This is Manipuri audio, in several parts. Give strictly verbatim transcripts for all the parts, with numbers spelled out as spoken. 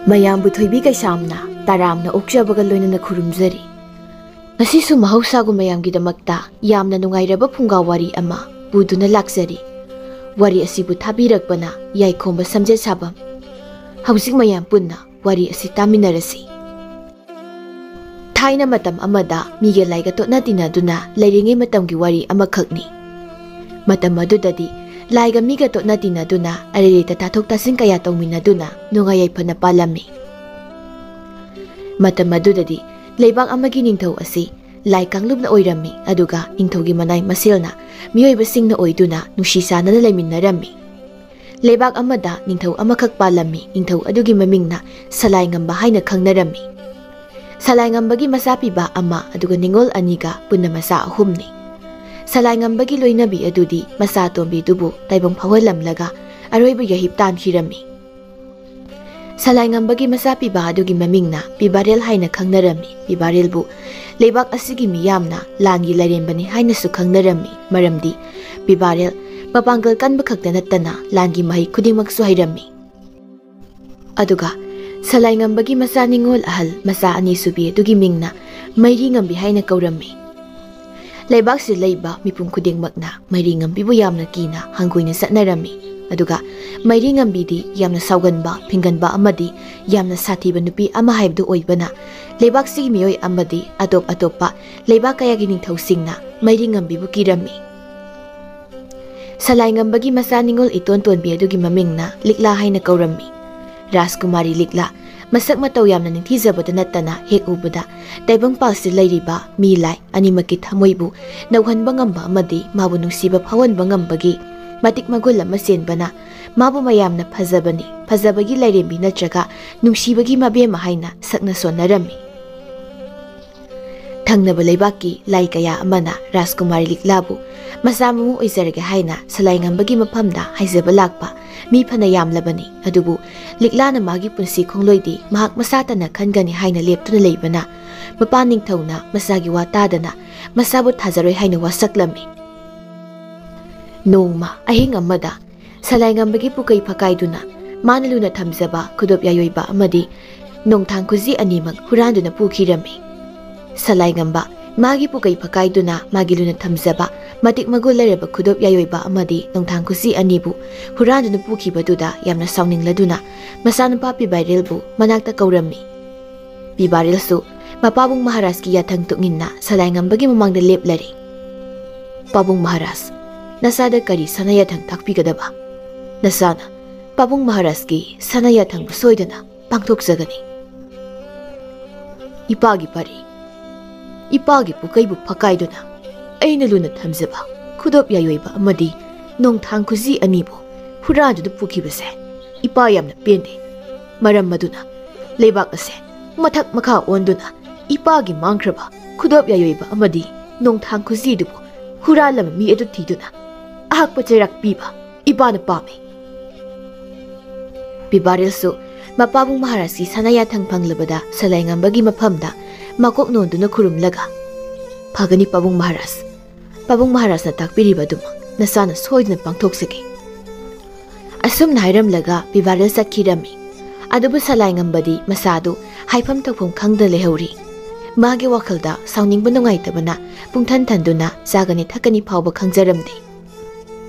ꯃꯌꯥꯝꯕꯨ ꯊꯣꯏꯕꯤ ꯀꯩꯁꯥꯝꯅ ꯇꯔꯥꯝꯅ ꯑꯣꯛꯆꯕꯒ ꯂꯣꯏꯅꯅ ꯈꯨꯔꯨꯝꯖꯔꯤ꯫ ꯉꯁꯤꯁꯨ ꯃꯍꯧꯁꯥꯒꯨꯝ ꯃꯌꯥꯝꯒꯤꯗꯃꯛꯇ ꯌꯥꯝꯅ ꯅꯨꯡꯉꯥꯏꯔꯕ ꯐꯨꯡꯒꯥ ꯋꯥꯔꯤ ꯑꯃ ꯄꯨꯗꯨꯅ ꯂꯥꯛꯆꯔꯤ꯫ ꯋꯥꯔꯤ ꯑꯁꯤꯕꯨ ꯊꯥꯕꯤꯔꯛꯄꯅ ꯌꯥꯏꯈꯣꯝꯕ ꯁꯝꯖꯦꯠ ꯁꯥꯕꯝ꯫ ꯍꯧꯖꯤꯛ ꯃꯌꯥꯝ ꯄꯨꯟꯅ ꯋꯥꯔꯤ ꯑꯁꯤ ꯇꯥꯃꯤꯟꯅꯔꯁꯤ꯫ ꯊꯥꯏꯅ ꯃꯇꯝ ꯑꯃꯗ ꯃꯤꯒ ꯂꯥꯏꯒ ꯇꯣꯠꯅ ꯇꯤꯟꯅꯗꯨꯅ ꯂꯩꯔꯤꯉꯩ ꯃꯇꯝꯒꯤ ꯋꯥꯔꯤ ꯑꯃꯈꯛꯅꯤ꯫ ꯃꯇꯝ ꯑꯗꯨꯗꯗꯤ ꯂꯥꯏꯒ ꯃꯤꯒ ꯇꯣꯠꯅ ꯇꯤꯟꯅꯗꯨꯅ ꯑꯔꯩ ꯂꯩꯇ ꯇꯥꯊꯣꯛ ꯇꯥꯁꯤꯟ ꯀꯌꯥ ꯇꯧꯃꯤꯟꯅꯗꯨꯅ ꯅꯨꯡꯉꯥꯏ ꯌꯥꯏꯐꯅ ꯄꯥꯜꯂꯝꯃꯤ꯫ ꯃꯇꯝ ꯑꯗꯨꯗꯗꯤ ꯂꯩꯕꯥꯛ ꯑꯃꯒꯤ ꯅꯤꯡꯊꯧ ꯑꯁꯤ ꯂꯥꯏ ꯀꯥꯡꯂꯨꯞꯅ ꯑꯣꯏꯔꯝꯃꯤ, ꯑꯗꯨꯒ ꯅꯤꯡꯊꯧꯒꯤ ꯃꯅꯥꯏ ꯃꯁꯦꯜꯅ ꯃꯤꯑꯣꯏꯕꯁꯤꯡꯅ ꯑꯣꯏꯗꯨꯅ ꯅꯨꯡꯁꯤ ꯆꯥꯟꯅꯅ ꯂꯩꯃꯤꯟꯅꯔꯝꯃꯤ꯫ ꯂꯩꯕꯥꯛ ꯑꯃꯗ ꯅꯤꯡꯊꯧ ꯑꯃꯈꯛ ꯄꯥꯜꯂꯝꯃꯤ꯫ ꯅꯤꯡꯊꯧ ꯑꯗꯨꯒꯤ ꯃꯃꯤꯡꯅ ꯁꯂꯥꯏꯉꯝꯕ ꯍꯥꯏꯅ ꯈꯪꯅꯔꯝꯃꯤ꯫ ꯁꯂꯥꯏꯉꯝꯕꯒꯤ ꯃꯆꯥ ꯄꯤꯕ ꯑꯃ ꯑꯗꯨꯒ ꯅꯤꯉꯣꯜ ꯑꯅꯤꯒ ꯄꯨꯟꯅ ꯃꯆꯥ ꯑꯍꯨꯝꯅꯤ꯫ ꯁꯂꯥꯏꯉꯝꯕꯒꯤ ꯂꯣꯏꯅꯕꯤ ꯑꯗꯨꯗꯤ ꯃꯆꯥ ꯑꯇꯣꯝꯕꯤꯗꯨꯕꯨ ꯇꯥꯏꯕꯪ ꯐꯥꯎꯍꯜꯂꯝꯂꯒ ꯑꯔꯣꯏꯕ ꯌꯥꯍꯤꯞ ꯇꯥꯟꯈꯤꯔꯝꯃꯤ꯫ ꯁꯂꯥꯏꯉꯝꯕꯒꯤ ꯃꯆꯥ ꯄꯤꯕ ꯑꯗꯨꯒꯤ ꯃꯃꯤꯡꯅ ꯄꯤꯕꯥꯔꯦꯜ ꯍꯥꯏꯅ ꯈꯪꯅꯔꯝꯃꯤ꯫ ꯄꯤꯕꯥꯔꯦꯜꯕꯨ ꯂꯩꯕꯥꯛ ꯑꯁꯤꯒꯤ ꯃꯤꯌꯥꯝꯅ ꯂꯥꯟꯒꯤ ꯂꯥꯏꯔꯦꯝꯕꯅꯤ ꯍꯥꯏꯅꯁꯨ ꯈꯪꯅꯔꯝꯃꯤ, ꯃꯔꯝꯗꯤ ꯄꯤꯕꯥꯔꯦꯜ ꯃꯄꯥꯡꯒꯜ ꯀꯟꯕ ꯈꯛꯇ ꯅꯠꯇꯅ ꯂꯥꯟꯒꯤ ꯃꯍꯩ ꯈꯨꯗꯤꯡꯃꯛꯁꯨ ꯍꯩꯔꯝꯃꯤ꯫ ꯑꯗꯨꯒ ꯁꯂꯥꯏꯉꯝꯕꯒꯤ ꯃꯆꯥ ꯅꯤꯉꯣꯜ ꯑꯍꯜ ꯃꯆꯥ ꯑꯅꯤꯁꯨꯕꯤ ꯑꯗꯨꯒꯤ ꯃꯤꯡꯅ ꯃꯩꯔꯤ ꯉꯝꯕꯤ ꯍꯥꯏꯅ ꯀꯧꯔꯝꯃꯤ꯫ ꯂꯩꯕꯥꯛꯁꯤꯗ ꯂꯩꯕ ꯃꯤꯄꯨꯝ ꯈꯨꯗꯤꯡꯃꯛꯅ ꯃꯩꯔꯤ ꯉꯝꯕꯤꯕꯨ ꯌꯥꯝꯅ ꯀꯤꯅ ꯍꯪꯒꯣꯏꯅ ꯆꯠꯅꯔꯝꯃꯤ꯫ ꯑꯗꯨꯒ ꯃꯩꯔꯤ ꯉꯝꯕꯤꯗꯤ ꯌꯥꯝꯅ ꯁꯥꯎꯒꯟꯕ, ꯐꯤꯡꯒꯟꯕ ꯑꯃꯗꯤ ꯌꯥꯝꯅ ꯁꯥꯊꯤꯕ ꯅꯨꯄꯤ ꯑꯃ ꯍꯥꯏꯕꯗꯨ ꯑꯣꯏꯕꯅ, ꯂꯩꯕꯥꯛꯁꯤꯒꯤ ꯃꯤꯑꯣꯏ ꯑꯃꯗꯤ ꯑꯇꯣꯞ ꯑꯇꯣꯞꯄ ꯂꯩꯕꯥꯛ ꯀꯌꯥꯒꯤ ꯅꯤꯡꯊꯧꯁꯤꯡꯅ ꯃꯩꯔꯤ ꯉꯝꯕꯤꯕꯨ ꯀꯤꯔꯝꯃꯤ꯫ ꯁꯂꯥꯏꯉꯝꯕꯒꯤ ꯃꯆꯥ ꯅꯤꯉꯣꯜ ꯏꯇꯣꯟ ꯇꯣꯟꯕꯤ ꯑꯗꯨꯒꯤ ꯃꯃꯤꯡꯅ ꯂꯤꯛꯂꯥ ꯍꯥꯏꯅ ꯀꯧꯔꯝꯃꯤ꯫ ꯔꯥꯖꯀꯨꯃꯥꯔꯤ ꯂꯤꯛꯂꯥ ꯃꯁꯛ ꯃꯇꯧ ꯌꯥꯝꯅ ꯅꯤꯡꯊꯤꯖꯕꯗ ꯅꯠꯇꯅ ꯍꯦꯛ ꯎꯕꯗ ꯇꯥꯏꯕꯪꯄꯥꯜꯁꯤꯗ ꯂꯩꯔꯤꯕ ꯃꯤ ꯂꯥꯏ ꯑꯅꯤꯃꯛꯀꯤ ꯊꯃꯣꯏꯕꯨ ꯅꯧꯍꯟꯕ ꯉꯝꯕ ꯑꯃꯗꯤ ꯃꯥꯕꯨ ꯅꯨꯡꯁꯤꯕ ꯐꯥꯎꯍꯟꯕ ꯉꯝꯕꯒꯤ ꯃꯇꯤꯛ ꯃꯒꯨꯟ ꯑꯃ ꯆꯦꯟꯕꯅ ꯃꯥꯕꯨ ꯃꯌꯥꯝꯅ ꯐꯖꯕꯅꯤ, ꯐꯖꯕꯒꯤ ꯂꯥꯏꯔꯦꯝꯕꯤ ꯅꯠꯇ꯭ꯔꯒ ꯅꯨꯡꯁꯤꯕꯒꯤ ꯃꯕꯦꯝꯃ ꯍꯥꯏꯅ ꯁꯛꯅ ꯁꯣꯟꯅꯔꯝꯃꯤ꯫ ꯊꯪꯅꯕ ꯂꯩꯕꯥꯛꯀꯤ ꯂꯥꯏ ꯀꯌꯥ ꯑꯃꯅ ꯔꯥꯖꯀꯨꯃꯥꯔꯤ ꯂꯤꯛꯂꯥꯕꯨ ꯃꯆꯥ ꯃꯃꯧ ꯑꯣꯏꯖꯔꯒꯦ ꯍꯥꯏꯅ ꯁꯂꯥꯏꯉꯝꯕꯒꯤ ꯃꯐꯝꯗ ꯍꯥꯏꯖꯕ ꯂꯥꯛꯄ ꯃꯤ ꯐꯅ ꯌꯥꯝꯂꯕꯅꯤ꯫ ꯑꯗꯨꯕꯨ ꯂꯤꯛꯂꯥꯅ ꯃꯥꯒꯤ ꯄꯨꯟꯁꯤ ꯈꯣꯡꯂꯣꯏꯗꯤ ꯃꯍꯥꯛ ꯃꯁꯥꯇꯅ ꯈꯟꯒꯅꯤ ꯍꯥꯏꯅ ꯂꯦꯞꯇꯨꯅ ꯂꯩꯕꯅ, ꯃꯄꯥ ꯅꯤꯡꯊꯧꯅ ꯃꯆꯥꯒꯤ ꯋꯥ ꯇꯥꯗꯅ ꯃꯆꯥꯕꯨ ꯊꯥꯖꯔꯣꯏ ꯍꯥꯏꯅ ꯋꯥꯁꯛꯂꯝꯃꯤ꯫ ꯅꯣꯡꯃ ꯑꯍꯤꯡ ꯑꯃꯗ ꯁꯂꯥꯏꯉꯝꯕꯒꯤ ꯄꯨꯀꯩ ꯐꯀꯥꯏꯗꯨꯅ ꯃꯥꯅ ꯂꯨꯅ ꯊꯝꯖꯕ ꯈꯨꯗꯣꯞ ꯌꯥꯏꯑꯣꯏꯕ ꯑꯃꯗꯤ ꯅꯣꯡꯊꯥꯡ ꯈꯨꯖꯤ ꯑꯅꯤꯃꯛ ꯍꯨꯔꯥꯟꯗꯨꯅ ꯄꯨꯈꯤꯔꯝꯃꯤ꯫ ꯁꯂꯥꯏꯉꯝꯕ ꯃꯥꯒꯤ ꯄꯨꯀꯩ ꯐꯀꯥꯏꯗꯨꯅ ꯃꯥꯒꯤ ꯂꯨꯅ ꯊꯝꯖꯕ ꯃꯇꯤꯛ ꯃꯒꯨꯟ ꯂꯩꯔꯕ ꯈꯨꯗꯣꯞ ꯌꯥꯏꯑꯣꯏꯕ ꯑꯃꯗꯤ ꯅꯣꯡꯊꯥꯡ ꯈꯨꯖꯤ ꯑꯅꯤꯕꯨ ꯍꯨꯔꯥꯟꯗꯨꯅ ꯄꯨꯈꯤꯕꯗꯨꯗ ꯌꯥꯝꯅ ꯁꯥꯎꯅꯤꯡꯂꯗꯨꯅ ꯃꯆꯥꯅꯨꯄꯥ ꯄꯤꯕꯥꯏꯔꯦꯜꯕꯨ ꯃꯅꯥꯛꯇ ꯀꯧꯔꯝꯃꯤ꯫ ꯄꯤꯕꯥꯔꯦꯜꯁꯨ ꯃꯄꯥꯕꯨꯡ ꯃꯍꯥꯔꯥꯖꯀꯤ ꯌꯥꯊꯪ ꯇꯨꯡꯏꯟꯅ ꯁꯂꯥꯏꯉꯝꯕꯒꯤ ꯃꯃꯥꯡꯗ ꯂꯦꯞꯂꯔꯦ꯫ "ꯄꯥꯕꯨꯡ ꯃꯍꯥꯔꯥꯖ, ꯅꯆꯥꯗ ꯀꯔꯤ ꯁꯅꯥ ꯌꯥꯊꯪ ꯇꯥꯛꯄꯤꯒꯗꯕ? ꯅꯆꯥꯅ ꯄꯥꯕꯨꯡ ꯃꯍꯥꯔꯥꯖꯀꯤ ꯁꯅꯥ ꯌꯥꯊꯪꯕꯨ ꯁꯣꯏꯗꯅ ꯄꯥꯡꯊꯣꯛꯆꯒꯅꯤ꯫" "ꯏꯄꯥꯒꯤ ꯄꯔꯤ, ꯏꯄꯥꯒꯤ ꯄꯨꯀꯩꯕꯨ ꯐꯀꯥꯏꯗꯨꯅ ꯑꯩꯅ ꯂꯨꯅ ꯊꯝꯖꯕ ꯈꯨꯗꯣꯞ ꯌꯥꯏꯑꯣꯏꯕ ꯑꯃꯗꯤ ꯅꯣꯡꯊꯥꯡ ꯈꯨꯖꯤ ꯑꯅꯤꯕꯨ ꯍꯨꯔꯥꯟꯗꯨꯅ ꯄꯨꯈꯤꯕꯁꯦ ꯏꯄꯥ ꯌꯥꯝꯅ ꯄꯦꯟꯗꯦ꯫ ꯃꯔꯝ ꯑꯗꯨꯅ ꯂꯩꯕꯥꯛ ꯑꯁꯦ ꯃꯊꯛ ꯃꯈꯥ ꯑꯣꯟꯗꯨꯅ ꯏꯄꯥꯒꯤ ꯃꯥꯡꯈ꯭ꯔꯕ ꯈꯨꯗꯣꯞ ꯌꯥꯏꯑꯣꯏꯕ ꯑꯃꯗꯤ ꯅꯣꯡꯊꯥꯡ ꯈꯨꯖꯤꯗꯨꯕꯨ ꯍꯨꯔꯥꯜꯂꯕ ꯃꯤ ꯑꯗꯨ ꯊꯤꯗꯨꯅ ꯑꯍꯥꯛꯄ ꯆꯩꯔꯥꯛ ꯄꯤꯕ ꯏꯄꯥꯅ ꯄꯥꯝꯃꯤ꯫" ꯄꯤꯕꯥꯔꯦꯜꯁꯨ ꯃꯄꯥꯕꯨꯡ ꯃꯍꯥꯔꯥꯖꯀꯤ ꯁꯅꯥ ꯌꯥꯊꯪ ꯐꯪꯂꯕꯗ ꯁꯂꯥꯏꯉꯝꯕꯒꯤ ꯃꯐꯝꯗ ꯃꯀꯣꯛ ꯅꯣꯟꯗꯨꯅ ꯈꯨꯔꯨꯝꯂꯒ, "ꯐꯒꯅꯤ ꯄꯥꯕꯨꯡ ꯃꯍꯥꯔꯥꯖ, ꯄꯥꯕꯨꯡ ꯃꯍꯥꯔꯥꯖꯅ ꯇꯥꯛꯄꯤꯔꯤꯕ ꯑꯗꯨꯃꯛ ꯅꯆꯥꯅ ꯁꯣꯏꯗꯅ ꯄꯥꯡꯊꯣꯛꯆꯒꯦ꯫" ꯑꯁꯨꯝꯅ ꯍꯥꯏꯔꯝꯂꯒ ꯄꯤꯕꯥꯔꯦꯜ ꯆꯠꯈꯤꯔꯝꯃꯤ꯫ ꯑꯗꯨꯕꯨ ꯁꯂꯥꯏꯉꯝꯕꯗꯤ ꯃꯁꯥꯗꯨ ꯍꯥꯏꯐꯝ ꯇꯧꯐꯝ ꯈꯪꯗ ꯂꯩꯍꯧꯔꯤ꯫ ꯃꯥꯒꯤ ꯋꯥꯈꯜꯗ ꯁꯥꯎꯅꯤꯡꯕ ꯅꯨꯡꯉꯥꯏꯇꯕꯅ ꯄꯨꯡꯊꯟ ꯊꯟꯗꯨꯅ ꯆꯥꯒꯅꯤ ꯊꯛꯀꯅꯤ ꯐꯥꯎꯕ ꯈꯪꯖꯔꯝꯗꯦ꯫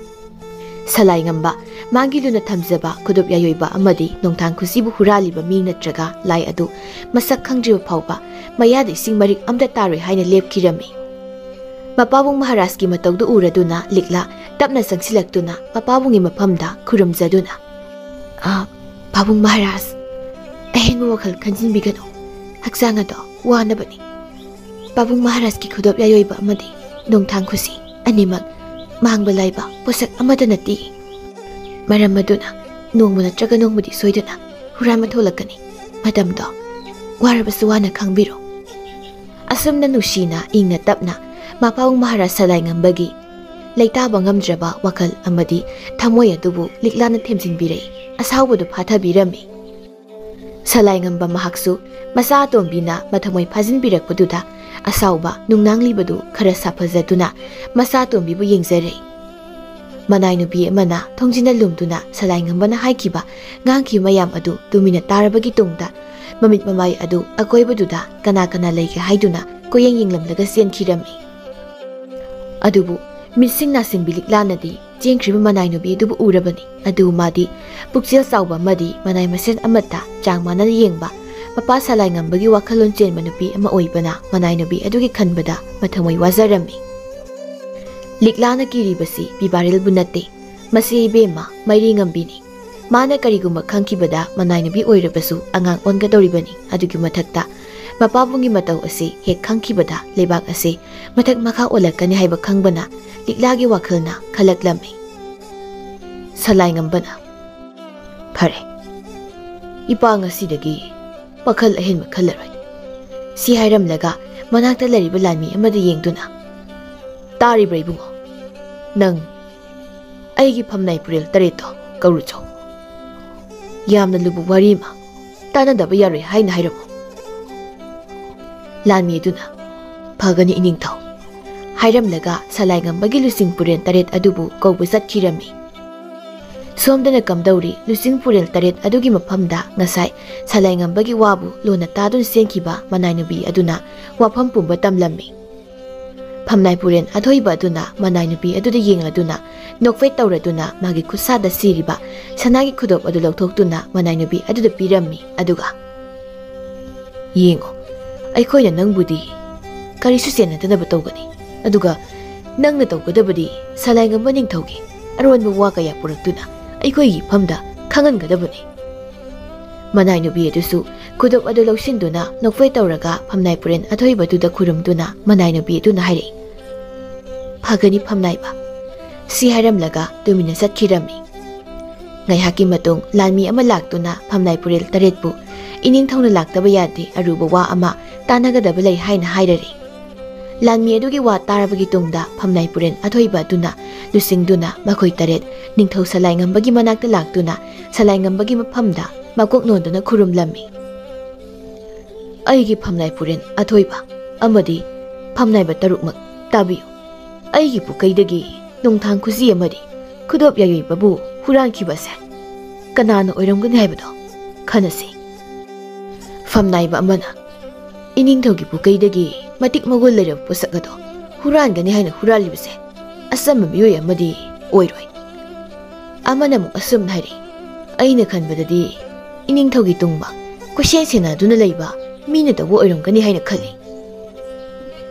ꯁꯂꯥꯏꯉꯝꯕ ꯃꯥꯒꯤ ꯂꯨꯅ ꯊꯝꯖꯕ ꯈꯨꯗꯣꯞ ꯌꯥꯏꯑꯣꯏꯕ ꯑꯃꯗꯤ ꯅꯣꯡꯊꯥꯡ ꯈꯨꯖꯤꯕꯨ ꯍꯨꯔꯥꯜꯂꯤꯕ ꯃꯤ ꯅꯠꯇ꯭ꯔꯒ ꯂꯥꯏ ꯑꯗꯨ ꯃꯁꯛ ꯈꯪꯗ꯭ꯔꯤꯕ ꯐꯥꯎꯕ ꯃꯌꯥꯗ ꯏꯁꯤꯡ ꯃꯔꯤꯛ ꯑꯝꯇ ꯇꯥꯔꯣꯏ ꯍꯥꯏꯅ ꯂꯦꯞꯈꯤꯔꯝꯃꯤ꯫ ꯃꯄꯥꯕꯨꯡ ꯃꯍꯥꯔꯥꯖꯀꯤ ꯃꯇꯧꯗꯨ ꯎꯔꯗꯨꯅ ꯂꯤꯛꯂꯥ ꯇꯞꯅ ꯆꯪꯁꯤꯜꯂꯛꯇꯨꯅ ꯃꯄꯥꯕꯨꯡꯒꯤ ꯃꯐꯝꯗ ꯈꯨꯔꯨꯝꯖꯗꯨꯅ, "ꯑ, ꯄꯥꯕꯨꯡ ꯃꯍꯥꯔꯥꯖ, ꯑꯍꯦꯟꯕ ꯋꯥꯈꯜ ꯈꯟꯖꯤꯟꯕꯤꯒꯅꯨ꯫ ꯍꯛꯆꯥꯡ ꯑꯗꯣ ꯋꯥꯅꯕꯅꯤ꯫ ꯄꯥꯕꯨꯡ ꯃꯍꯥꯔꯥꯖꯀꯤ ꯈꯨꯗꯣꯞ ꯌꯥꯏꯑꯣꯏꯕ ꯑꯃꯗꯤ ꯅꯣꯡꯊꯥꯡ ꯈꯨꯖꯤ ꯑꯅꯤꯃꯛ ꯃꯥꯡꯕ ꯂꯥꯏꯕ ꯄꯣꯠꯁꯛ ꯑꯃꯠꯇ ꯅꯠꯇꯦ꯫ ꯃꯔꯝ ꯑꯗꯨꯅ ꯅꯣꯡꯃ ꯅꯠꯇ꯭ꯔꯒ ꯅꯣꯡꯃꯗꯤ ꯁꯣꯏꯗꯅ ꯍꯨꯔꯥꯟꯕ ꯊꯣꯛꯂꯛꯀꯅꯤ꯫ ꯃꯇꯝꯗꯣ ꯋꯥꯔꯕꯁꯨ ꯋꯥꯅ ꯈꯥꯡꯕꯤꯔꯣ꯫" ꯑꯁꯨꯝꯅ ꯅꯨꯡꯁꯤꯅ ꯏꯪꯅ ꯇꯞꯅ ꯃꯄꯥꯕꯨꯡ ꯃꯍꯥꯔꯥꯖ ꯁꯂꯥꯏꯉꯝꯕꯒꯤ ꯂꯩꯇꯥꯕ ꯉꯝꯗ꯭ꯔꯕ ꯋꯥꯈꯜ ꯑꯃꯗꯤ ꯊꯃꯣꯏ ꯑꯗꯨꯕꯨ ꯂꯤꯛꯂꯥꯅ ꯊꯦꯝꯖꯤꯟꯕꯤꯔꯛꯏ꯫ ꯑꯁꯥꯎꯕꯗꯨ ꯐꯥꯊꯕꯤꯔꯝꯃꯤ꯫ ꯁꯂꯥꯏꯉꯝꯕ ꯃꯍꯥꯛꯁꯨ ꯃꯆꯥ ꯑꯇꯣꯝꯕꯤꯅ ꯃꯊꯃꯣꯏ ꯐꯥꯖꯤꯟꯕꯤꯔꯛꯄꯗꯨꯗ ꯑꯁꯥꯎꯕ ꯅꯨꯡꯅꯥꯡꯂꯤꯕꯗꯨ ꯈꯔ ꯁꯥꯐꯖꯗꯨꯅ ꯃꯆꯥ ꯑꯇꯣꯝꯕꯤꯕꯨ ꯌꯦꯡꯖꯔꯦ꯫ ꯃꯅꯥꯏ ꯅꯨꯄꯤ ꯑꯃꯅ ꯊꯣꯡꯖꯤꯟꯅ ꯂꯨꯝꯗꯨꯅ ꯁꯂꯥꯏꯉꯝꯕꯅ ꯍꯥꯏꯈꯤꯕ, ꯉꯥꯡꯈꯤꯕ ꯃꯌꯥꯝ ꯑꯗꯨ ꯇꯨꯃꯤꯟꯅ ꯇꯥꯔꯕꯒꯤ ꯇꯨꯡꯗ, ꯃꯃꯤꯠ ꯃꯃꯥꯏ ꯑꯗꯨ ꯑꯀꯣꯏꯕꯗꯨꯗ ꯀꯅꯥ ꯀꯅꯥ ꯂꯩꯒꯦ ꯍꯥꯏꯗꯨꯅ ꯀꯣꯏꯌꯦꯡ ꯌꯦꯡꯂꯝꯂꯒ ꯆꯦꯟꯈꯤꯔꯝꯃꯤ꯫ ꯑꯗꯨꯕꯨ ꯃꯤꯠꯁꯤꯡ ꯅꯥꯁꯤꯡꯕꯤ ꯂꯤꯛꯂꯥꯅꯗꯤ ꯆꯦꯟꯈ꯭ꯔꯤꯕ ꯃꯅꯥꯏ ꯅꯨꯄꯤ ꯑꯗꯨꯕꯨ ꯎꯔꯕꯅꯤ꯫ ꯑꯗꯨ ꯃꯥꯗꯤ ꯄꯨꯛꯆꯦꯜ ꯆꯥꯎꯕ ꯑꯃꯗꯤ ꯃꯅꯥꯏ ꯃꯁꯦꯟ ꯑꯃꯠꯇ ꯆꯥꯡ ꯃꯥꯟꯅꯅ ꯌꯦꯡꯕ, ꯃꯄꯥ ꯁꯂꯥꯏꯉꯝꯕꯒꯤ ꯋꯥꯈꯜꯂꯣꯟ ꯆꯦꯟꯕ ꯅꯨꯄꯤ ꯑꯃ ꯑꯣꯏꯕꯅ ꯃꯅꯥꯏ ꯅꯨꯄꯤ ꯑꯗꯨꯒꯤ ꯈꯟꯕꯗ ꯃꯊꯃꯣꯏ ꯋꯥꯖꯔꯝꯃꯤ꯫ ꯂꯤꯛꯂꯥꯅ ꯀꯤꯔꯤꯕꯁꯤ ꯄꯤꯕꯥꯔꯦꯜꯕꯨ ꯅꯠꯇꯦ, ꯃꯁꯤ ꯏꯕꯦꯝꯃ ꯃꯩꯔꯤ ꯉꯝꯕꯤꯅꯤ꯫ ꯃꯥꯅ ꯀꯔꯤꯒꯨꯝꯕ ꯈꯪꯈꯤꯕꯗ ꯃꯅꯥꯏ ꯅꯨꯄꯤ ꯑꯣꯏꯔꯕꯁꯨ ꯑꯉꯥꯡ ꯑꯣꯟꯒꯗꯧꯔꯤꯕꯅꯤ꯫ ꯑꯗꯨꯒꯤ ꯃꯊꯛꯇ ꯃꯄꯥꯕꯨꯡꯒꯤ ꯃꯇꯧ ꯑꯁꯤ ꯍꯦꯛ ꯈꯪꯈꯤꯕꯗ ꯂꯩꯕꯥꯛ ꯑꯁꯤ ꯃꯊꯛ ꯃꯈꯥ ꯑꯣꯜꯂꯛꯀꯅꯤ ꯍꯥꯏꯕ ꯈꯪꯕꯅ ꯂꯤꯛꯂꯥꯒꯤ ꯋꯥꯈꯜꯅ ꯈꯜꯂꯛꯂꯝꯃꯤ꯫ ꯁꯂꯥꯏꯉꯝꯕꯅ, "ꯐꯔꯦ, ꯏꯄꯥ ꯉꯁꯤꯗꯒꯤ ꯋꯥꯈꯜ ꯑꯍꯦꯟꯕ ꯈꯜꯂꯔꯣꯏ," ꯁꯤ ꯍꯥꯏꯔꯝꯂꯒ ꯃꯅꯥꯛꯇ ꯂꯩꯔꯤꯕ ꯂꯥꯟꯃꯤ ꯑꯃꯗ ꯌꯦꯡꯗꯨꯅ, "ꯇꯥꯔꯤꯕ꯭ꯔꯥ ꯏꯕꯨꯡꯉꯣ? ꯅꯪ ꯑꯩꯒꯤ ꯐꯝꯅꯥꯏ ꯄꯨꯔꯦꯜ ꯇꯔꯦꯠꯇꯣ ꯀꯧꯔꯨꯆꯣ꯫ ꯌꯥꯝꯅ ꯂꯨꯕ ꯋꯥꯔꯤ ꯑꯃ, ꯇꯥꯟꯅꯗꯕ ꯌꯥꯔꯣꯏ ꯍꯥꯏꯅ ꯍꯥꯏꯔꯝꯃꯨ꯫" ꯂꯥꯟꯃꯤ ꯑꯗꯨꯅ, "ꯐꯒꯅꯤ ꯏꯅꯤꯡꯊꯧ," ꯍꯥꯏꯔꯝꯂꯒ ꯁꯂꯥꯏꯉꯝꯕꯒꯤ ꯂꯨꯆꯤꯡ ꯄꯨꯔꯦꯜ ꯇꯔꯦꯠ ꯑꯗꯨꯕꯨ ꯀꯧꯕ ꯆꯠꯈꯤꯔꯝꯃꯤ꯫ ꯁꯣꯝꯗꯅ ꯀꯝꯗꯧꯔꯤ, ꯂꯨꯆꯤꯡ ꯄꯨꯔꯦꯜ ꯇꯔꯦꯠ ꯑꯗꯨꯒꯤ ꯃꯐꯝꯗ ꯉꯁꯥꯏ ꯁꯂꯥꯏꯉꯝꯕꯒꯤ ꯋꯥꯕꯨ ꯂꯣꯟꯅ ꯇꯥꯗꯨꯅ ꯆꯦꯟꯈꯤꯕ ꯃꯅꯥꯏ ꯅꯨꯄꯤ ꯑꯗꯨꯅ ꯋꯥꯐꯝ ꯄꯨꯝꯕ ꯇꯝꯂꯝꯃꯤ꯫ ꯐꯝꯅꯥꯏ ꯄꯨꯔꯦꯜ ꯑꯊꯣꯏꯕ ꯑꯗꯨꯅ ꯃꯅꯥꯏ ꯅꯨꯄꯤ ꯑꯗꯨꯗ ꯌꯦꯡꯂꯗꯨꯅ ꯅꯣꯛꯐꯦꯠ ꯇꯧꯔꯗꯨꯅ ꯃꯥꯒꯤ ꯈꯨꯠꯁꯥꯗ ꯁꯤꯔꯤꯕ ꯁꯅꯥꯒꯤ ꯈꯨꯗꯣꯞ ꯑꯗꯨ ꯂꯧꯊꯣꯛꯇꯨꯅ ꯃꯅꯥꯏ ꯅꯨꯄꯤ ꯑꯗꯨꯗ ꯄꯤꯔꯝꯃꯤ꯫ ꯑꯗꯨꯒ, "ꯌꯦꯡꯉꯣ, ꯑꯩꯈꯣꯏꯅ ꯅꯪꯕꯨꯗꯤ ꯀꯔꯤꯁꯨ ꯆꯦꯟꯅꯗꯅꯕ ꯇꯧꯒꯅꯤ, ꯑꯗꯨꯒ ꯅꯪꯅ ꯇꯧꯒꯗꯕꯗꯤ ꯁꯂꯥꯏꯉꯝꯕ ꯅꯤꯡꯊꯧꯒꯤ ꯑꯔꯣꯟꯕ ꯋꯥ ꯀꯌꯥ ꯄꯨꯔꯛꯇꯨꯅ ꯑꯩꯈꯣꯏꯒꯤ ꯏꯐꯝꯗ ꯈꯪꯍꯟꯒꯗꯕꯅꯤ꯫" ꯃꯅꯥꯏ ꯅꯨꯄꯤ ꯑꯗꯨꯁꯨ ꯈꯨꯗꯣꯞ ꯑꯗꯨ ꯂꯧꯁꯤꯟꯗꯨꯅ ꯅꯣꯛꯐꯦꯠ ꯇꯧꯔꯒ ꯐꯝꯅꯥꯏ ꯄꯨꯔꯦꯜ ꯑꯊꯣꯏꯕꯗꯨꯗ ꯈꯨꯔꯨꯝꯗꯨꯅ ꯃꯅꯥꯏ ꯅꯨꯄꯤ ꯑꯗꯨꯅ ꯍꯥꯏꯔꯛꯏ, "ꯐꯒꯅꯤ ꯐꯝꯅꯥꯏꯕ," ꯁꯤ ꯍꯥꯏꯔꯝꯂꯒ ꯇꯨꯃꯤꯟꯅ ꯆꯠꯈꯤꯔꯝꯃꯤ꯫ ꯉꯥꯏꯍꯥꯛꯀꯤ ꯃꯇꯨꯡ ꯂꯥꯟꯃꯤ ꯑꯃ ꯂꯥꯛꯇꯨꯅ ꯐꯝꯅꯥꯏ ꯄꯨꯔꯦꯜ ꯇꯔꯦꯠꯄꯨ, "ꯏꯅꯤꯡꯊꯧꯅ ꯂꯥꯛꯇꯕ ꯌꯥꯗꯦ, ꯑꯔꯨꯕ ꯋꯥ ꯑꯃ ꯇꯥꯟꯅꯒꯗꯕ ꯂꯩ" ꯍꯥꯏꯅ ꯍꯥꯏꯔꯔꯦ꯫ ꯂꯥꯟꯃꯤ ꯑꯗꯨꯒꯤ ꯋꯥ ꯇꯥꯔꯕꯒꯤ ꯇꯨꯡꯗ ꯐꯝꯅꯥꯏ ꯄꯨꯔꯦꯜ ꯑꯊꯣꯏꯕ ꯑꯗꯨꯅ ꯂꯨꯆꯤꯡꯗꯨꯅ ꯃꯈꯣꯏ ꯇꯔꯦꯠ ꯅꯤꯡꯊꯧ ꯁꯂꯥꯏꯉꯝꯕꯒꯤ ꯃꯅꯥꯛꯇ ꯂꯥꯛꯇꯨꯅ ꯁꯂꯥꯏꯉꯝꯕꯒꯤ ꯃꯐꯝꯗ ꯃꯀꯣꯛ ꯅꯣꯟꯗꯨꯅ ꯈꯨꯔꯨꯝꯂꯝꯃꯤ꯫ "ꯑꯩꯒꯤ ꯐꯝꯅꯥꯏ ꯄꯨꯔꯦꯜ ꯑꯊꯣꯏꯕ ꯑꯃꯗꯤ ꯐꯝꯅꯥꯏꯕ ꯇꯔꯨꯛꯃꯛ ꯇꯥꯕꯤꯌꯨ꯫ ꯑꯩꯒꯤ ꯄꯨꯀꯩꯗꯒꯤ ꯅꯣꯡꯊꯥꯡ ꯈꯨꯖꯤ ꯑꯃꯗꯤ ꯈꯨꯗꯣꯞ ꯌꯥꯏꯕꯕꯨ ꯍꯨꯔꯥꯟꯈꯤꯕꯁꯦ ꯀꯅꯥꯅ ꯑꯣꯏꯔꯝꯒꯅꯤ ꯍꯥꯏꯕꯗꯣ ꯈꯟꯅꯁꯤ꯫ ꯐꯝꯅꯥꯏꯕ ꯑꯃꯅ ꯏꯅꯤꯡꯊꯧꯒꯤ ꯄꯨꯀꯩꯗꯒꯤ ꯃꯇꯤꯛ ꯃꯒꯨꯟ ꯂꯩꯔꯕ ꯄꯣꯠꯁꯛ ꯑꯗꯣ ꯍꯨꯔꯥꯟꯒꯅꯤ ꯍꯥꯏꯅ ꯍꯨꯔꯥꯜꯂꯤꯕꯁꯦ ꯑꯆꯝꯕ ꯃꯤꯑꯣꯏ ꯑꯃꯗꯤ ꯑꯣꯏꯔꯣꯏ꯫ ꯑꯃꯅ ꯑꯃꯨꯛ ꯑꯁꯨꯝꯅ ꯍꯥꯏꯔꯤ, ꯑꯩꯅ ꯈꯟꯕꯗꯗꯤ ꯏꯅꯤꯡꯊꯧꯒꯤ ꯇꯨꯡꯕ ꯀꯣꯏꯁꯦꯟ ꯁꯦꯟꯅꯗꯨꯅ ꯂꯩꯕ ꯃꯤꯅ ꯇꯧꯕ ꯑꯣꯏꯔꯝꯒꯅꯤ ꯍꯥꯏꯅ ꯈꯜꯂꯤ꯫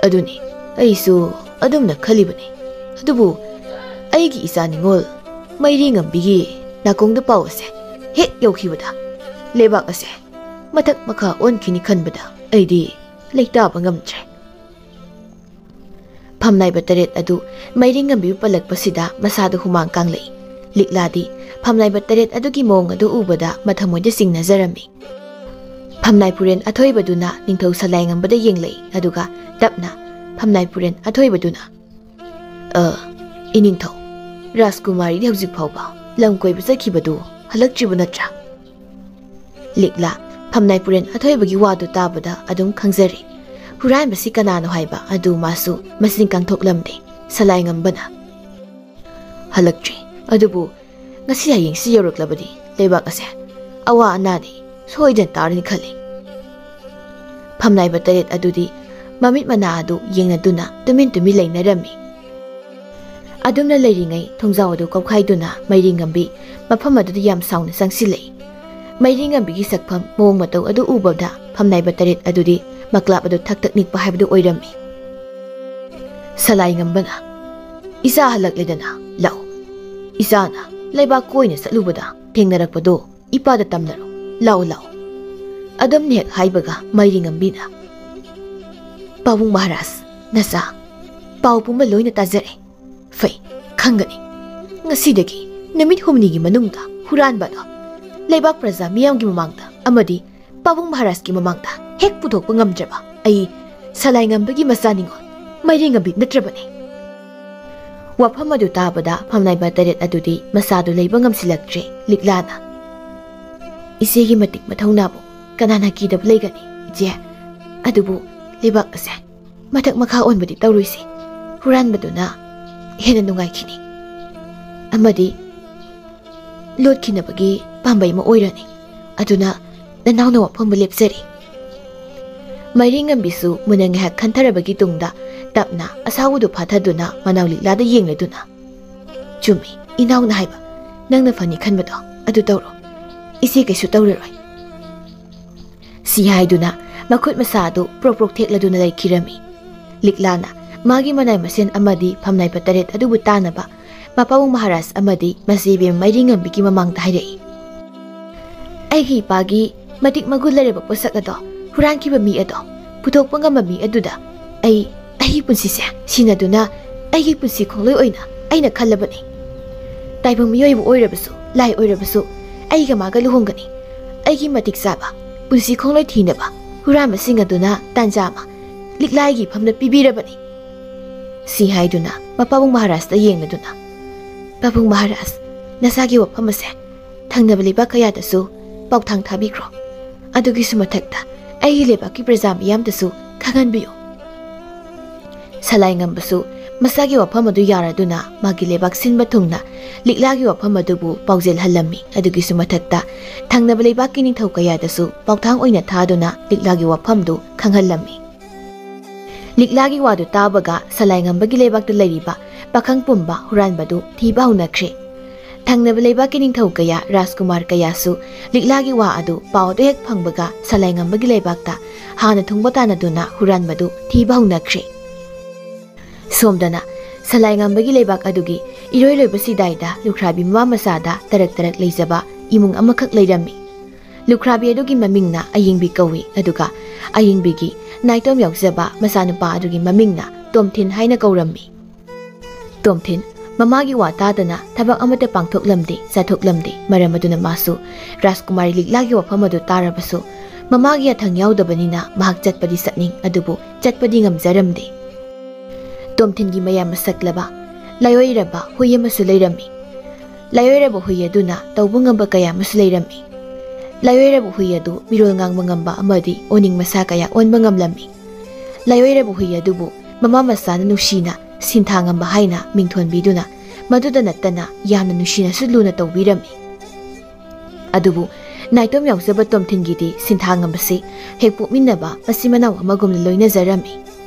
ꯑꯗꯨꯅꯤ, ꯑꯩꯁꯨ ꯑꯗꯨꯝꯅ ꯈꯜꯂꯤꯕꯅꯤ꯫ ꯑꯗꯨꯕꯨ ꯑꯩꯒꯤ ꯏꯆꯥ ꯅꯤꯉꯣꯜ ꯃꯩꯔꯤ ꯉꯝꯕꯤꯒꯤ ꯅꯥꯀꯣꯡꯗ ꯄꯥꯎ ꯑꯁꯦ ꯍꯦꯛ ꯌꯧꯈꯤꯕꯗ ꯂꯩꯕꯥꯛ ꯑꯁꯦ ꯃꯊꯛ ꯃꯈꯥ ꯑꯣꯟꯈꯤꯅꯤ ꯈꯟꯕꯗ ꯑꯩꯗꯤ ꯂꯩꯇꯥꯕ ꯉꯝꯗ꯭ꯔꯦ꯫ ꯐꯝꯅꯥꯏꯕ ꯇꯔꯦꯠ ꯑꯗꯨ ꯃꯩꯔꯤ ꯉꯝꯕꯤꯕꯨ ꯄꯜꯂꯛꯄꯁꯤꯗ ꯃꯁꯥꯗ ꯍꯨꯃꯥꯡ ꯀꯥꯡꯂꯛꯏ꯫ ꯂꯤꯛꯂꯥꯗꯤ ꯐꯝꯅꯥꯏꯕ ꯇꯔꯦꯠ ꯑꯗꯨꯒꯤ ꯃꯑꯣꯡ ꯑꯗꯨ ꯎꯕꯗ ꯃꯊꯃꯣꯏꯗ ꯆꯤꯡꯅꯖꯔꯝꯃꯤ꯫ ꯐꯝꯅꯥꯏ ꯄꯨꯔꯦꯟ ꯑꯊꯣꯏꯕꯗꯨꯅ ꯅꯤꯡꯊꯧ ꯁꯂꯥꯏꯉꯝꯕꯗ ꯌꯦꯡꯂꯛꯏ, ꯑꯗꯨꯒ ꯇꯞꯅ ꯐꯝꯅꯥꯏ ꯄꯨꯔꯦꯟ ꯑꯊꯣꯏꯕꯗꯨꯅ, "ꯑ, ꯏꯅꯤꯡꯊꯧ, ꯔꯥꯖꯀꯨꯃꯥꯔꯤꯗꯤ ꯍꯧꯖꯤꯛ ꯐꯥꯎꯕ ꯂꯝ ꯀꯣꯏꯕ ꯆꯠꯈꯤꯕꯗꯨ ꯍꯜꯂꯛꯇ꯭ꯔꯤꯕ ꯅꯠꯇ꯭ꯔꯥ?" ꯂꯤꯛꯂꯥ ꯐꯝꯅꯥꯏ ꯄꯨꯔꯦꯟ ꯑꯊꯣꯏꯕꯒꯤ ꯋꯥꯗꯨ ꯇꯥꯕꯗ ꯑꯗꯨꯝ ꯈꯪꯖꯔꯦ꯫ ꯍꯨꯔꯥꯟꯕꯁꯤ ꯀꯅꯥꯅꯣ ꯍꯥꯏꯕ ꯑꯗꯨ ꯃꯥꯁꯨ ꯃꯁꯤꯡ ꯀꯥꯡꯊꯣꯛꯂꯝꯗꯦ꯫ ꯁꯂꯥꯏꯉꯝꯕꯅ, "ꯍꯜꯂꯛꯇ꯭ꯔꯤ꯫ ꯑꯗꯨꯕꯨ ꯉꯁꯤ ꯍꯌꯦꯡꯁꯤ ꯌꯧꯔꯛꯂꯕꯗꯤ ꯂꯩꯕꯥꯛ ꯑꯁꯦ ꯑꯋꯥ ꯑꯅꯥꯗꯤ ꯁꯣꯏꯗꯅ ꯇꯥꯔꯅꯤ ꯈꯜꯂꯤ꯫" ꯐꯝꯅꯥꯏꯕ ꯇꯔꯦꯠ ꯑꯗꯨꯗꯤ ꯃꯃꯤꯠ ꯃꯅꯥ ꯑꯗꯨ ꯌꯦꯡꯅꯗꯨꯅ ꯇꯨꯃꯤꯟ ꯇꯨꯃꯤꯟ ꯂꯩꯅꯔꯝꯃꯤ꯫ ꯑꯗꯨꯝꯅ ꯂꯩꯔꯤꯉꯩ ꯊꯣꯡꯖꯥꯎ ꯑꯗꯨ ꯀꯧꯈꯥꯏꯗꯨꯅ ꯃꯩꯔꯤ ꯉꯝꯕꯤ ꯃꯐꯝ ꯑꯗꯨꯗ ꯌꯥꯝ ꯁꯥꯎꯅ ꯆꯪꯁꯤꯜꯂꯛꯏ꯫ ꯃꯩꯔꯤ ꯉꯝꯕꯤꯒꯤ ꯁꯛꯐꯝ ꯃꯑꯣꯡ ꯃꯇꯧ ꯑꯗꯨ ꯎꯕꯗ ꯐꯝꯅꯥꯏꯕ ꯇꯔꯦꯠ ꯑꯗꯨꯗꯤ ꯃꯀ꯭ꯂꯥꯞ ꯑꯗꯨ ꯊꯛ ꯊꯛ ꯅꯤꯛꯄ ꯍꯥꯏꯕꯗꯨ ꯑꯣꯏꯔꯝꯃꯤ꯫ ꯁꯂꯥꯏ ꯉꯝꯕꯅ, "ꯏꯆꯥ ꯍꯜꯂꯛꯂꯦꯗꯅ, ꯂꯥꯛꯎ꯫ ꯏꯆꯥꯅ ꯂꯩꯕꯥꯛ ꯀꯣꯏꯅ ꯆꯠꯂꯨꯕꯗ ꯊꯦꯡꯅꯔꯛꯄꯗꯣ ꯏꯄꯥꯗ ꯇꯝꯅꯔꯣ꯫ ꯂꯥꯛꯎ, ꯂꯥꯛꯎ꯫" ꯑꯗꯨꯝꯅ ꯍꯦꯛ ꯍꯥꯏꯕꯒ ꯃꯩꯔꯤ ꯉꯝꯕꯤꯅ, "ꯄꯥꯕꯨꯡ ꯃꯍꯥꯔꯥꯖ, ꯅꯆꯥ ꯄꯥꯎ ꯄꯨꯝꯕ ꯂꯣꯏꯅ ꯇꯥꯖꯔꯦ꯫ ꯐꯩ, ꯈꯪꯒꯅꯤ꯫ ꯉꯁꯤꯗꯒꯤ ꯅꯨꯃꯤꯠ ꯍꯨꯝꯅꯤꯒꯤ ꯃꯅꯨꯡꯗ ꯍꯨꯔꯥꯟꯕ ꯑꯗꯣ ꯂꯩꯕꯥꯛ ꯄ꯭ꯔꯖꯥ ꯃꯤꯌꯥꯝꯒꯤ ꯃꯃꯥꯡꯗ ꯑꯃꯗꯤ ꯄꯥꯕꯨꯡ ꯃꯍꯥꯔꯥꯖꯀꯤ ꯃꯃꯥꯡꯗ ꯍꯦꯛ ꯄꯨꯊꯣꯛꯄ ꯉꯝꯗ꯭ꯔꯕ ꯑꯩ ꯁꯂꯥꯏꯉꯝꯕꯒꯤ ꯃꯆꯥ ꯅꯤꯉꯣꯜ ꯃꯩꯔꯤ ꯉꯝꯕꯤ ꯅꯠꯇ꯭ꯔꯕꯅꯦ꯫" ꯋꯥꯐꯝ ꯑꯗꯨ ꯇꯥꯕꯗ ꯐꯝꯅꯥꯏꯕ ꯇꯔꯦꯠ ꯑꯗꯨꯗꯤ ꯃꯁꯥꯗꯨ ꯂꯩꯕ ꯉꯝꯁꯤꯜꯂꯛꯇ꯭ꯔꯦ꯫ ꯂꯤꯛꯂꯥꯅ, "ꯏꯆꯦꯒꯤ ꯃꯇꯤꯛ ꯃꯊꯧꯅꯥꯕꯨ ꯀꯅꯥꯅ ꯀꯤꯗꯕ ꯂꯩꯒꯅꯤ, ꯏꯆꯦ? ꯑꯗꯨꯕꯨ ꯂꯩꯕꯥꯛ ꯑꯁꯦ ꯃꯊꯛ ꯃꯈꯥ ꯑꯣꯟꯕꯗꯤ ꯇꯧꯔꯣꯏꯁꯤ꯫ ꯍꯨꯔꯥꯟꯕꯗꯨꯅ ꯍꯦꯟꯅ ꯅꯨꯡꯉꯥꯏꯈꯤꯅꯤ꯫" ꯑꯃꯗꯤ ꯂꯣꯠꯈꯤꯅꯕꯒꯤ ꯄꯥꯝꯕꯩ ꯑꯃ ꯑꯣꯏꯔꯅꯤ꯫ ꯑꯗꯨꯅ ꯅꯅꯥꯎꯅ ꯋꯥꯐꯝꯕꯨ ꯂꯦꯞꯆꯔꯦ꯫ ꯃꯥꯏꯔꯦꯟ ꯉꯝꯕꯤꯁꯨ ꯃꯨꯟꯅ ꯉꯥꯏꯍꯥꯛ ꯈꯟꯊꯔꯕꯒꯤ ꯇꯨꯡꯗ ꯇꯞꯅ ꯑꯁꯥꯎꯕꯗꯨ ꯐꯥꯊꯗꯨꯅ ꯃꯅꯥꯎ ꯂꯤꯛꯂꯥꯗ ꯌꯦꯡꯂꯗꯨꯅ, "ꯆꯨꯝꯃꯤ, ꯏꯅꯥꯎꯅ ꯍꯥꯏꯕ, ꯅꯪꯅ ꯐꯅꯤ ꯈꯟꯕꯗꯣ ꯑꯗꯨ ꯇꯧꯔꯣ꯫ ꯏꯆꯦ ꯀꯩꯁꯨ ꯇꯧꯔꯔꯣꯏ꯫" ꯁꯤ ꯍꯥꯏꯗꯨꯅ ꯃꯈꯨꯠ ꯃꯁꯥ ꯑꯗꯨ ꯄ꯭ꯔꯣꯛ ꯄ꯭ꯔꯣꯛ ꯊꯦꯛꯂꯗꯨꯅ ꯂꯩꯈꯤꯔꯝꯃꯤ꯫ ꯂꯤꯛꯂꯥꯅ ꯃꯥꯒꯤ ꯃꯅꯥꯏ ꯃꯁꯦꯟ ꯑꯃꯗꯤ ꯐꯝꯅꯥꯏꯕ ꯇꯔꯦꯠ ꯑꯗꯨꯕꯨ ꯇꯥꯅꯕ ꯃꯄꯥꯕꯨꯡ ꯃꯍꯥꯔꯥꯖ ꯑꯃꯗꯤ ꯃꯆꯦ ꯏꯕꯦꯝ ꯃꯥꯏꯔꯦꯟ ꯉꯝꯕꯤꯒꯤ ꯃꯃꯥꯡꯗ ꯍꯥꯏꯔꯛꯏ꯫ "ꯑꯩꯒꯤ ꯏꯄꯥꯒꯤ ꯃꯇꯤꯛ ꯃꯒꯨꯟ ꯂꯩꯔꯕ ꯄꯣꯠꯁꯛ ꯑꯗꯣ ꯍꯨꯔꯥꯟꯈꯤꯕ ꯃꯤ ꯑꯗꯣ ꯄꯨꯊꯣꯛꯄ ꯉꯝꯕ ꯃꯤ ꯑꯗꯨꯗ ꯑꯩ, ꯑꯩꯒꯤ ꯄꯨꯟꯁꯤꯁꯦ ꯁꯤꯟꯅꯗꯨꯅ ꯑꯩꯒꯤ ꯄꯨꯟꯁꯤ ꯈꯣꯡꯂꯣꯏ ꯑꯣꯏꯅ ꯑꯩꯅ ꯈꯜꯂꯕꯅꯤ꯫ ꯇꯥꯏꯕꯪ ꯃꯤꯑꯣꯏꯕ ꯑꯣꯏꯔꯕꯁꯨ, ꯂꯥꯏ ꯑꯣꯏꯔꯕꯁꯨ, ꯑꯩꯒ ꯃꯥꯒ ꯂꯨꯍꯣꯡꯒꯅꯤ꯫ ꯑꯩꯒꯤ ꯃꯇꯤꯛ ꯆꯥꯕ ꯄꯨꯟꯁꯤ ꯈꯣꯡꯂꯣꯏ ꯊꯤꯅꯕ ꯍꯨꯔꯥꯟꯕꯁꯤꯡ ꯑꯗꯨꯅ ꯇꯥꯟꯖꯥ ꯑꯃ ꯂꯤꯛꯂꯥꯒꯤ ꯏꯐꯝꯗ ꯄꯤꯕꯤꯔꯕꯅꯤ꯫" ꯁꯤ ꯍꯥꯏꯗꯨꯅ ꯃꯄꯥꯕꯨꯡ ꯃꯍꯥꯔꯥꯖꯇ ꯌꯦꯡꯂꯗꯨꯅ, "ꯄꯥꯕꯨꯡ ꯃꯍꯥꯔꯥꯖ, ꯅꯁꯥꯒꯤ ꯋꯥꯐꯝ ꯑꯁꯦ ꯊꯪꯅꯕ ꯂꯩꯕꯥꯛ ꯀꯌꯥꯗꯁꯨ ꯄꯥꯎꯊꯥꯡ ꯊꯥꯕꯤꯈ꯭ꯔꯣ꯫ ꯑꯗꯨꯒꯤꯁꯨ ꯃꯊꯛꯇ ꯑꯩꯒꯤ ꯂꯩꯕꯥꯛꯀꯤ ꯄ꯭ꯔꯖꯥ ꯃꯤꯌꯥꯝꯗꯁꯨ ꯈꯪꯍꯟꯕꯤꯌꯨ꯫" ꯁꯂꯥꯏ ꯉꯝꯕꯁꯨ ꯃꯁꯥꯒꯤ ꯋꯥꯐꯝ ꯑꯗꯨ ꯌꯥꯔꯗꯨꯅ ꯃꯥꯒꯤ ꯂꯩꯕꯥꯛ ꯁꯤꯟꯕ ꯊꯨꯡꯅ ꯂꯤꯛꯂꯥꯒꯤ ꯋꯥꯐꯝ ꯑꯗꯨꯕꯨ ꯄꯥꯎꯖꯦꯜꯍꯜꯂꯝꯃꯤ꯫ ꯑꯗꯨꯒꯤꯁꯨ ꯃꯊꯛꯇ ꯊꯪꯅꯕ ꯂꯩꯕꯥꯛꯀꯤ ꯅꯤꯡꯊꯧ ꯀꯌꯥꯗꯁꯨ ꯄꯥꯎꯊꯥꯡ ꯑꯣꯏꯅ ꯊꯥꯗꯨꯅ ꯂꯤꯛꯂꯥꯒꯤ ꯋꯥꯐꯝꯗꯨ ꯈꯪꯍꯜꯂꯝꯃꯤ꯫ ꯂꯤꯛꯂꯥꯒꯤ ꯋꯥꯗꯨ ꯇꯥꯕꯒ ꯁꯂꯥꯏꯉꯝꯕꯒꯤ ꯂꯩꯕꯥꯛꯇ ꯂꯩꯔꯤꯕ ꯄꯥꯈꯪ ꯄꯨꯝꯕ ꯍꯨꯔꯥꯟꯕꯗꯨ ꯊꯤꯕ ꯍꯧꯅꯈ꯭ꯔꯦ꯫ ꯊꯪꯅꯕ ꯂꯩꯕꯥꯛꯀꯤ ꯅꯤꯡꯊꯧ ꯀꯌꯥ, ꯔꯥꯖꯀꯨꯃꯥꯔ ꯀꯌꯥꯁꯨ ꯂꯤꯛꯂꯥꯒꯤ ꯋꯥ ꯑꯗꯨ ꯄꯥꯎ ꯑꯗꯨ ꯍꯦꯛ ꯐꯪꯕꯒ ꯁꯂꯥꯏꯉꯝꯕꯒꯤ ꯂꯩꯕꯥꯛꯇ ꯍꯥꯟꯅ ꯊꯨꯡꯕ ꯇꯥꯟꯅꯗꯨꯅ ꯍꯨꯔꯥꯟꯕꯗꯨ ꯊꯤꯕ ꯍꯧꯅꯈ꯭ꯔꯦ꯫ ꯁꯣꯝꯗꯅ ꯁꯂꯥꯏꯉꯝꯕꯒꯤ ꯂꯩꯕꯥꯛ ꯑꯗꯨꯒꯤ ꯏꯔꯣꯏ ꯂꯣꯏꯕ ꯁꯤꯗꯥꯏꯗ ꯂꯨꯈ꯭ꯔꯥꯕꯤ ꯃꯃꯥ ꯃꯆꯥꯗ ꯇꯔꯛ ꯇꯔꯛ ꯂꯩꯖꯕ ꯏꯃꯨꯡ ꯑꯃꯈꯛ ꯂꯩꯔꯝꯃꯤ꯫ ꯂꯨꯈ꯭ꯔꯥꯕꯤ ꯑꯗꯨꯒꯤ ꯃꯃꯤꯡꯅ ꯑꯌꯤꯡꯕꯤ ꯀꯧꯏ, ꯑꯗꯨꯒ ꯑꯌꯤꯡꯕꯤꯒꯤ ꯅꯥꯏꯇꯣꯝ ꯌꯥꯎꯖꯕ ꯃꯆꯥꯅꯨꯄꯥ ꯑꯗꯨꯒꯤ ꯃꯃꯤꯡꯅ ꯇꯣꯝꯊꯤꯟ ꯍꯥꯏꯅ ꯀꯧꯔꯝꯃꯤ꯫ ꯇꯣꯝꯊꯤꯟ ꯃꯃꯥꯒꯤ ꯋꯥ ꯇꯥꯗꯅ ꯊꯕꯛ ꯑꯃꯠꯇ ꯄꯥꯡꯊꯣꯛꯂꯝꯗꯦ, ꯆꯠꯊꯣꯛꯂꯝꯗꯦ꯫ ꯃꯔꯝ ꯑꯗꯨꯅ ꯃꯥꯁꯨ ꯔꯥꯖꯀꯨꯃꯥꯔꯤ ꯂꯤꯛꯂꯥꯒꯤ ꯋꯥꯐꯝ ꯑꯗꯨ ꯇꯥꯔꯕꯁꯨ ꯃꯃꯥꯒꯤ ꯌꯥꯊꯪ ꯌꯥꯎꯗꯕꯅꯤꯅ ꯃꯍꯥꯛ ꯆꯠꯄꯗꯤ ꯆꯠꯅꯤꯡ ꯑꯗꯨꯕꯨ ꯆꯠꯄꯗꯤ ꯉꯝꯖꯔꯝꯗꯦ꯫ ꯇꯣꯝꯊꯤꯟꯒꯤ ꯃꯌꯥꯝ ꯃꯁꯛꯂꯕ ꯂꯥꯏꯑꯣꯏꯔꯕ ꯍꯨꯏ ꯑꯃꯁꯨ ꯂꯩꯔꯝꯃꯤ꯫ ꯂꯥꯏꯑꯣꯏꯔꯕ ꯍꯨꯏ ꯑꯗꯨꯅ ꯇꯧꯕ ꯉꯝꯕ ꯀꯌꯥ ꯑꯃꯁꯨ ꯂꯩꯔꯝꯃꯤ꯫ ꯂꯥꯏꯑꯣꯏꯔꯕ ꯍꯨꯏ ꯑꯗꯨ ꯃꯤꯔꯣꯜ ꯉꯥꯡꯕ ꯉꯝꯕ ꯑꯃꯗꯤ ꯑꯣꯅꯤꯡ ꯃꯁꯥ ꯀꯌꯥ ꯑꯣꯟꯕ ꯉꯝꯂꯝꯃꯤ꯫ ꯂꯥꯏꯑꯣꯏꯔꯕ ꯍꯨꯏ ꯑꯗꯨꯕꯨ ꯃꯃꯥ ꯃꯆꯥꯅ ꯅꯨꯡꯁꯤꯅ ꯁꯤꯟꯊꯥ ꯉꯝꯕ ꯍꯥꯏꯅ ꯃꯤꯡꯊꯣꯟꯕꯤꯗꯨꯅ ꯃꯗꯨꯗ ꯅꯠꯇꯅ ꯌꯥꯝꯅ ꯅꯨꯡꯁꯤꯅꯁꯨ ꯂꯨꯅ ꯇꯧꯕꯤꯔꯝꯃꯤ꯫ ꯑꯗꯨꯕꯨ ꯅꯥꯏꯇꯣꯝ ꯌꯥꯎꯖꯕ ꯇꯣꯝꯊꯤꯟꯒꯤꯗꯤ ꯁꯤꯟꯊꯥꯉꯝꯕꯁꯤ ꯍꯦꯛ ꯄꯣꯛꯃꯤꯟꯅꯕ ꯃꯆꯤꯟ ꯃꯅꯥꯎ ꯑꯃꯒꯨꯝꯅ ꯂꯣꯏꯅꯖꯔꯝꯃꯤ꯫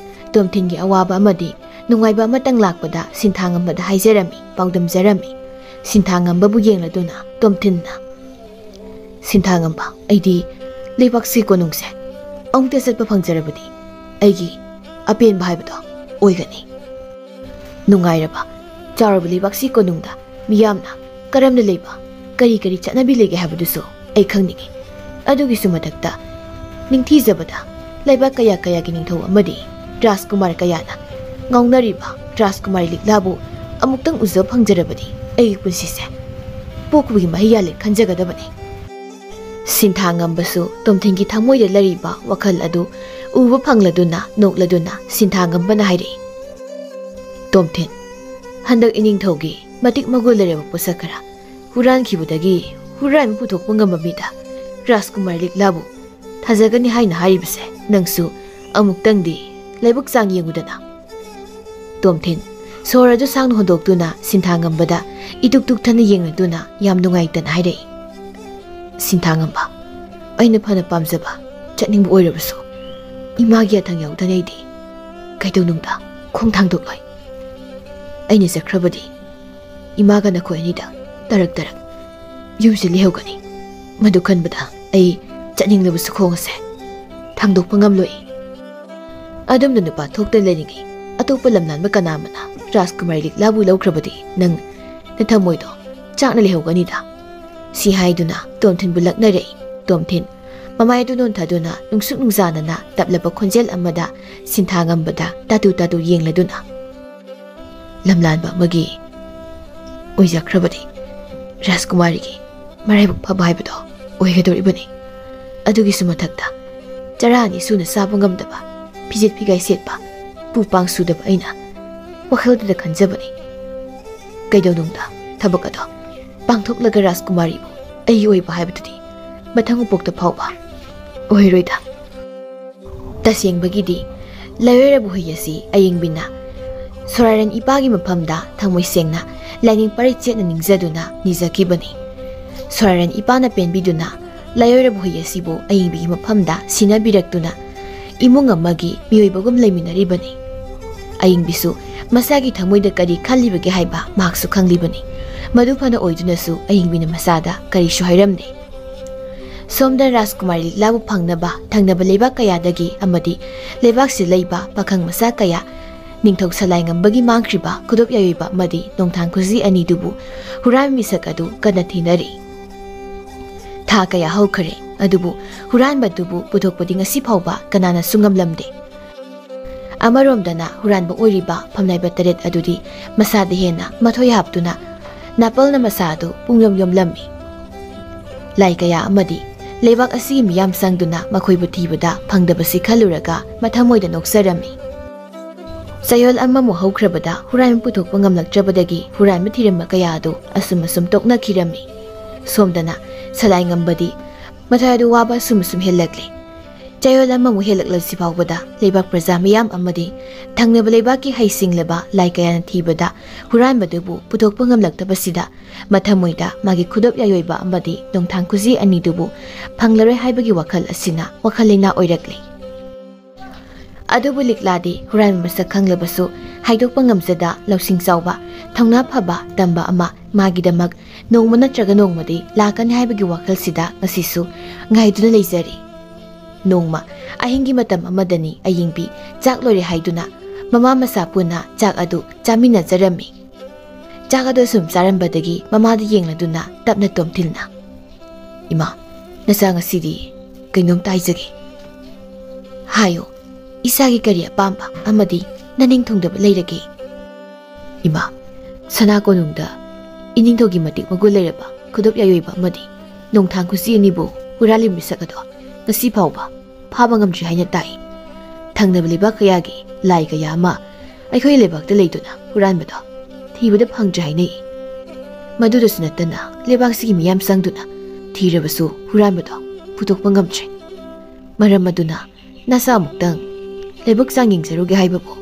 ꯇꯣꯝꯊꯤꯟꯒꯤ ꯑꯋꯥꯕ ꯑꯃꯗꯤ ꯅꯨꯡꯉꯥꯏꯕ ꯑꯃꯇꯪ ꯂꯥꯛꯄꯗ ꯁꯤꯟꯊꯥꯉꯝꯕꯗ ꯍꯥꯏꯖꯔꯝꯃꯤ, ꯄꯥꯎꯗꯝꯖꯔꯝꯃꯤ꯫ ꯁꯤꯟꯊꯥꯉꯝꯕꯕꯨ ꯌꯦꯡꯂꯗꯨꯅ ꯇꯣꯝꯊꯤꯟꯅ, "ꯁꯤꯟꯊꯥꯉꯝꯕ, ꯑꯩꯗꯤ ꯂꯩꯕꯥꯛꯁꯤ ꯀꯣꯅꯨꯡꯁꯦ ꯑꯃꯨꯛꯇ ꯆꯠꯄ ꯐꯪꯖꯔꯕꯗꯤ ꯑꯩꯒꯤ ꯑꯄꯦꯟꯕ ꯍꯥꯏꯕꯗꯣ ꯑꯣꯏꯒꯅꯤ꯫ ꯅꯨꯡꯉꯥꯏꯔꯕ, ꯆꯥꯎꯔꯕ ꯂꯩꯕꯥꯛꯁꯤ ꯀꯣꯅꯨꯡꯗ ꯃꯤꯌꯥꯝꯅ ꯀꯔꯝꯅ ꯂꯩꯕ, ꯀꯔꯤ ꯀꯔꯤ ꯆꯠꯅꯕꯤ ꯂꯩꯒꯦ ꯍꯥꯏꯕꯗꯨꯁꯨ ꯑꯩ ꯈꯪꯅꯤꯡꯏ꯫ ꯑꯗꯨꯒꯤꯁꯨ ꯃꯊꯛꯇ ꯅꯤꯡꯊꯤꯖꯕꯗ ꯂꯩꯕꯥꯛ ꯀꯌꯥ ꯀꯌꯥꯒꯤ ꯅꯤꯡꯊꯧ ꯑꯃꯗꯤ ꯔꯥꯖꯀꯨꯃꯥꯔ ꯀꯌꯥꯅ ꯉꯥꯎꯅꯔꯤꯕ ꯔꯥꯖꯀꯨꯃꯥꯔꯤ ꯂꯤꯛꯂꯥꯕꯨ ꯑꯃꯨꯛꯇꯪ ꯎꯖꯕ ꯐꯪꯖꯔꯕꯗꯤ ꯑꯩꯒꯤ ꯄꯨꯟꯁꯤꯁꯦ ꯄꯣꯛꯄꯒꯤ ꯃꯍꯩ ꯌꯥꯜꯂꯦ ꯈꯟꯖꯒꯗꯕꯅꯤ꯫" ꯁꯤꯟꯊꯥꯉꯝꯕꯁꯨ ꯇꯣꯝꯊꯤꯟꯒꯤ ꯊꯃꯣꯏꯗ ꯂꯩꯔꯤꯕ ꯋꯥꯈꯜ ꯑꯗꯨ ꯎꯕ ꯐꯪꯂꯗꯨꯅ ꯅꯣꯛꯂꯗꯨꯅ ꯁꯤꯟꯊꯥꯉꯝꯕꯅ ꯍꯥꯏꯔꯛꯏ, "ꯇꯣꯝꯊꯤꯟ, ꯍꯟꯗꯛ ꯏꯅꯤꯡꯊꯧꯒꯤ ꯃꯇꯤꯛ ꯃꯒꯨꯟ ꯂꯩꯔꯕ ꯄꯣꯠꯁꯛ ꯈꯔ ꯍꯨꯔꯥꯟꯈꯤꯕꯗꯒꯤ ꯍꯨꯔꯥꯟꯕ ꯄꯨꯊꯣꯛꯄ ꯉꯝꯕ ꯃꯤꯗ ꯔꯥꯖꯀꯨꯃꯥꯔ ꯂꯤꯛꯂꯥꯕꯨ ꯊꯥꯖꯒꯅꯤ ꯍꯥꯏꯅ ꯍꯥꯏꯔꯤꯕꯁꯦ ꯅꯪꯁꯨ ꯑꯃꯨꯛꯇꯪꯗꯤ ꯂꯥꯏꯕꯛ ꯆꯥꯡ ꯌꯦꯡꯉꯨꯗꯅ꯫" ꯇꯣꯝꯊꯤꯟ ꯁꯣꯔ ꯑꯗꯨ ꯁꯥꯡꯅ ꯍꯣꯟꯗꯣꯛꯇꯨꯅ ꯁꯤꯟꯊꯥꯉꯝꯕꯗ ꯏꯇꯨꯛ ꯇꯨꯛꯊꯅ ꯌꯦꯡꯂꯗꯨꯅ ꯌꯥꯝ ꯅꯨꯡꯉꯥꯏꯇꯅ ꯍꯥꯏꯔꯛꯏ, "ꯁꯤꯟꯊꯥꯉꯝꯕ, ꯑꯩꯅ ꯐꯅ ꯄꯥꯝꯖꯕ ꯆꯠꯅꯤꯡꯕ ꯑꯣꯏꯔꯕꯁꯨ ꯏꯃꯥꯒꯤ ꯌꯥꯊꯪ ꯌꯥꯎꯗꯅ ꯑꯩꯗꯤ ꯀꯩꯗꯧꯅꯨꯡꯗ ꯈꯣꯡ ꯊꯥꯡꯗꯣꯛꯂꯣꯏ꯫ ꯑꯩꯅ ꯆꯠꯈ꯭ꯔꯕꯗꯤ ꯏꯃꯥꯒ ꯅꯈꯣꯏ ꯑꯅꯤꯗ ꯇꯔꯛ ꯇꯔꯛ ꯌꯨꯝꯁꯤ ꯂꯩꯍꯧꯒꯅꯤ꯫ ꯃꯗꯨ ꯈꯟꯕꯗ ꯑꯩ ꯆꯠꯅꯤꯡꯂꯕꯁꯨ ꯈꯣꯡ ꯑꯁꯦ ꯊꯥꯡꯗꯣꯛꯄ ꯉꯝꯂꯣꯏ꯫" "ꯑꯗꯨꯝꯅ ꯅꯨꯄꯥ ꯊꯣꯛꯇ ꯂꯩꯔꯤꯉꯩ ꯑꯇꯣꯞꯄ ꯂꯝꯂꯥꯟꯕ ꯀꯅꯥ ꯑꯃꯅ ꯔꯥꯖꯀꯨꯃꯥꯔꯤ ꯂꯤꯛꯂꯥꯕꯨ ꯂꯧꯈ꯭ꯔꯕꯗꯤ ꯅꯪ ꯅꯊꯃꯣꯏꯗꯣ ꯆꯥꯛꯅ ꯂꯩꯍꯧꯒꯅꯤꯗ꯫" ꯁꯤ ꯍꯥꯏꯗꯨꯅ ꯇꯣꯝꯊꯤꯟꯕꯨ ꯂꯛꯅꯔꯛꯏ꯫ ꯇꯣꯝꯊꯤꯟ ꯃꯃꯥꯏ ꯑꯗꯨ ꯅꯣꯟꯊꯗꯨꯅ ꯅꯨꯡꯁꯨꯛ ꯅꯨꯡꯖꯥꯅꯅ ꯇꯞꯂꯕ ꯈꯣꯟꯖꯦꯜ ꯑꯃꯗ ꯁꯤꯟꯊꯥꯉꯝꯕꯗ ꯇꯥꯇꯨ ꯇꯥꯇꯨ ꯌꯦꯡꯂꯗꯨꯅ, "ꯂꯝꯂꯥꯟꯕ ꯑꯃꯒꯤ ꯑꯣꯏꯖꯈ꯭ꯔꯕꯗꯤ ꯔꯥꯖꯀꯨꯃꯥꯔꯤꯒꯤ ꯃꯔꯥꯏꯕꯛ ꯐꯕ ꯍꯥꯏꯕꯗꯣ ꯑꯣꯏꯒꯗꯧꯔꯤꯕꯅꯤ꯫ ꯑꯗꯨꯒꯤꯁꯨ ꯃꯊꯛꯇ ꯆꯔꯥ ꯑꯅꯤ ꯁꯨꯅ ꯆꯥꯕ ꯉꯝꯗꯕ, ꯐꯤꯖꯦꯠ ꯐꯤꯒꯥꯏ ꯁꯦꯠꯄ, ꯄꯨ ꯄꯥꯡ ꯁꯨꯗꯕ ꯑꯩꯅ ꯋꯥꯈꯜꯗꯨꯗ ꯈꯟꯖꯕꯅꯤ꯫ ꯀꯩꯗꯧꯅꯨꯡꯗ ꯊꯕꯛ ꯑꯗꯣ ꯄꯥꯡꯊꯣꯛꯂꯒ ꯔꯥꯖꯀꯨꯃꯥꯔꯤꯕꯨ ꯑꯩꯒꯤ ꯑꯣꯏꯕ ꯍꯥꯏꯕꯗꯨꯗꯤ ꯃꯊꯪ ꯃꯄꯣꯛꯇ ꯐꯥꯎꯕ ꯑꯣꯏꯔꯣꯏꯗ꯫" ꯇꯁꯦꯡꯕꯒꯤꯗꯤ ꯂꯩꯔꯣꯏꯔꯕ ꯎꯍꯩ ꯑꯁꯤ ꯑꯌꯤꯡꯕꯤꯅ ꯁꯣꯔꯥꯔꯦꯟ ꯏꯄꯥꯒꯤ ꯃꯐꯝꯗ ꯊꯃꯣꯏ ꯁꯦꯡꯅ ꯂꯥꯏꯅꯤꯡ ꯄꯔꯤꯆꯦꯠꯅ ꯅꯤꯡꯖꯗꯨꯅ ꯅꯤꯖꯈꯤꯕꯅꯤ꯫ ꯁꯣꯔꯥꯔꯦꯟ ꯏꯄꯥꯅ ꯄꯦꯟꯕꯤꯗꯨꯅ ꯂꯥꯏꯑꯣꯏꯔꯕ ꯍꯨꯏ ꯑꯁꯤꯕꯨ ꯑꯏꯪꯕꯤꯒꯤ ꯃꯐꯝꯗ ꯁꯤꯟꯅꯕꯤꯔꯛꯇꯨꯅ ꯏꯃꯨꯡ ꯑꯃꯒꯤ ꯃꯤꯑꯣꯏꯕꯒꯨꯝ ꯂꯩꯃꯤꯟꯅꯔꯤꯕꯅꯤ꯫ ꯑꯏꯪꯕꯤꯁꯨ ꯃꯁꯥꯒꯤ ꯊꯃꯣꯏꯗ ꯀꯔꯤ ꯈꯜꯂꯤꯕꯒꯦ ꯍꯥꯏꯕ ꯃꯍꯥꯛꯁꯨ ꯈꯪꯂꯤꯕꯅꯤ꯫ ꯃꯗꯨ ꯐꯅ ꯑꯣꯏꯗꯨꯅꯁꯨ ꯑꯏꯪꯕꯤꯅ ꯃꯁꯥꯗ ꯀꯔꯤꯁꯨ ꯍꯥꯏꯔꯝꯗꯦ꯫ ꯁꯣꯝꯗ ꯔꯥꯖꯀꯨꯃꯥꯔꯤ ꯂꯤꯛꯂꯥꯕꯨ ꯐꯪꯅꯕ ꯊꯪꯅꯕ ꯂꯩꯕꯥꯛ ꯀꯌꯥꯗꯒꯤ ꯑꯃꯗꯤ ꯂꯩꯕꯥꯛꯁꯤꯗ ꯂꯩꯕ ꯄꯥꯈꯪ ꯃꯆꯥ ꯀꯌꯥ ꯅꯤꯡꯊꯧ ꯁꯂꯥꯏꯉꯝꯕꯒꯤ ꯃꯥꯡꯈ꯭ꯔꯤꯕ ꯈꯨꯗꯣꯞ ꯌꯥꯏꯑꯣꯏꯕ ꯑꯃꯗꯤ ꯅꯣꯡꯊꯥꯡ ꯈꯨꯖꯤ ꯑꯅꯤꯗꯨꯕꯨ ꯍꯨꯔꯥꯟꯕ ꯃꯤꯁꯛ ꯑꯗꯨ ꯀꯟꯅ ꯊꯤꯅꯔꯤ꯫ ꯊꯥ ꯀꯌꯥ ꯍꯧꯈ꯭ꯔꯦ, ꯑꯗꯨꯕꯨ ꯍꯨꯔꯥꯟꯕꯗꯨꯕꯨ ꯄꯨꯊꯣꯛꯄꯗꯤ ꯉꯁꯤ ꯐꯥꯎꯕ ꯀꯅꯥꯅꯁꯨ ꯉꯝꯂꯝꯗꯦ꯫ ꯑꯃꯔꯣꯝꯗꯅ ꯍꯨꯔꯥꯟꯕ ꯑꯣꯏꯔꯤꯕ ꯐꯝꯅꯥꯏꯕ ꯇꯔꯦꯠ ꯑꯗꯨꯗꯤ ꯃꯁꯥꯗ ꯍꯦꯟꯅ ꯃꯊꯣꯏ ꯍꯥꯞꯇꯨꯅ ꯅꯥꯄꯜꯅ ꯃꯁꯥ ꯑꯗꯨ ꯄꯨꯡꯌꯣꯝ ꯌꯣꯝꯂꯝꯃꯤ꯫ ꯂꯥꯏ ꯀꯌꯥ ꯑꯃꯗꯤ ꯂꯩꯕꯥꯛ ꯑꯁꯤꯒꯤ ꯃꯤꯌꯥꯝ ꯆꯪꯗꯨꯅ ꯃꯈꯣꯏꯕꯨ ꯊꯤꯕꯗ ꯐꯪꯗꯕꯁꯤ ꯈꯜꯂꯨꯔꯒ ꯃꯊꯃꯣꯏꯗ ꯅꯣꯛꯆꯔꯝꯃꯤ꯫ ꯆꯌꯣꯜ ꯑꯃꯃꯨꯛ ꯍꯧꯈ꯭ꯔꯕꯗ ꯍꯨꯔꯥꯟꯕ ꯄꯨꯊꯣꯛꯄ ꯉꯝꯂꯛꯇ꯭ꯔꯕꯗꯒꯤ ꯍꯨꯔꯥꯟꯕ ꯊꯤꯔꯝꯕ ꯀꯌꯥ ꯑꯗꯨ ꯑꯁꯨꯝ ꯑꯁꯨꯝ ꯇꯣꯛꯅꯈꯤꯔꯝꯃꯤ꯫ ꯁꯣꯝꯗꯅ ꯁꯂꯥꯏ ꯉꯝꯕꯗꯤ ꯃꯊꯣꯏ ꯑꯗꯨ ꯋꯥꯕ ꯑꯁꯨꯝ ꯑꯁꯨꯝ ꯍꯦꯜꯂꯛꯂꯦ꯫ ꯆꯌꯣꯜ ꯑꯃꯃꯨꯛ ꯍꯦꯜꯂꯛꯂꯁꯤ ꯐꯥꯎꯕꯗ ꯂꯩꯕꯥꯛ ꯄ꯭ꯔꯖꯥ ꯃꯤꯌꯥꯝ ꯑꯃꯗꯤ ꯊꯪꯅꯕ ꯂꯩꯕꯥꯛꯀꯤ ꯍꯩꯁꯤꯡꯂꯕ ꯂꯥꯏ ꯀꯌꯥꯅ ꯊꯤꯕꯗ ꯍꯨꯔꯥꯟꯕꯗꯨꯕꯨ ꯄꯨꯊꯣꯛꯄ ꯉꯝꯂꯛꯇꯕꯁꯤꯗ ꯃꯊꯃꯣꯏꯗ ꯃꯥꯒꯤ ꯈꯨꯗꯣꯞ ꯌꯥꯏꯑꯣꯏꯕ ꯑꯃꯗꯤ ꯅꯣꯡꯊꯥꯡ ꯈꯨꯖꯤ ꯑꯅꯤꯗꯨꯕꯨ ꯐꯪꯂꯔꯣꯏ ꯍꯥꯏꯕꯒꯤ ꯋꯥꯈꯜ ꯑꯁꯤꯅ ꯋꯥꯈꯜ ꯂꯩꯅꯥ ꯑꯣꯏꯔꯛꯂꯤ꯫ ꯑꯗꯨꯕꯨ ꯂꯤꯛꯂꯥꯗꯤ ꯍꯨꯔꯥꯟꯕ ꯃꯁꯛ ꯈꯪꯂꯕꯁꯨ ꯍꯥꯏꯗꯣꯛꯄ ꯉꯝꯖꯗ ꯂꯧꯁꯤꯡ ꯆꯥꯎꯕ, ꯊꯧꯅꯥ ꯐꯕ ꯇꯝꯕ ꯑꯃ ꯃꯥꯒꯤꯗꯃꯛ ꯅꯣꯡꯃ ꯅꯠꯇ꯭ꯔꯒ ꯅꯣꯡꯃꯗꯤ ꯂꯥꯛꯀꯅꯤ ꯍꯥꯏꯕꯒꯤ ꯋꯥꯈꯜꯁꯤꯗ ꯉꯁꯤꯁꯨ ꯉꯥꯏꯗꯨꯅ ꯂꯩꯖꯔꯤ꯫ ꯅꯣꯡꯃ ꯑꯍꯤꯡꯒꯤ ꯃꯇꯝ ꯑꯃꯗꯅꯤ ꯑꯌꯤꯡꯕꯤ ꯆꯥꯛ ꯂꯣꯏꯔꯦ ꯍꯥꯏꯗꯨꯅ ꯃꯃꯥ ꯃꯆꯥ ꯄꯨꯟꯅ ꯆꯥꯛ ꯑꯗꯨ ꯆꯥꯃꯤꯟꯅꯖꯔꯝꯃꯤ꯫ ꯆꯥꯛ ꯑꯗꯨ ꯁꯨꯝ ꯆꯥꯔꯝꯕꯗꯒꯤ ꯃꯃꯥꯗ ꯌꯦꯡꯂꯗꯨꯅ ꯇꯞꯅ ꯇꯣꯝꯊꯤꯜꯅ, "ꯏꯃꯥ, ꯅꯆꯥ ꯉꯁꯤꯗꯤ ꯀꯩꯅꯣꯝꯇ ꯍꯥꯏꯖꯒꯦ꯫" "ꯍꯥꯏꯌꯨ, ꯏꯆꯥꯒꯤ ꯀꯔꯤ ꯑꯄꯥꯝꯕ ꯑꯃꯗꯤ ꯅꯅꯤꯡ ꯊꯨꯡꯗꯕ ꯂꯩꯔꯒꯦ?" "ꯏꯃꯥ, ꯁꯅꯥ ꯀꯣꯅꯨꯡꯗ ꯏꯅꯤꯡꯊꯧꯒꯤ ꯃꯇꯤꯛ ꯃꯒꯨꯟ ꯂꯩꯔꯕ ꯈꯨꯗꯣꯞ ꯌꯥꯏꯑꯣꯏꯕ ꯑꯃꯗꯤ ꯅꯣꯡꯊꯥꯡ ꯈꯨꯖꯤ ꯑꯅꯤꯕꯨ ꯍꯨꯔꯥꯜꯂꯤ ꯃꯤꯁꯛ ꯑꯗꯣ ꯉꯁꯤ ꯐꯥꯎꯕ ꯐꯥꯕ ꯉꯝꯗ꯭ꯔꯤ ꯍꯥꯏꯅ ꯇꯥꯏ꯫ ꯊꯪꯅꯕ ꯂꯩꯕꯥꯛ ꯀꯌꯥꯒꯤ ꯂꯥꯏ ꯀꯌꯥ ꯑꯃ ꯑꯩꯈꯣꯏ ꯂꯩꯕꯥꯛꯇ ꯂꯩꯗꯨꯅ ꯍꯨꯔꯥꯟꯕꯗꯣ ꯊꯤꯕꯗ ꯐꯪꯗ꯭ꯔꯤ ꯍꯥꯏꯅꯩ꯫ ꯃꯗꯨꯗꯁꯨ ꯅꯠꯇꯅ ꯂꯩꯕꯥꯛꯁꯤꯒꯤ ꯃꯤꯌꯥꯝ ꯆꯪꯗꯨꯅ ꯊꯤꯔꯕꯁꯨ ꯍꯨꯔꯥꯟꯕꯗꯣ ꯄꯨꯊꯣꯛꯄ ꯉꯝꯗ꯭ꯔꯦ꯫ ꯃꯔꯝ ꯑꯗꯨꯅ ꯅꯁꯥ ꯑꯃꯨꯛꯇꯪ ꯂꯥꯏꯕꯛ ꯆꯥꯡ ꯌꯦꯡꯖꯔꯨꯒꯦ ꯍꯥꯏꯕꯕꯨ?"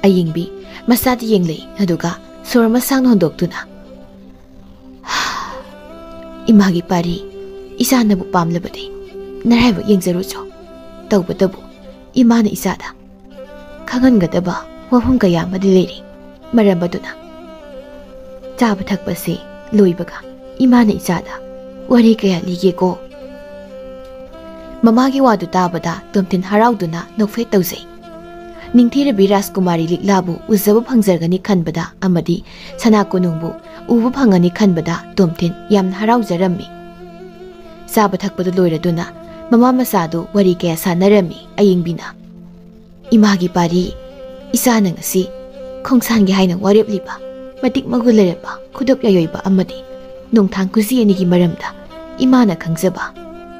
ꯑꯌꯦꯡꯕꯤ ꯃꯁꯥꯗ ꯌꯦꯡꯂꯛꯏ, ꯑꯗꯨꯒ ꯁꯣꯔ ꯑꯃ ꯁꯥꯡꯅ ꯍꯣꯟꯗꯣꯛꯇꯨꯅ, "ꯏꯃꯥꯒꯤ ꯄꯥꯔꯤ, ꯏꯆꯥꯅꯕꯨ ꯄꯥꯝꯂꯕꯗꯤ ꯅꯔꯥꯏꯕꯛ ꯌꯦꯡꯖꯔꯨꯆꯣ꯫ ꯇꯧꯕꯇꯕꯨ ꯏꯃꯥꯅ ꯏꯆꯥꯗ ꯈꯪꯍꯟꯒꯗꯕ ꯋꯥꯐꯝ ꯀꯌꯥ ꯑꯃꯗꯤ ꯂꯩꯔꯤ꯫ ꯃꯔꯝ ꯑꯗꯨꯅ ꯆꯥꯕ ꯊꯛꯄꯁꯤ ꯂꯣꯏꯕꯒ ꯏꯃꯥꯅ ꯏꯆꯥꯗ ꯋꯥꯔꯤ ꯀꯌꯥ ꯂꯤꯒꯦꯀꯣ꯫" ꯃꯃꯥꯒꯤ ꯋꯥꯗꯨ ꯇꯥꯕꯗ ꯇꯣꯝꯊꯤꯟ ꯍꯔꯥꯎꯗꯨꯅ ꯅꯣꯛꯐꯦꯠ ꯇꯧꯖꯩ꯫ ꯅꯤꯡꯊꯤꯔꯕꯤ ꯔꯥꯖꯀꯨꯃꯥꯔꯤ ꯂꯤꯛꯂꯥꯕꯨ ꯎꯖꯕ ꯐꯪꯖꯒꯅꯤ ꯈꯟꯕꯗ ꯑꯃꯗꯤ ꯁꯅꯥ ꯀꯣꯅꯨꯡꯕꯨ ꯎꯕ ꯐꯪꯒꯅꯤ ꯈꯟꯕꯗ ꯇꯣꯝꯊꯤꯟ ꯌꯥꯝꯅ ꯍꯔꯥꯎꯖꯔꯝꯃꯤ꯫ ꯆꯥꯕ ꯊꯛꯄꯗꯨ ꯂꯣꯏꯔꯗꯨꯅ ꯃꯃꯥ ꯃꯆꯥꯗꯨ ꯋꯥꯔꯤ ꯀꯌꯥ ꯁꯥꯟꯅꯔꯝꯃꯤ꯫ ꯑꯌꯦꯡꯕꯤꯅ, "ꯏꯃꯥꯒꯤ ꯄꯥꯔꯤ, ꯏꯆꯥꯅ ꯉꯁꯤ ꯈꯣꯡꯁꯥꯟꯒꯤ ꯍꯥꯏꯅ ꯋꯥꯔꯦꯞꯂꯤꯕ ꯃꯇꯤꯛ ꯃꯒꯨꯟ ꯂꯩꯔꯕ ꯈꯨꯗꯣꯞ ꯌꯥꯏꯑꯣꯏꯕ ꯑꯃꯗꯤ ꯅꯣꯡꯊꯥꯡ ꯈꯨꯖꯤ ꯑꯅꯤꯒꯤ ꯃꯔꯝꯗ ꯏꯃꯥꯅ ꯈꯪꯖꯕ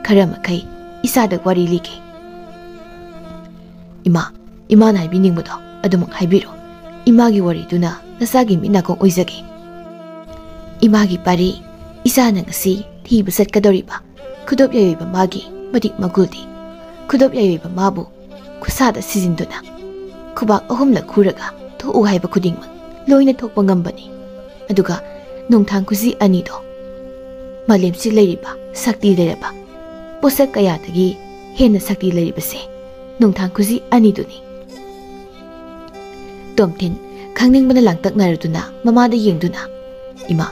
ꯈꯔ ꯃꯈꯩ ꯏꯆꯥꯗ ꯋꯥꯔꯤ ꯂꯤꯒꯦ꯫" "ꯏꯃꯥ, ꯏꯃꯥꯅ ꯍꯥꯏꯕꯤꯅꯤꯡꯕꯗꯣ ꯑꯗꯨꯃꯛ ꯍꯥꯏꯕꯤꯔꯣ꯫ ꯏꯃꯥꯒꯤ ꯋꯥꯔꯤꯗꯨꯅ ꯅꯆꯥꯒꯤ ꯃꯤꯠ ꯅꯥꯀꯣꯡ ꯑꯣꯏꯖꯒꯦ꯫" "ꯏꯃꯥꯒꯤ ꯄꯥꯔꯤ, ꯏꯆꯥꯅ ꯉꯁꯤ ꯊꯤꯕ ꯆꯠꯀꯗꯧꯔꯤꯕ ꯈꯨꯗꯣꯞ ꯌꯥꯏꯑꯣꯏꯕ ꯃꯥꯒꯤ ꯃꯇꯤꯛ ꯃꯒꯨꯜꯗꯤ, ꯈꯨꯗꯣꯞ ꯌꯥꯏꯑꯣꯏꯕ ꯃꯥꯕꯨ ꯈꯨꯠꯁꯥꯗ ꯁꯤꯖꯤꯟꯗꯨꯅ ꯈꯨꯕꯥꯛ ꯑꯍꯨꯝꯂꯛ ꯈꯨꯔꯒ ꯊꯣꯛꯎ ꯍꯥꯏꯕ ꯈꯨꯗꯤꯡꯃꯛ ꯂꯣꯏꯅ ꯊꯣꯛꯄ ꯉꯝꯕꯅꯤ꯫ ꯑꯗꯨꯒ ꯅꯣꯡꯊꯥꯡ ꯈꯨꯖꯤ ꯑꯅꯤꯗꯣ ꯃꯥꯂꯦꯝꯁꯤ ꯂꯩꯔꯤꯕ ꯁꯛꯇꯤ ꯂꯩꯔꯕ ꯄꯣꯠꯁꯛ ꯀꯌꯥꯗꯒꯤ ꯍꯦꯟꯅ ꯁꯛꯇꯤ ꯂꯩꯔꯤꯕꯁꯦ ꯅꯣꯡꯊꯥꯡ ꯈꯨꯖꯤ ꯑꯅꯤꯗꯨꯅꯤ꯫" ꯇꯣꯝꯊꯤꯟ ꯈꯪꯅꯤꯡꯕꯅ ꯂꯥꯡꯇꯛꯅꯔꯗꯨꯅ ꯃꯃꯥꯗ ꯌꯦꯡꯗꯨꯅ, "ꯏꯃꯥ,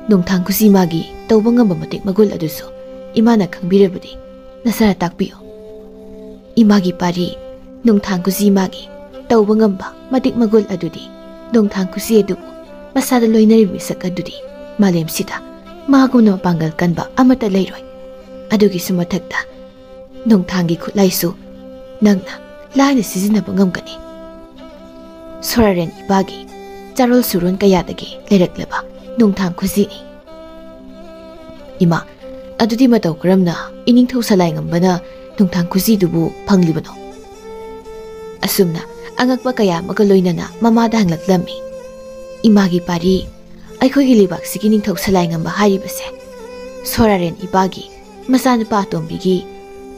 ꯅꯣꯡꯊꯥꯡ ꯈꯨꯖꯤ ꯃꯥꯒꯤ ꯇꯧꯕ ꯉꯝꯕ ꯃꯇꯤꯛ ꯃꯒꯨꯜ ꯑꯗꯨꯁꯨ ꯏꯃꯥꯅ ꯈꯪꯕꯤꯔꯕꯗꯤ ꯅꯁꯥꯅ ꯇꯥꯛꯄꯤꯌꯨ꯫" "ꯏꯃꯥꯒꯤ ꯄꯥꯔꯤ, ꯅꯣꯡꯊꯥꯡ ꯈꯨꯖꯤ ꯃꯥꯒꯤ ꯇꯧꯕ ꯉꯝꯕ ꯃꯇꯤꯛ ꯃꯒꯨꯜ ꯑꯗꯨꯗꯤ ꯅꯣꯡꯊꯥꯡ ꯈꯨꯖꯤ ꯑꯗꯨꯕꯨ ꯃꯁꯥꯗ ꯂꯣꯏꯅꯔꯤꯕ ꯃꯤꯁꯛ ꯑꯗꯨꯗꯤ ꯃꯥꯂꯦꯝꯁꯤꯗ ꯃꯥꯒꯨꯝꯅ ꯃꯄꯥꯡꯒꯜ ꯀꯟꯕ ꯑꯃꯠꯇ ꯂꯩꯔꯣꯏ꯫ ꯑꯗꯨꯒꯤꯁꯨ ꯃꯊꯛꯇ ꯅꯣꯡꯊꯥꯡꯒꯤ ꯈꯨꯠꯂꯥꯏꯁꯨ ꯅꯪꯅ ꯂꯥꯏꯅ ꯁꯤꯖꯤꯟꯅꯕ ꯉꯝꯒꯅꯤ꯫ ꯁꯣꯔꯥꯔꯦꯟ ꯏꯄꯥꯒꯤ ꯆꯥꯔꯣꯜ ꯁꯨꯔꯣꯟ ꯀꯌꯥꯗꯒꯤ ꯂꯩꯔꯛꯂꯕ ꯅꯣꯡꯊꯥꯡ ꯈꯨꯖꯤꯅꯤ꯫" "ꯏꯃꯥ, ꯑꯗꯨꯗꯤ ꯃꯇꯧ ꯀꯔꯝꯅ ꯏꯅꯤꯡꯊꯧ ꯁꯂꯥꯏꯉꯝꯕꯅ ꯅꯣꯡꯊꯥꯡ ꯈꯨꯖꯤꯗꯨꯕꯨ ꯐꯪꯂꯤꯕꯅꯣ?" ꯑꯁꯨꯝꯅ ꯑꯉꯛꯄ ꯀꯌꯥ ꯑꯃꯒ ꯂꯣꯏꯅꯅ ꯃꯃꯥꯗ ꯍꯪꯂꯛꯂꯝꯃꯤ꯫ "ꯏꯃꯥꯒꯤ ꯄꯥꯔꯤ, ꯑꯩꯈꯣꯏꯒꯤ ꯂꯩꯕꯥꯛꯁꯤꯒꯤ ꯅꯤꯡꯊꯧ ꯁꯂꯥꯏꯉꯝꯕ ꯍꯥꯏꯔꯤꯕꯁꯦ ꯁꯣꯔꯥꯔꯦꯟ ꯏꯄꯥꯒꯤ ꯃꯆꯥꯅꯨꯄꯥ ꯑꯇꯣꯝꯕꯤꯒꯤ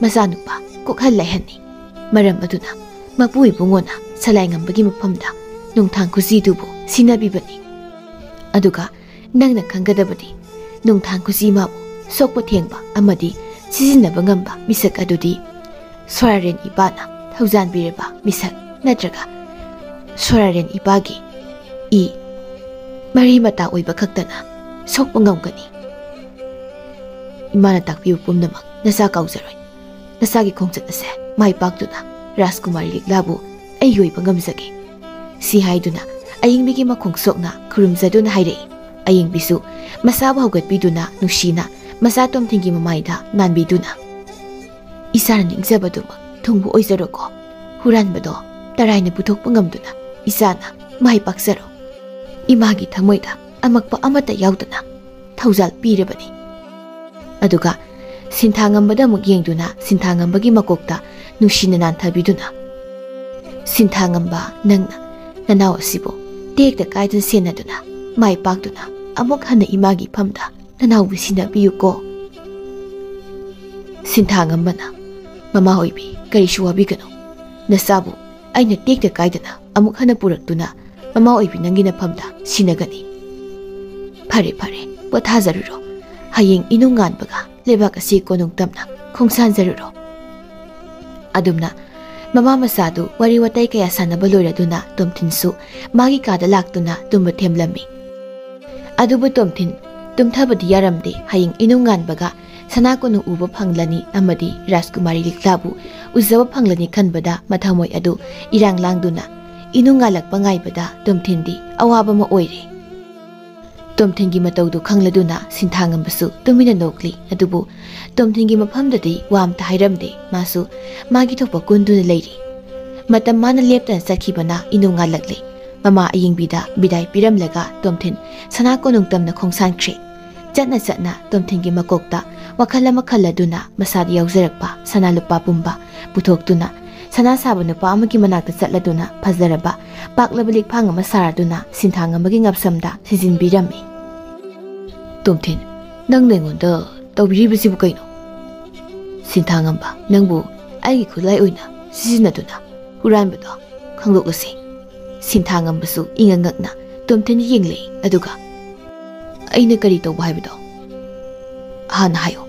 ꯃꯆꯥꯅꯨꯄꯥ ꯀꯣꯛꯍꯜ ꯂꯥꯏꯍꯟꯅꯤ꯫ ꯃꯔꯝ ꯑꯗꯨꯅ ꯃꯄꯨ ꯏꯕꯨꯡꯉꯣꯅ ꯁꯂꯥꯏꯉꯝꯕꯒꯤ ꯃꯐꯝꯗ ꯅꯨꯡꯊꯥꯡ ꯈꯨꯖꯤꯗꯨꯕꯨ ꯁꯤꯟꯅꯕꯤꯕꯅꯤ꯫ ꯑꯗꯨꯒ ꯅꯪꯅ ꯈꯪꯒꯗꯕꯗꯤ, ꯅꯨꯡꯊꯥꯡ ꯈꯨꯖꯤ ꯃꯥꯕꯨ ꯁꯣꯛꯄ ꯊꯦꯡꯕ ꯑꯃꯗꯤ ꯁꯤꯖꯤꯟꯅꯕ ꯉꯝꯕ ꯃꯤꯁꯛ ꯑꯗꯨꯗꯤ ꯁꯣꯔꯥꯔꯦꯟ ꯏꯄꯥꯅ ꯊꯧꯖꯥꯟꯕꯤꯔꯕ ꯃꯤꯁꯛ ꯅꯠꯇ꯭ꯔꯒ ꯁꯣꯔꯥꯔꯦꯟ ꯏꯄꯥꯒꯤ ꯏ ꯃꯔꯤ ꯃꯇꯥ ꯑꯣꯏꯕ ꯈꯛꯇꯅ ꯁꯣꯛꯄ ꯉꯝꯒꯅꯤ꯫ ꯏꯃꯥꯅ ꯇꯥꯛꯄꯤꯕ ꯄꯨꯝꯅꯃꯛ ꯅꯆꯥ ꯀꯥꯎꯖꯔꯣꯏ꯫ ꯅꯆꯥꯒꯤ ꯈꯣꯡꯆꯠ ꯑꯁꯦ ꯃꯥꯏ ꯄꯥꯛꯇꯨꯅ ꯔꯥꯖꯀꯨꯃꯥꯔꯤ ꯂꯤꯛꯂꯥꯕꯨ ꯑꯩꯒꯤ ꯑꯣꯏꯕ ꯉꯝꯖꯒꯦ꯫ ꯁꯤ ꯍꯥꯏꯗꯨꯅ ꯑꯌꯤꯡꯕꯤꯒꯤ ꯃꯈꯣꯡ ꯁꯣꯛꯅ ꯈꯨꯔꯨꯝꯖꯗꯨꯅ ꯍꯥꯏꯔꯛꯏ꯫ ꯑꯌꯤꯡꯕꯤꯁꯨ ꯃꯁꯥꯕꯨ ꯍꯧꯒꯠꯄꯤꯗꯨꯅ ꯅꯨꯡꯁꯤꯅ ꯃꯆꯥ ꯇꯣꯝꯊꯤꯟꯒꯤ ꯃꯃꯥꯏꯗ ꯅꯥꯟꯕꯤꯗꯨꯅ, "ꯏꯆꯥꯅ ꯅꯤꯡꯖꯕꯗꯨꯃꯛ ꯊꯨꯡꯕ ꯑꯣꯏꯖꯔꯣꯀꯣ꯫ ꯍꯨꯔꯥꯟꯕꯗꯣ ꯇꯔꯥꯏꯅ ꯄꯨꯊꯣꯛꯄ ꯉꯝꯗꯨꯅ ꯏꯆꯥꯅ ꯃꯥꯏ ꯄꯥꯛꯆꯔꯣ꯫" ꯏꯃꯥꯒꯤ ꯊꯃꯣꯏꯗ ꯑꯃꯛꯄ ꯑꯃꯠꯇ ꯌꯥꯎꯗꯅ ꯊꯧꯖꯥꯜ ꯄꯤꯔꯕꯅꯤ꯫ ꯑꯗꯨꯒ ꯁꯤꯟꯊꯥꯉꯝꯕꯗ ꯑꯃꯨꯛ ꯌꯦꯡꯗꯨꯅ ꯁꯤꯟꯊꯥꯉꯝꯕꯒꯤ ꯃꯀꯣꯛꯇ ꯅꯨꯡꯁꯤꯅ ꯅꯥꯟꯊꯕꯤꯗꯨꯅ, "ꯁꯤꯟꯊꯥꯉꯝꯕ, ꯅꯪꯅ ꯅꯅꯥꯎ ꯑꯁꯤꯕꯨ ꯇꯦꯛꯇ ꯀꯥꯏꯗꯅ ꯁꯦꯟꯅꯗꯨꯅ ꯃꯥꯏ ꯄꯥꯛꯇꯨꯅ ꯑꯃꯨꯛ ꯍꯟꯅ ꯏꯃꯥꯒꯤ ꯐꯝꯗ ꯅꯅꯥꯎꯕꯨ ꯁꯤꯟꯅꯕꯤꯌꯨꯀꯣ꯫" ꯁꯤꯟꯊꯥꯉꯝꯕꯅ, "ꯃꯃꯥ ꯑꯣꯏꯕꯤ, ꯀꯔꯤꯁꯨ ꯋꯥꯕꯤꯒꯅꯨ꯫ ꯅꯆꯥꯕꯨ ꯑꯩꯅ ꯇꯦꯛꯇ ꯀꯥꯏꯗꯅ ꯑꯃꯨꯛ ꯍꯟꯅ ꯄꯨꯔꯛꯇꯨꯅ ꯃꯃꯥ ꯑꯣꯏꯕꯤ ꯅꯪꯒꯤ ꯅꯐꯝꯗ ꯁꯤꯟꯅꯒꯅꯤ꯫ ꯐꯔꯦ, ꯐꯔꯦ, ꯄꯣꯊꯥꯖꯔꯨꯔꯣ꯫ ꯍꯌꯦꯡ ꯏꯅꯨꯡ ꯉꯥꯟꯕꯒ ꯂꯩꯕꯥꯛ ꯑꯁꯤ ꯀꯣꯅꯨꯡ ꯇꯝꯅ ꯈꯣꯡꯁꯥꯟꯖꯔꯨꯔꯣ꯫" ꯑꯗꯨꯝꯅ ꯃꯃꯥ ꯃꯆꯥꯗꯨ ꯋꯥꯔꯤ ꯋꯥꯇꯥꯏ ꯀꯌꯥ ꯁꯥꯟꯅꯕ ꯂꯣꯏꯔꯗꯨꯅ ꯇꯣꯝꯊꯤꯟꯁꯨ ꯃꯥꯒꯤ ꯀꯥꯗ ꯂꯥꯛꯇꯨꯅ ꯇꯨꯝꯕ ꯊꯦꯝꯂꯝꯃꯤ꯫ ꯑꯗꯨꯕꯨ ꯇꯣꯝꯊꯤꯟ ꯇꯨꯝꯊꯕꯗꯤ ꯌꯥꯔꯝꯗꯦ꯫ ꯍꯌꯦꯡ ꯏꯅꯨꯡ ꯉꯥꯟꯕꯒ ꯁꯅꯥ ꯀꯣꯅꯨꯡ ꯎꯕ ꯐꯪꯂꯅꯤ ꯑꯃꯗꯤ ꯔꯥꯖꯀꯨꯃꯥꯔꯤ ꯂꯤꯛꯂꯥꯕꯨ ꯎꯖꯕ ꯐꯪꯂꯅꯤ ꯈꯟꯕꯗ ꯃꯊꯃꯣꯏ ꯑꯗꯨ ꯏꯔꯥꯡ ꯂꯥꯡꯗꯨꯅ ꯏꯅꯨꯡ ꯉꯥꯜꯂꯛꯄ ꯉꯥꯏꯕꯗ ꯇꯣꯝꯊꯤꯟꯗꯤ ꯑꯋꯥꯕ ꯑꯃ ꯑꯣꯏꯔꯦ꯫ ꯇꯣꯝꯊꯤꯟꯒꯤ ꯃꯇꯧꯗꯨ ꯈꯪꯂꯗꯨꯅ ꯁꯤꯟꯊꯥꯉꯝꯕꯁꯨ ꯇꯨꯃꯤꯟꯅ ꯅꯣꯛꯂꯤ꯫ ꯑꯗꯨꯕꯨ ꯇꯣꯝꯊꯤꯟꯒꯤ ꯃꯐꯝꯗꯗꯤ ꯋꯥ ꯑꯝꯇ ꯍꯥꯏꯔꯝꯗꯦ꯫ ꯃꯥꯁꯨ ꯃꯥꯒꯤ ꯊꯣꯛꯄ ꯀꯨꯟꯗꯨꯅ ꯂꯩꯔꯤ꯫ ꯃꯇꯝ ꯃꯥꯅ ꯂꯦꯞꯇꯅ ꯆꯠꯈꯤꯕꯅ ꯏꯅꯨꯡ ꯉꯥꯜꯂꯛꯂꯦ꯫ ꯃꯃꯥ ꯑꯌꯤꯡꯕꯤꯗ ꯕꯤꯗꯥꯏ ꯄꯤꯔꯝꯂꯒ ꯇꯣꯝꯊꯤꯟ ꯁꯅꯥ ꯀꯣꯅꯨꯡ ꯇꯝꯅ ꯈꯣꯡꯁꯥꯟꯈ꯭ꯔꯦ꯫ ꯆꯠꯅ ꯆꯠꯅ ꯇꯣꯝꯊꯤꯟꯒꯤ ꯃꯀꯣꯛꯇ ꯋꯥꯈꯜ ꯑꯃ ꯈꯜꯂꯗꯨꯅ ꯃꯁꯥꯗ ꯌꯥꯎꯖꯔꯛꯄ ꯁꯅꯥ ꯂꯨꯄꯥ ꯄꯨꯝꯕ ꯄꯨꯊꯣꯛꯇꯨꯅ ꯁꯅꯥ ꯁꯥꯕ ꯅꯨꯄꯥ ꯑꯃꯒꯤ ꯃꯅꯥꯛꯇ ꯆꯠꯂꯗꯨꯅ ꯐꯖꯔꯕ ꯄꯥꯛꯂꯕ ꯂꯤꯛꯐꯥꯡ ꯑꯃ ꯁꯥꯔꯗꯨꯅ ꯁꯤꯟꯊꯥꯉꯝꯕꯒꯤ ꯉꯛꯁꯝꯗ ꯁꯤꯖꯤꯟꯕꯤꯔꯝꯃꯤ꯫ "ꯇꯣꯝꯊꯤꯟ, ꯅꯪꯅ ꯑꯩꯉꯣꯟꯗ ꯇꯧꯕꯤꯔꯤꯕꯁꯤꯕꯨ ꯀꯩꯅꯣ?" "ꯁꯤꯟꯊꯥꯉꯝꯕ, ꯅꯪꯕꯨ ꯑꯩꯒꯤ ꯈꯨꯠꯂꯥꯏ ꯑꯣꯏꯅ ꯁꯤꯖꯤꯟꯅꯗꯨꯅ ꯍꯨꯔꯥꯟꯕꯗꯣ ꯈꯪꯗꯣꯛꯂꯁꯤ꯫ ꯁꯤꯟꯊꯥꯉꯝꯕꯁꯨ ꯏꯉꯛ ꯉꯛꯅ ꯇꯣꯝꯊꯤꯟ ꯌꯦꯡꯂꯛꯏ, ꯑꯗꯨꯒ, "ꯑꯩꯅ ꯀꯔꯤ ꯇꯧꯕ ꯍꯥꯏꯕꯗꯣ ꯍꯥꯟꯅ ꯍꯥꯏꯌꯨ꯫"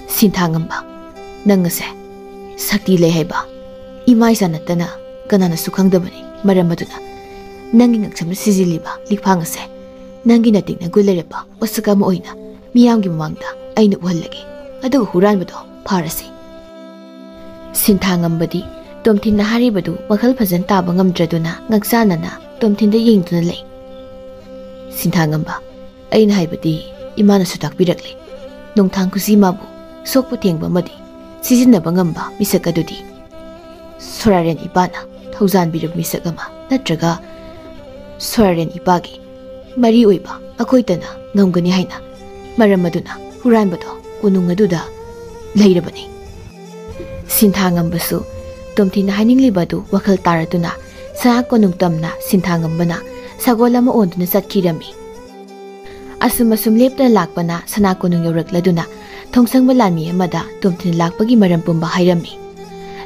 ꯁꯤꯟꯊꯥꯉꯝꯕ, "ꯅꯪ ꯑꯁꯦ ꯁꯛꯇꯤ ꯂꯩ ꯍꯥꯏꯕ ꯏꯃꯥ ꯏꯆꯥ ꯅꯠꯇꯅ ꯀꯅꯥꯅꯁꯨ ꯈꯪꯗꯕꯅꯤ꯫ ꯃꯔꯝ ꯑꯗꯨꯅ ꯅꯪꯒꯤ ꯉꯛꯁꯝꯗ ꯁꯤꯖꯤꯜꯂꯤꯕ ꯂꯤꯛꯐꯥꯡ ꯑꯁꯦ ꯅꯪꯒꯤ ꯅꯇꯤꯛ ꯅꯒꯨꯟ ꯂꯩꯔꯕ ꯄꯣꯠꯁꯛ ꯑꯃ ꯑꯣꯏꯅ ꯃꯤꯌꯥꯝꯒꯤ ꯃꯃꯥꯡꯗ ꯑꯩꯅ ꯎꯍꯜꯂꯒꯦ꯫ ꯑꯗꯨꯒ ꯍꯨꯔꯥꯟꯕꯗꯣ ꯐꯥꯔꯁꯤ꯫" ꯁꯤꯟꯊꯥꯉꯝꯕꯗꯤ ꯇꯣꯝꯊꯤꯟꯅ ꯍꯥꯏꯔꯤꯕꯗꯨ ꯋꯥꯈꯜ ꯐꯖꯅ ꯇꯥꯕ ꯉꯝꯗ꯭ꯔꯗꯨꯅ ꯉꯛꯆꯥꯟꯅꯅ ꯇꯣꯝꯊꯤꯟꯗ ꯌꯦꯡꯗꯨꯅ ꯂꯩ꯫ "ꯁꯤꯟꯊꯥꯉꯝꯕ, ꯑꯩꯅ ꯍꯥꯏꯕꯗꯤ ꯏꯃꯥꯅꯁꯨ ꯇꯥꯛꯄꯤꯔꯛꯂꯦ꯫ ꯅꯣꯡꯊꯥꯡ ꯈꯨꯖꯤꯃꯥꯕꯨ ꯁꯣꯛꯄ ꯊꯦꯡꯕ ꯑꯃꯗꯤ ꯁꯤꯖꯤꯟꯅꯕ ꯉꯝꯕ ꯃꯤꯁꯛ ꯑꯗꯨꯗꯤ ꯁꯣꯔꯥꯔꯦꯟ ꯏꯄꯥꯅ ꯊꯧꯖꯥꯟꯕꯤꯔꯕ ꯃꯤꯁꯛ ꯑꯃ ꯅꯠꯇ꯭ꯔꯒ ꯁꯣꯔꯥꯔꯦꯟ ꯏꯄꯥꯒꯤ ꯃꯔꯤ ꯑꯣꯏꯕ ꯑꯩꯈꯣꯏꯇꯅ ꯉꯝꯒꯅꯤ ꯍꯥꯏꯅ ꯃꯔꯝ ꯑꯗꯨꯅ ꯍꯨꯔꯥꯟꯕꯗꯣ ꯀꯣꯅꯨꯡ ꯑꯗꯨꯗ ꯂꯩꯔꯕꯅꯤ꯫" ꯁꯤꯟꯊꯥꯉꯝꯕꯁꯨ ꯇꯣꯝꯊꯤꯟꯅ ꯍꯥꯏꯅꯤꯡꯂꯤꯕ ꯑꯗꯨ ꯋꯥꯈꯜ ꯇꯥꯔꯗꯨꯅ ꯁꯅꯥ ꯀꯣꯅꯨꯡ ꯇꯝꯅ ꯁꯤꯟꯊꯥꯉꯝꯕꯅ ꯁꯒꯣꯜ ꯑꯃ ꯑꯣꯟꯗꯨꯅ ꯆꯠꯈꯤꯔꯝꯃꯤ꯫ ꯑꯁꯨꯝ ꯑꯁꯨꯝ ꯂꯦꯞꯇꯅ ꯂꯥꯛꯄꯅ ꯁꯅꯥ ꯀꯣꯅꯨꯡ ꯌꯧꯔꯛꯂꯗꯨꯅ ꯊꯣꯡꯁꯪꯕ ꯂꯥꯟꯃꯤ ꯑꯃꯗ ꯇꯣꯝꯊꯤꯟ ꯂꯥꯛꯄꯒꯤ ꯃꯔꯝ ꯄꯨꯝꯕ ꯍꯥꯏꯔꯝꯃꯤ꯫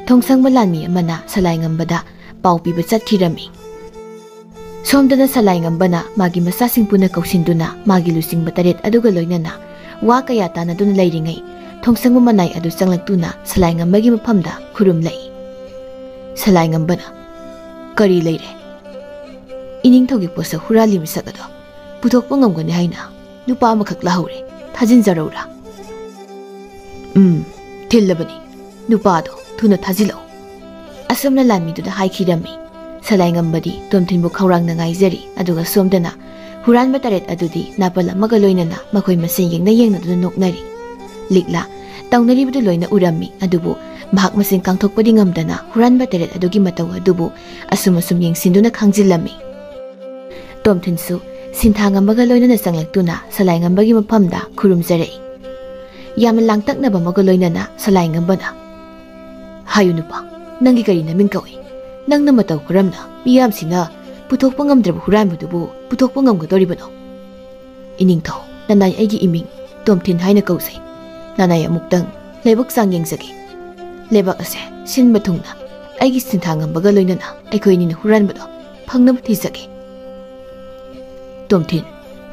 ꯊꯣꯡꯁꯪꯕ ꯂꯥꯟꯃꯤ ꯑꯃꯅ ꯁꯂꯥꯏꯉꯝꯕꯗ ꯄꯥꯎ ꯄꯤꯕ ꯆꯠꯈꯤꯔꯝꯃꯤ꯫ ꯁꯣꯝꯗꯅ ꯁꯂꯥꯏꯉꯝꯕꯅ ꯃꯥꯒꯤ ꯃꯆꯥꯁꯤꯡ ꯄꯨꯟꯅ ꯀꯧꯁꯤꯟꯗꯨꯅ ꯃꯥꯒꯤ ꯂꯨꯆꯤꯡꯕ ꯇꯔꯦꯠ ꯑꯗꯨꯒ ꯂꯣꯏꯅꯅ ꯋꯥ ꯀꯌꯥ ꯇꯥꯟꯅꯗꯨꯅ ꯂꯩꯔꯤꯉꯩ ꯊꯣꯡꯁꯪꯕ ꯃꯅꯥꯏ ꯑꯗꯨ ꯆꯪꯂꯛꯇꯨꯅ ꯁꯂꯥꯏꯉꯝꯕꯒꯤ ꯃꯐꯝꯗ ꯈꯨꯔꯨꯝꯂꯛꯏ꯫ ꯁꯂꯥꯏꯉꯝꯕꯅ, "ꯀꯔꯤ ꯂꯩꯔꯦ? ꯏꯅꯤꯡꯊꯧꯒꯤ ꯄꯣꯠꯁꯛ ꯍꯨꯔꯥꯜꯂꯤ ꯃꯤꯁꯛ ꯑꯗꯣ ꯄꯨꯊꯣꯛꯄ ꯉꯝꯒꯅꯤ ꯍꯥꯏꯅ ꯅꯨꯄꯥ ꯑꯃꯈꯛ ꯂꯥꯛꯍꯧꯔꯦ, ꯊꯥꯖꯤꯟꯖꯔꯧꯔꯥ?" "ꯎꯝ, ꯊꯤꯜꯂꯕꯅꯤ꯫ ꯅꯨꯄꯥꯗꯣ ꯊꯨꯅ ꯊꯥꯖꯤꯜꯂꯛꯎ꯫" ꯑꯁꯨꯝꯅ ꯂꯥꯟꯃꯤꯗꯨꯗ ꯍꯥꯏꯈꯤꯔꯝꯃꯤ꯫ ꯁꯂꯥꯏꯉꯝꯕꯗꯤ ꯇꯣꯝꯊꯤꯟꯕꯨ ꯈꯧꯔꯥꯡꯅ ꯉꯥꯏꯖꯔꯤ, ꯑꯗꯨꯒ ꯁꯣꯝꯗꯅ ꯍꯨꯔꯥꯟꯕ ꯇꯔꯦꯠ ꯑꯗꯨꯗꯤ ꯅꯥꯄꯜ ꯑꯃꯒ ꯂꯣꯏꯅꯅ ꯃꯈꯣꯏ ꯃꯁꯦꯟ ꯌꯦꯡꯅ ꯌꯦꯡꯅꯗꯨꯅ ꯅꯣꯛꯅꯔꯤ꯫ ꯂꯤꯛꯂꯥ ꯇꯧꯅꯔꯤꯕꯗꯨ ꯂꯣꯏꯅ ꯎꯔꯝꯃꯤ, ꯑꯗꯨꯕꯨ ꯃꯍꯥꯛ ꯃꯁꯦꯟ ꯀꯥꯡꯊꯣꯛꯄꯗꯤ ꯉꯝꯗꯅ ꯍꯨꯔꯥꯟꯕ ꯇꯔꯦꯠ ꯑꯗꯨꯒꯤ ꯃꯇꯧ ꯑꯗꯨꯕꯨ ꯑꯁꯨꯝ ꯑꯁꯨꯝ ꯌꯦꯡꯁꯤꯟꯗꯨꯅ ꯈꯥꯡꯖꯤꯜꯂꯝꯃꯤ꯫ ꯇꯣꯝꯊꯤꯟꯁꯨ ꯁꯤꯟꯊꯥꯉꯝꯕꯒ ꯂꯣꯏꯅꯅ ꯆꯪꯂꯛꯇꯨꯅ ꯁꯂꯥꯏꯉꯝꯕꯒꯤ ꯃꯐꯝꯗ ꯈꯨꯔꯨꯝꯖꯔꯛꯏ꯫ ꯌꯥꯝꯅ ꯂꯥꯡꯇꯛꯅꯕ ꯑꯃꯒ ꯂꯣꯏꯅꯅ ꯁꯂꯥꯏꯉꯝꯕꯅ, "ꯍꯥꯏꯌꯨ ꯅꯨꯄꯥ, ꯅꯪꯒꯤ ꯀꯔꯤ ꯅꯃꯤꯡ ꯀꯧꯏ? ꯅꯪꯅ ꯃꯇꯧ ꯀꯔꯝꯅ ꯃꯤꯌꯥꯝꯁꯤꯅ ꯄꯨꯊꯣꯛꯄ ꯉꯝꯗ꯭ꯔꯕ ꯍꯨꯔꯥꯟꯕꯗꯨꯕꯨ ꯄꯨꯊꯣꯛꯄ ꯉꯝꯒꯗꯧꯔꯤꯕꯅꯣ?" "ꯏꯅꯤꯡꯊꯧ, ꯅꯅꯥꯏ ꯑꯩꯒꯤ ꯏꯃꯤꯡ ꯇꯣꯝꯊꯤꯟ ꯍꯥꯏꯅ ꯀꯧꯖꯩ꯫ ꯅꯅꯥꯏ ꯑꯃꯨꯛꯇꯪ ꯂꯥꯏꯕꯛ ꯆꯥꯡ ꯌꯦꯡꯖꯒꯦ꯫ ꯂꯩꯕꯥꯛ ꯑꯁꯦ ꯁꯤꯟꯕ ꯊꯨꯡꯅ ꯑꯩꯒꯤ ꯁꯤꯟꯊꯥꯉꯝꯕꯒ ꯂꯣꯏꯅꯅ ꯑꯩꯈꯣꯏ ꯑꯅꯤꯅ ꯍꯨꯔꯥꯟꯕꯗꯣ ꯐꯪꯅꯕ ꯊꯤꯖꯒꯦ꯫ ꯇꯣꯝꯊꯤꯟ,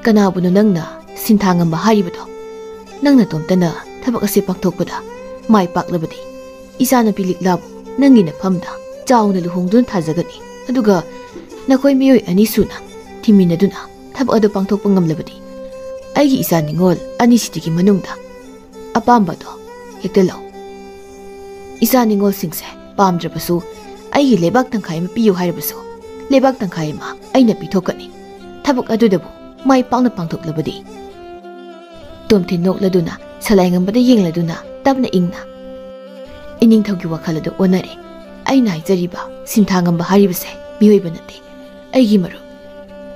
ꯀꯅꯥꯕꯨꯅꯣ ꯅꯪꯅ ꯁꯤꯟꯊꯥꯉꯝꯕ ꯍꯥꯏꯔꯤꯕꯗꯣ? ꯅꯪ ꯅꯇꯣꯝꯇꯅ ꯊꯕꯛ ꯑꯁꯤ ꯄꯥꯡꯊꯣꯛꯄꯗ ꯃꯥꯏ ꯄꯥꯛꯂꯕꯗꯤ, ꯏꯆꯥꯅꯨꯄꯤ ꯂꯤꯛꯂꯥꯕꯨ ꯅꯪꯒꯤ ꯅꯐꯝꯗ ꯆꯥꯎꯅ ꯂꯨꯍꯣꯡꯗꯨꯅ ꯊꯥꯖꯒꯅꯤ꯫ ꯑꯗꯨꯒ ꯅꯈꯣꯏ ꯃꯤꯑꯣꯏ ꯑꯅꯤ ꯁꯨꯅ ꯊꯤꯃꯤꯟꯅꯗꯨꯅ ꯊꯕꯛ ꯑꯗꯨ ꯄꯥꯡꯊꯣꯛꯄ ꯉꯝꯂꯕꯗꯤ, ꯑꯩꯒꯤ ꯏꯆꯥ ꯅꯤꯉꯣꯜ ꯑꯅꯤꯁꯤꯗꯒꯤ ꯃꯅꯨꯡꯗ ꯑꯄꯥꯝꯕꯗꯣ ꯍꯦꯛꯇ ꯂꯧ꯫ ꯏꯆꯥ ꯅꯤꯉꯣꯜꯁꯤꯡꯁꯦ ꯄꯥꯝꯗ꯭ꯔꯕꯁꯨ, ꯑꯩꯒꯤ ꯂꯩꯕꯥꯛ ꯇꯪꯈꯥꯏ ꯑꯃ ꯄꯤꯌꯨ ꯍꯥꯏꯔꯕꯁꯨ, ꯂꯩꯕꯥꯛ ꯇꯪꯈꯥꯏ ꯑꯃ ꯑꯩꯅ ꯄꯤꯊꯣꯛꯀꯅꯤ, ꯊꯕꯛ ꯑꯗꯨꯗꯕꯨ ꯃꯥꯏ ꯄꯥꯛꯅ ꯄꯥꯡꯊꯣꯛꯂꯕꯗꯤ꯫ ꯇꯣꯝꯊꯤꯟ ꯅꯣꯛꯂꯗꯨꯅ ꯁꯂꯥꯏꯉꯝꯕꯗ ꯌꯦꯡꯂꯗꯨꯅ ꯇꯞꯅ ꯏꯪꯅ, "ꯏꯅꯤꯡꯊꯧꯒꯤ ꯋꯥꯈꯜ ꯑꯗꯨ ꯑꯣꯟꯅꯔꯦ꯫ ꯑꯩꯅ ꯍꯥꯏꯖꯔꯤꯕ ꯁꯤꯟꯊꯥꯉꯝꯕ ꯍꯥꯏꯔꯤꯕꯁꯦ ꯃꯤꯑꯣꯏꯕ ꯅꯠꯇꯦ, ꯑꯩꯒꯤ ꯃꯔꯨꯞ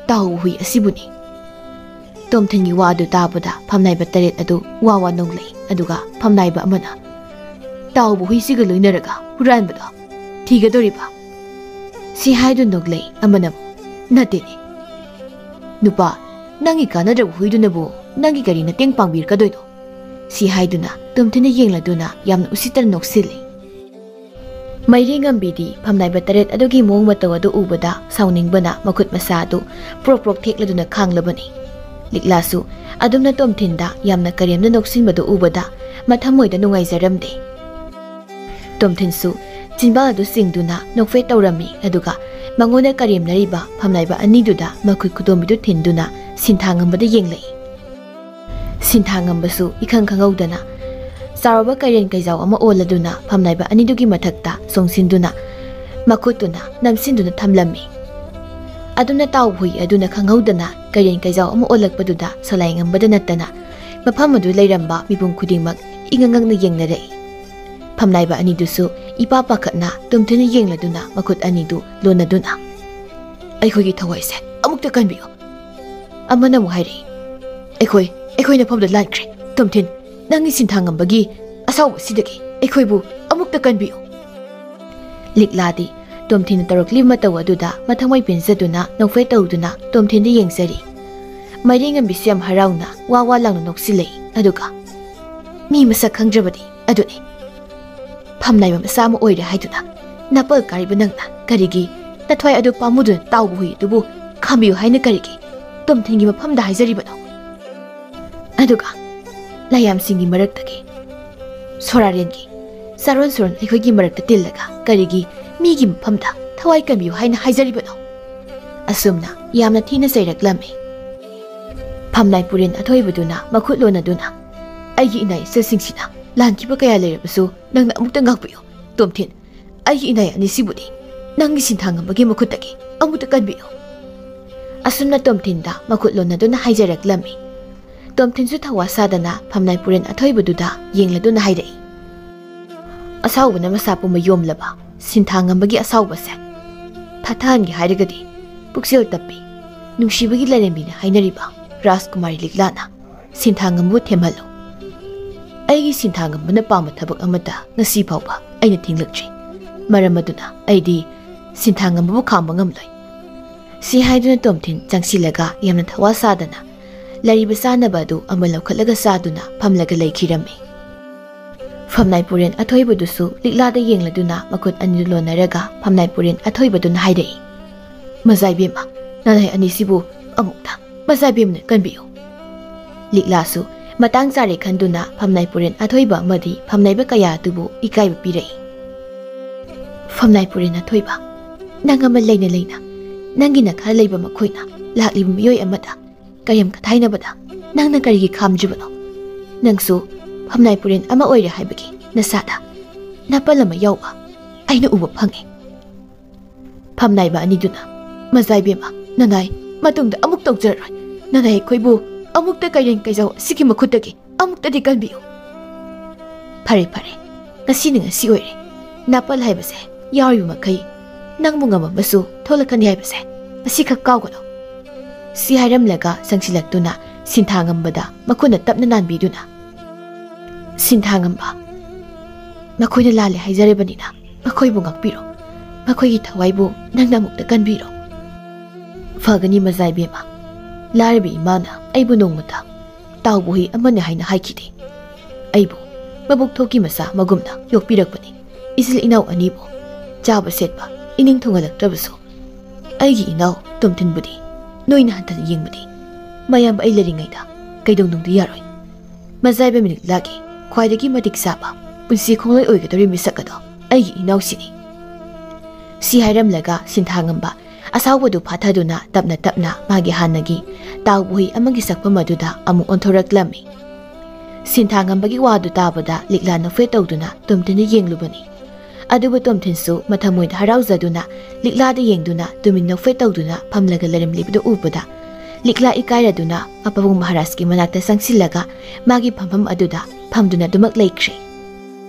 ꯇꯥꯎꯕ ꯍꯨꯏ ꯑꯁꯤꯕꯨꯅꯤ"꯫ ꯇꯣꯝꯊꯤꯟꯒꯤ ꯋꯥ ꯑꯗꯨ ꯇꯥꯕꯗ ꯐꯝꯅꯥꯏꯕ ꯇꯔꯦꯠ ꯑꯗꯨ ꯋꯥ ꯋꯥ ꯅꯣꯡꯂꯛꯏ꯫ ꯑꯗꯨꯒ ꯐꯝꯅꯥꯏꯕ ꯑꯃꯅ, "ꯇꯥꯎꯕ ꯍꯨꯏꯁꯤꯒ ꯂꯣꯏꯅꯔꯒ ꯍꯨꯔꯥꯟꯕꯗꯣ ꯊꯤꯒꯗꯧꯔꯤꯕ?" ꯁꯤ ꯍꯥꯏꯗꯨꯅ ꯅꯣꯛꯂꯛꯏ꯫ ꯑꯃꯅ ꯑꯃꯨꯛ, "ꯅꯠꯇꯦꯅꯦ ꯅꯨꯄꯥ, ꯅꯪꯒꯤ ꯀꯥꯟꯅꯗ꯭ꯔꯕ ꯍꯨꯏꯗꯨꯅꯕꯨ ꯅꯪꯒꯤ ꯀꯔꯤ ꯃꯇꯦꯡ ꯄꯥꯡꯕꯤꯔꯛꯀꯗꯣꯏꯅꯣ?" ꯁꯤ ꯍꯥꯏꯗꯨꯅ ꯇꯣꯝꯊꯤꯟꯅ ꯌꯦꯡꯂꯗꯨꯅ ꯌꯥꯝꯅ ꯎꯁꯤꯠꯇꯅ ꯅꯣꯛꯁꯤꯜꯂꯤ꯫ ꯃꯩꯔꯦꯡꯉꯝꯕꯤꯗꯤ ꯐꯝꯅꯥꯏꯕ ꯇꯔꯦꯠ ꯑꯗꯨꯒꯤ ꯃꯑꯣꯡ ꯃꯇꯧ ꯑꯗꯨ ꯎꯕꯗ ꯁꯥꯎꯅꯤꯡꯕꯅ ꯃꯈꯨꯠ ꯃꯁꯥ ꯑꯗꯨ ꯄ꯭ꯔꯣꯛ ꯄ꯭ꯔꯣꯛ ꯊꯦꯛꯂꯗꯨꯅ ꯈꯥꯡꯂꯕꯅꯤ꯫ ꯂꯤꯛꯂꯥꯁꯨ ꯑꯗꯨꯝꯅ ꯇꯣꯝꯊꯤꯟꯗ ꯌꯥꯝꯅ ꯀꯔꯦꯝꯅ ꯅꯣꯛꯁꯤꯟꯕꯗꯨ ꯎꯕꯗ ꯃꯊꯃꯣꯏꯗ ꯅꯨꯡꯉꯥꯏꯖꯔꯝꯗꯦ꯫ ꯇꯣꯝꯊꯤꯟꯁꯨ ꯆꯤꯟꯕꯥꯜ ꯑꯗꯨ ꯆꯤꯡꯗꯨꯅ ꯅꯣꯛꯐꯦꯠ ꯇꯧꯔꯝꯃꯤ꯫ ꯑꯗꯨꯒ ꯃꯉꯣꯟꯗ ꯀꯔꯦꯝꯅꯔꯤꯕ ꯐꯝꯅꯥꯏꯕ ꯑꯅꯤꯗꯨꯗ ꯃꯈꯨꯠ ꯈꯨꯗꯣꯝꯕꯤꯗꯨ ꯊꯤꯟꯗꯨꯅ ꯁꯤꯟꯊꯥꯉꯝꯕꯗ ꯌꯦꯡꯂꯛꯏ꯫ ꯁꯤꯟꯊꯥꯉꯝꯕꯁꯨ ꯏꯈꯪ ꯈꯪꯍꯧꯗꯅ ꯆꯥꯎꯔꯕ ꯀꯩꯔꯦꯟ ꯀꯩꯖꯥꯎ ꯑꯃ ꯑꯣꯜꯂꯗꯨꯅ ꯐꯝꯅꯥꯏꯕ ꯑꯅꯤꯗꯨꯒꯤ ꯃꯊꯛꯇ ꯆꯣꯡꯁꯤꯟꯗꯨꯅ ꯃꯈꯨꯠꯇꯨꯅ ꯅꯝꯁꯤꯟꯗꯨꯅ ꯊꯝꯂꯝꯃꯤ꯫ ꯑꯗꯨꯝꯅ ꯇꯥꯎꯕ ꯍꯨꯏ ꯑꯗꯨꯅ ꯈꯪꯍꯧꯗꯅ ꯀꯩꯔꯦꯟ ꯀꯩꯖꯥꯎ ꯑꯃ ꯑꯣꯜꯂꯛꯄꯗꯨꯗ ꯁꯂꯥꯏꯉꯝꯕꯗ ꯅꯠꯇꯅ ꯃꯐꯝ ꯑꯗꯨ ꯂꯩꯔꯝꯕ ꯃꯤꯄꯨꯝ ꯈꯨꯗꯤꯡꯃꯛ ꯏꯉꯛ ꯉꯛꯅ ꯌꯦꯡꯅꯔꯛꯏ꯫ ꯐꯝꯅꯥꯏꯕ ꯑꯅꯤꯗꯨꯁꯨ ꯏꯄꯥ ꯄꯥꯈꯠꯅ ꯇꯣꯝꯊꯤꯟꯅ ꯌꯦꯡꯂꯗꯨꯅ ꯃꯈꯨꯠ ꯑꯅꯤꯗꯨ ꯂꯣꯟꯅꯗꯨꯅ, "ꯑꯩꯈꯣꯏꯒꯤ ꯊꯋꯥꯏꯁꯦ ꯑꯃꯨꯛꯇ ꯀꯟꯕꯤꯌꯨ"꯫ ꯑꯃꯅ ꯑꯃꯨꯛ ꯍꯥꯏꯔꯛꯏ, "ꯑꯩꯈꯣꯏ, ꯑꯩꯈꯣꯏ ꯅꯐꯝꯗ ꯂꯥꯟꯈ꯭ꯔꯦ꯫ ꯇꯣꯝꯊꯤꯟ, ꯅꯪꯒꯤ ꯁꯤꯟꯊꯥꯉꯝꯕꯒꯤ ꯑꯁꯥꯎꯕꯁꯤꯗꯒꯤ ꯑꯩꯈꯣꯏꯕꯨ ꯑꯃꯨꯛꯇ ꯀꯟꯕꯤꯌꯨ"꯫ ꯂꯤꯛꯂꯥꯗꯤ ꯇꯣꯝꯊꯤꯟꯅ ꯇꯧꯔꯛꯂꯤꯕ ꯃꯇꯧ ꯑꯗꯨꯗ ꯃꯊꯃꯣꯏ ꯄꯦꯟꯖꯗꯨꯅ ꯅꯣꯛꯐꯦꯠ ꯇꯧꯗꯨꯅ ꯇꯣꯝꯊꯤꯟꯗ ꯌꯦꯡꯖꯔꯤ꯫ ꯃꯩꯔꯦꯡꯉꯝꯕꯤꯁꯨ ꯌꯥꯝ ꯍꯔꯥꯎꯅ ꯋꯥ ꯋꯥ ꯂꯥꯎꯅ ꯅꯣꯛꯁꯤꯜꯂꯛꯏ꯫ ꯑꯗꯨꯒ, "ꯃꯤ ꯃꯁꯛ ꯈꯪꯗ꯭ꯔꯕꯗꯤ ꯑꯗꯨꯅꯤ, ꯐꯝꯅꯥꯏꯕ ꯃꯆꯥ ꯑꯃ ꯑꯣꯏꯔꯦ ꯍꯥꯏꯗꯨꯅ ꯅꯥꯄꯜ ꯀꯥꯔꯤꯕ ꯅꯪꯅ ꯀꯔꯤꯒꯤ ꯅꯊ꯭ꯋꯥꯏ ꯑꯗꯨ ꯄꯥꯝꯃꯨꯗꯨꯅ ꯇꯥꯎꯕ ꯍꯨꯏ ꯑꯗꯨꯕꯨ ꯈꯥꯝꯕꯤꯌꯨ ꯍꯥꯏꯅ ꯀꯔꯤꯒꯤ ꯇꯣꯝꯊꯤꯟꯒꯤ ꯃꯐꯝꯗ ꯍꯥꯏꯖꯔꯤꯕꯅꯣ? ꯑꯗꯨꯒ ꯂꯥꯏꯌꯥꯝꯁꯤꯡꯒꯤ ꯃꯔꯛꯇꯒꯤ ꯁꯣꯔꯥꯔꯦꯟꯒꯤ ꯆꯥꯔꯣꯟ ꯁꯨꯔꯣꯟ ꯑꯩꯈꯣꯏꯒꯤ ꯃꯔꯛꯇ ꯇꯤꯜꯂꯒ ꯀꯔꯤꯒꯤ ꯃꯤꯒꯤ ꯃꯐꯝꯗ ꯊꯋꯥꯏ ꯀꯟꯕꯤꯌꯨ ꯍꯥꯏꯅ ꯍꯥꯏꯖꯔꯤꯕꯅꯣ? ꯑꯁꯨꯝꯅ ꯌꯥꯝꯅ ꯊꯤꯅ ꯆꯩꯔꯛꯂꯝꯃꯤ꯫ ꯐꯝꯅꯥꯏ ꯄꯨꯔꯦꯟ ꯑꯊꯣꯏꯕꯗꯨꯅ ꯃꯈꯨꯠ ꯂꯣꯟꯅꯗꯨꯅ, "ꯑꯩꯒꯤ ꯏꯅꯥ ꯏꯆꯜꯁꯤꯡꯁꯤꯅ ꯂꯥꯟꯈꯤꯕ ꯀꯌꯥ ꯂꯩꯔꯕꯁꯨ ꯅꯪꯅ ꯑꯃꯨꯛꯇ ꯉꯥꯛꯄꯤꯌꯨ꯫ ꯇꯣꯝꯊꯤꯟ, ꯑꯩꯒꯤ ꯏꯅꯥꯏ ꯑꯅꯤꯁꯤꯕꯨꯗꯤ ꯅꯪꯒꯤ ꯁꯤꯟꯊꯥꯡ ꯑꯃꯒꯤ ꯃꯈꯨꯠꯇꯒꯤ ꯑꯃꯨꯛꯇ ꯀꯟꯕꯤꯌꯨ"꯫ ꯑꯁꯨꯝꯅ ꯇꯣꯝꯊꯤꯟꯗ ꯃꯈꯨꯠ ꯂꯣꯟꯅꯗꯨꯅ ꯍꯥꯏꯖꯔꯛꯂꯝꯃꯤ꯫ ꯇꯣꯝꯊꯤꯟꯁꯨ ꯊꯧꯋꯥ ꯁꯥꯗꯅ ꯐꯝꯅꯥꯏ ꯄꯨꯔꯦꯟ ꯑꯊꯣꯏꯕꯗꯨꯗ ꯌꯦꯡꯂꯗꯨꯅ ꯍꯥꯏꯔꯛꯏ, "ꯑꯁꯥꯎꯕꯅ ꯃꯁꯥ ꯄꯨꯝꯕ ꯌꯣꯝꯂꯕ ꯁꯤꯟꯊꯥꯡ ꯑꯃꯒꯤ ꯑꯁꯥꯎꯕꯁꯦ ꯊꯥꯊꯍꯟꯒꯦ ꯍꯥꯏꯔꯒꯗꯤ ꯄꯨꯛꯆꯦꯜ ꯇꯞꯄꯤ, ꯅꯨꯡꯁꯤꯕꯒꯤ ꯂꯥꯏꯔꯦꯝꯕꯤꯅ ꯍꯥꯏꯅꯔꯤꯕ ꯔꯥꯖꯀꯨꯃꯥꯔꯤ ꯂꯤꯛꯂꯥꯅ ꯁꯤꯟꯊꯥꯡ ꯑꯃꯕꯨ ꯊꯦꯝꯍꯜꯂꯨ꯫ ꯑꯩꯒꯤ ꯁꯤꯟꯊꯥꯡ ꯑꯃꯕꯨꯅ ꯄꯥꯝꯕ ꯊꯕꯛ ꯑꯃꯠꯇ ꯉꯁꯤ ꯐꯥꯎꯕ ꯑꯩꯅ ꯊꯤꯡꯂꯛꯇ꯭ꯔꯤ꯫ ꯃꯔꯝ ꯑꯗꯨꯅ ꯑꯩꯗꯤ ꯁꯤꯟꯊꯥꯡ ꯑꯃꯕꯨ ꯈꯥꯝꯕ ꯉꯝꯂꯣꯏ"꯫ ꯁꯤ ꯍꯥꯏꯗꯨꯅ ꯇꯣꯝꯊꯤꯟ ꯆꯪꯁꯤꯜꯂꯒ ꯌꯥꯝꯅ ꯊꯋꯥ ꯁꯥꯗꯅ ꯂꯩꯔꯤꯕ ꯆꯥꯅꯕ ꯑꯗꯨ ꯑꯃ ꯂꯧꯈꯠꯂꯒ ꯆꯥꯗꯨꯅ ꯐꯝꯂꯒ ꯂꯩꯈꯤꯔꯝꯃꯤ꯫ ꯐꯝꯅꯥꯏ ꯄꯨꯔꯦꯟ ꯑꯊꯣꯏꯕꯗꯨꯁꯨ ꯂꯤꯛꯂꯥꯗ ꯌꯦꯡꯂꯗꯨꯅ ꯃꯈꯨꯠ ꯑꯅꯤꯗꯨ ꯂꯣꯟꯅꯔꯒ ꯐꯝꯅꯥꯏ ꯄꯨꯔꯦꯟ ꯑꯊꯣꯏꯕꯗꯨꯅ ꯍꯥꯏꯔꯛꯏ, "ꯃꯖꯥꯏꯕꯦꯝꯃ, ꯅꯅꯥꯏ ꯑꯅꯤꯁꯤꯕꯨ ꯑꯃꯨꯛꯇ ꯃꯖꯥꯏꯕꯦꯝꯃꯅ ꯀꯟꯕꯤꯌꯨ"꯫ ꯂꯤꯛꯂꯥꯁꯨ ꯃꯇꯥꯡ ꯆꯥꯔꯦ ꯈꯟꯗꯨꯅ ꯐꯝꯅꯥꯏ ꯄꯨꯔꯦꯟ ꯑꯊꯣꯏꯕ ꯑꯃꯗꯤ ꯐꯝꯅꯥꯏꯕ ꯀꯌꯥ ꯑꯗꯨꯕꯨ ꯏꯀꯥꯏꯕ ꯄꯤꯔꯛꯏ꯫ ꯐꯝꯅꯥꯏ ꯄꯨꯔꯦꯟ ꯑꯊꯣꯏꯕ, ꯅꯪ ꯑꯃ ꯂꯩꯅ ꯂꯩꯅ ꯅꯪꯒꯤ ꯅꯈꯥ ꯂꯩꯕ ꯃꯈꯣꯏꯅ ꯂꯥꯛꯂꯤꯕ ꯃꯤꯑꯣꯏ ꯑꯃꯗ ꯀꯔꯦꯝ ꯀꯊꯥꯏꯅꯕꯗ ꯅꯪꯅ ꯀꯔꯤꯒꯤ ꯈꯥꯝꯗ꯭ꯔꯤꯕꯅꯣ? ꯅꯪꯁꯨ ꯐꯝꯅꯥꯏ ꯄꯨꯔꯦꯟ ꯑꯃ ꯑꯣꯏꯔꯦ ꯍꯥꯏꯕꯒꯤ ꯅꯁꯥꯗ ꯅꯥꯄꯜ ꯑꯃ ꯌꯥꯎꯕ ꯑꯩꯅ ꯎꯕ ꯐꯪꯉꯤ꯫ ꯐꯝꯅꯥꯏꯕ ꯑꯅꯤꯗꯨꯅ, "ꯃꯖꯥꯏꯕꯦꯝꯃ, ꯅꯅꯥꯏ ꯃꯇꯨꯡꯗ ꯑꯃꯨꯛ ꯇꯧꯖꯔꯔꯣꯏ꯫ ꯅꯅꯥꯏ ꯑꯩꯈꯣꯏꯕꯨ ꯑꯃꯨꯛꯇ ꯀꯩꯔꯦꯟ ꯀꯩꯖꯧ ꯑꯁꯤꯒꯤ ꯃꯈꯨꯠꯇꯒꯤ ꯑꯃꯨꯛꯇꯗꯤ ꯀꯟꯕꯤꯌꯨ"꯫ "ꯐꯔꯦ, ꯐꯔꯦ, ꯉꯁꯤꯅ ꯉꯁꯤ ꯑꯣꯏꯔꯦ꯫ ꯅꯥꯄꯜ ꯍꯥꯏꯕꯁꯦ ꯌꯥꯎꯔꯤꯕ ꯃꯈꯩ ꯅꯪꯕꯨ ꯉꯝꯃꯝꯕꯁꯨ ꯊꯣꯛꯂꯛꯀꯅꯤ ꯍꯥꯏꯕꯁꯦ ꯉꯁꯤꯈꯛ ꯀꯥꯎꯒꯅꯨ"꯫ ꯁꯤ ꯍꯥꯏꯔꯝꯂꯒ ꯆꯪꯁꯤꯜꯂꯛꯇꯨꯅ ꯁꯤꯟꯊꯥꯉꯝꯕꯗ ꯃꯈꯨꯠꯅ ꯇꯞꯅ ꯅꯥꯟꯕꯤꯗꯨꯅ, "ꯁꯤꯟꯊꯥꯉꯝꯕ, ꯃꯈꯣꯏꯅ ꯂꯥꯜꯂꯦ ꯍꯥꯏꯖꯔꯕꯅꯤꯅ ꯃꯈꯣꯏꯕꯨ ꯉꯥꯛꯄꯤꯔꯣ꯫ ꯃꯈꯣꯏꯒꯤ ꯊꯋꯥꯏꯕꯨ ꯅꯪꯅ ꯑꯃꯨꯛꯇ ꯀꯟꯕꯤꯔꯣ"꯫ "ꯐꯒꯅꯤ ꯃꯖꯥꯏꯕꯦꯝꯃ, ꯂꯥꯏꯔꯕꯤ ꯏꯃꯥꯅ ꯑꯩꯕꯨ ꯅꯣꯡꯃꯇ ꯇꯥꯎꯕ ꯍꯨꯏ ꯑꯃꯅꯤ ꯍꯥꯏꯅ ꯍꯥꯏꯈꯤꯗꯦ꯫ ꯑꯩꯕꯨ ꯃꯕꯨꯛ ꯊꯣꯛꯀꯤ ꯃꯆꯥ ꯑꯃꯒꯨꯝꯅ ꯌꯣꯛꯄꯤꯔꯛꯄꯅꯤ꯫ ꯏꯆꯤꯜ ꯏꯅꯥꯎ ꯑꯅꯤꯕꯨ ꯆꯥꯕ ꯁꯦꯠꯄ ꯏꯅꯤꯡ ꯊꯨꯡꯍꯜꯂꯛꯇ꯭ꯔꯕꯁꯨ, ꯑꯩꯒꯤ ꯏꯅꯥꯎ ꯇꯣꯝꯊꯤꯟꯕꯨꯗꯤ ꯅꯣꯏꯅ ꯍꯟꯊꯅ ꯌꯦꯡꯕꯗꯤ ꯃꯌꯥꯝꯕ ꯑꯩ ꯂꯩꯔꯤꯉꯩꯗ ꯀꯩꯗꯧꯅꯨꯡꯗ ꯌꯥꯔꯣꯏ꯫ ꯃꯖꯥꯏꯕ ꯃꯤꯂꯤꯛꯂꯥꯒꯤ ꯈ꯭ꯋꯥꯏꯗꯒꯤ ꯃꯇꯤꯛ ꯆꯥꯕ ꯄꯨꯟꯁꯤ ꯈꯣꯡꯂꯣꯏ ꯑꯣꯏꯒꯗꯧꯔꯤꯕ ꯃꯤꯁꯛ ꯑꯗꯣ ꯑꯩꯒꯤ ꯏꯅꯥꯎꯁꯤꯅꯤ꯫ ꯁꯤ ꯍꯥꯏꯔꯝꯂꯒ ꯁꯤꯟꯊꯥꯉꯝꯕ ꯑꯁꯥꯎꯕꯗꯨ ꯐꯥꯊꯗꯨꯅ ꯇꯞꯅ ꯇꯞꯅ ꯃꯥꯒꯤ ꯍꯥꯟꯅꯒꯤ ꯇꯥꯎ ꯎꯍꯩ ꯑꯃꯒꯤ ꯁꯛꯐꯝ ꯑꯗꯨꯗ ꯑꯃꯨꯛ ꯑꯣꯟꯊꯣꯔꯛꯂꯝꯃꯤ꯫ ꯁꯤꯟꯊꯥꯉꯝꯕꯒꯤ ꯋꯥꯗꯨ ꯇꯥꯕꯗ ꯂꯤꯛꯂꯥ ꯅꯣꯛꯐꯦꯠ ꯇꯧꯗꯨꯅ ꯇꯣꯝꯊꯤꯟꯗ ꯌꯦꯡꯂꯨꯕꯅꯤ꯫ ꯑꯗꯨꯕꯨ ꯇꯣꯝꯊꯤꯟꯁꯨ ꯃꯊꯃꯣꯏꯗ ꯍꯔꯥꯎꯖꯗꯨꯅ ꯂꯤꯛꯂꯥꯗ ꯌꯦꯡꯗꯨꯅ ꯇꯨꯃꯤꯟ ꯅꯣꯛꯐꯦꯠ ꯇꯧꯗꯨꯅ ꯐꯝꯂꯒ ꯂꯩꯔꯝꯂꯤꯕꯗꯨ ꯎꯕꯗ ꯂꯤꯛꯂꯥ ꯏꯀꯥꯏꯔꯗꯨꯅ ꯃꯄꯥꯕꯨꯡ ꯃꯍꯥꯔꯥꯖꯀꯤ ꯃꯅꯥꯛꯇ ꯆꯪꯁꯤꯜꯂꯒ ꯃꯥꯒꯤ ꯐꯝꯐꯝ ꯑꯗꯨꯗ ꯐꯝꯗꯨꯅ ꯑꯗꯨꯃꯛ ꯂꯩꯈ꯭ꯔꯦ꯫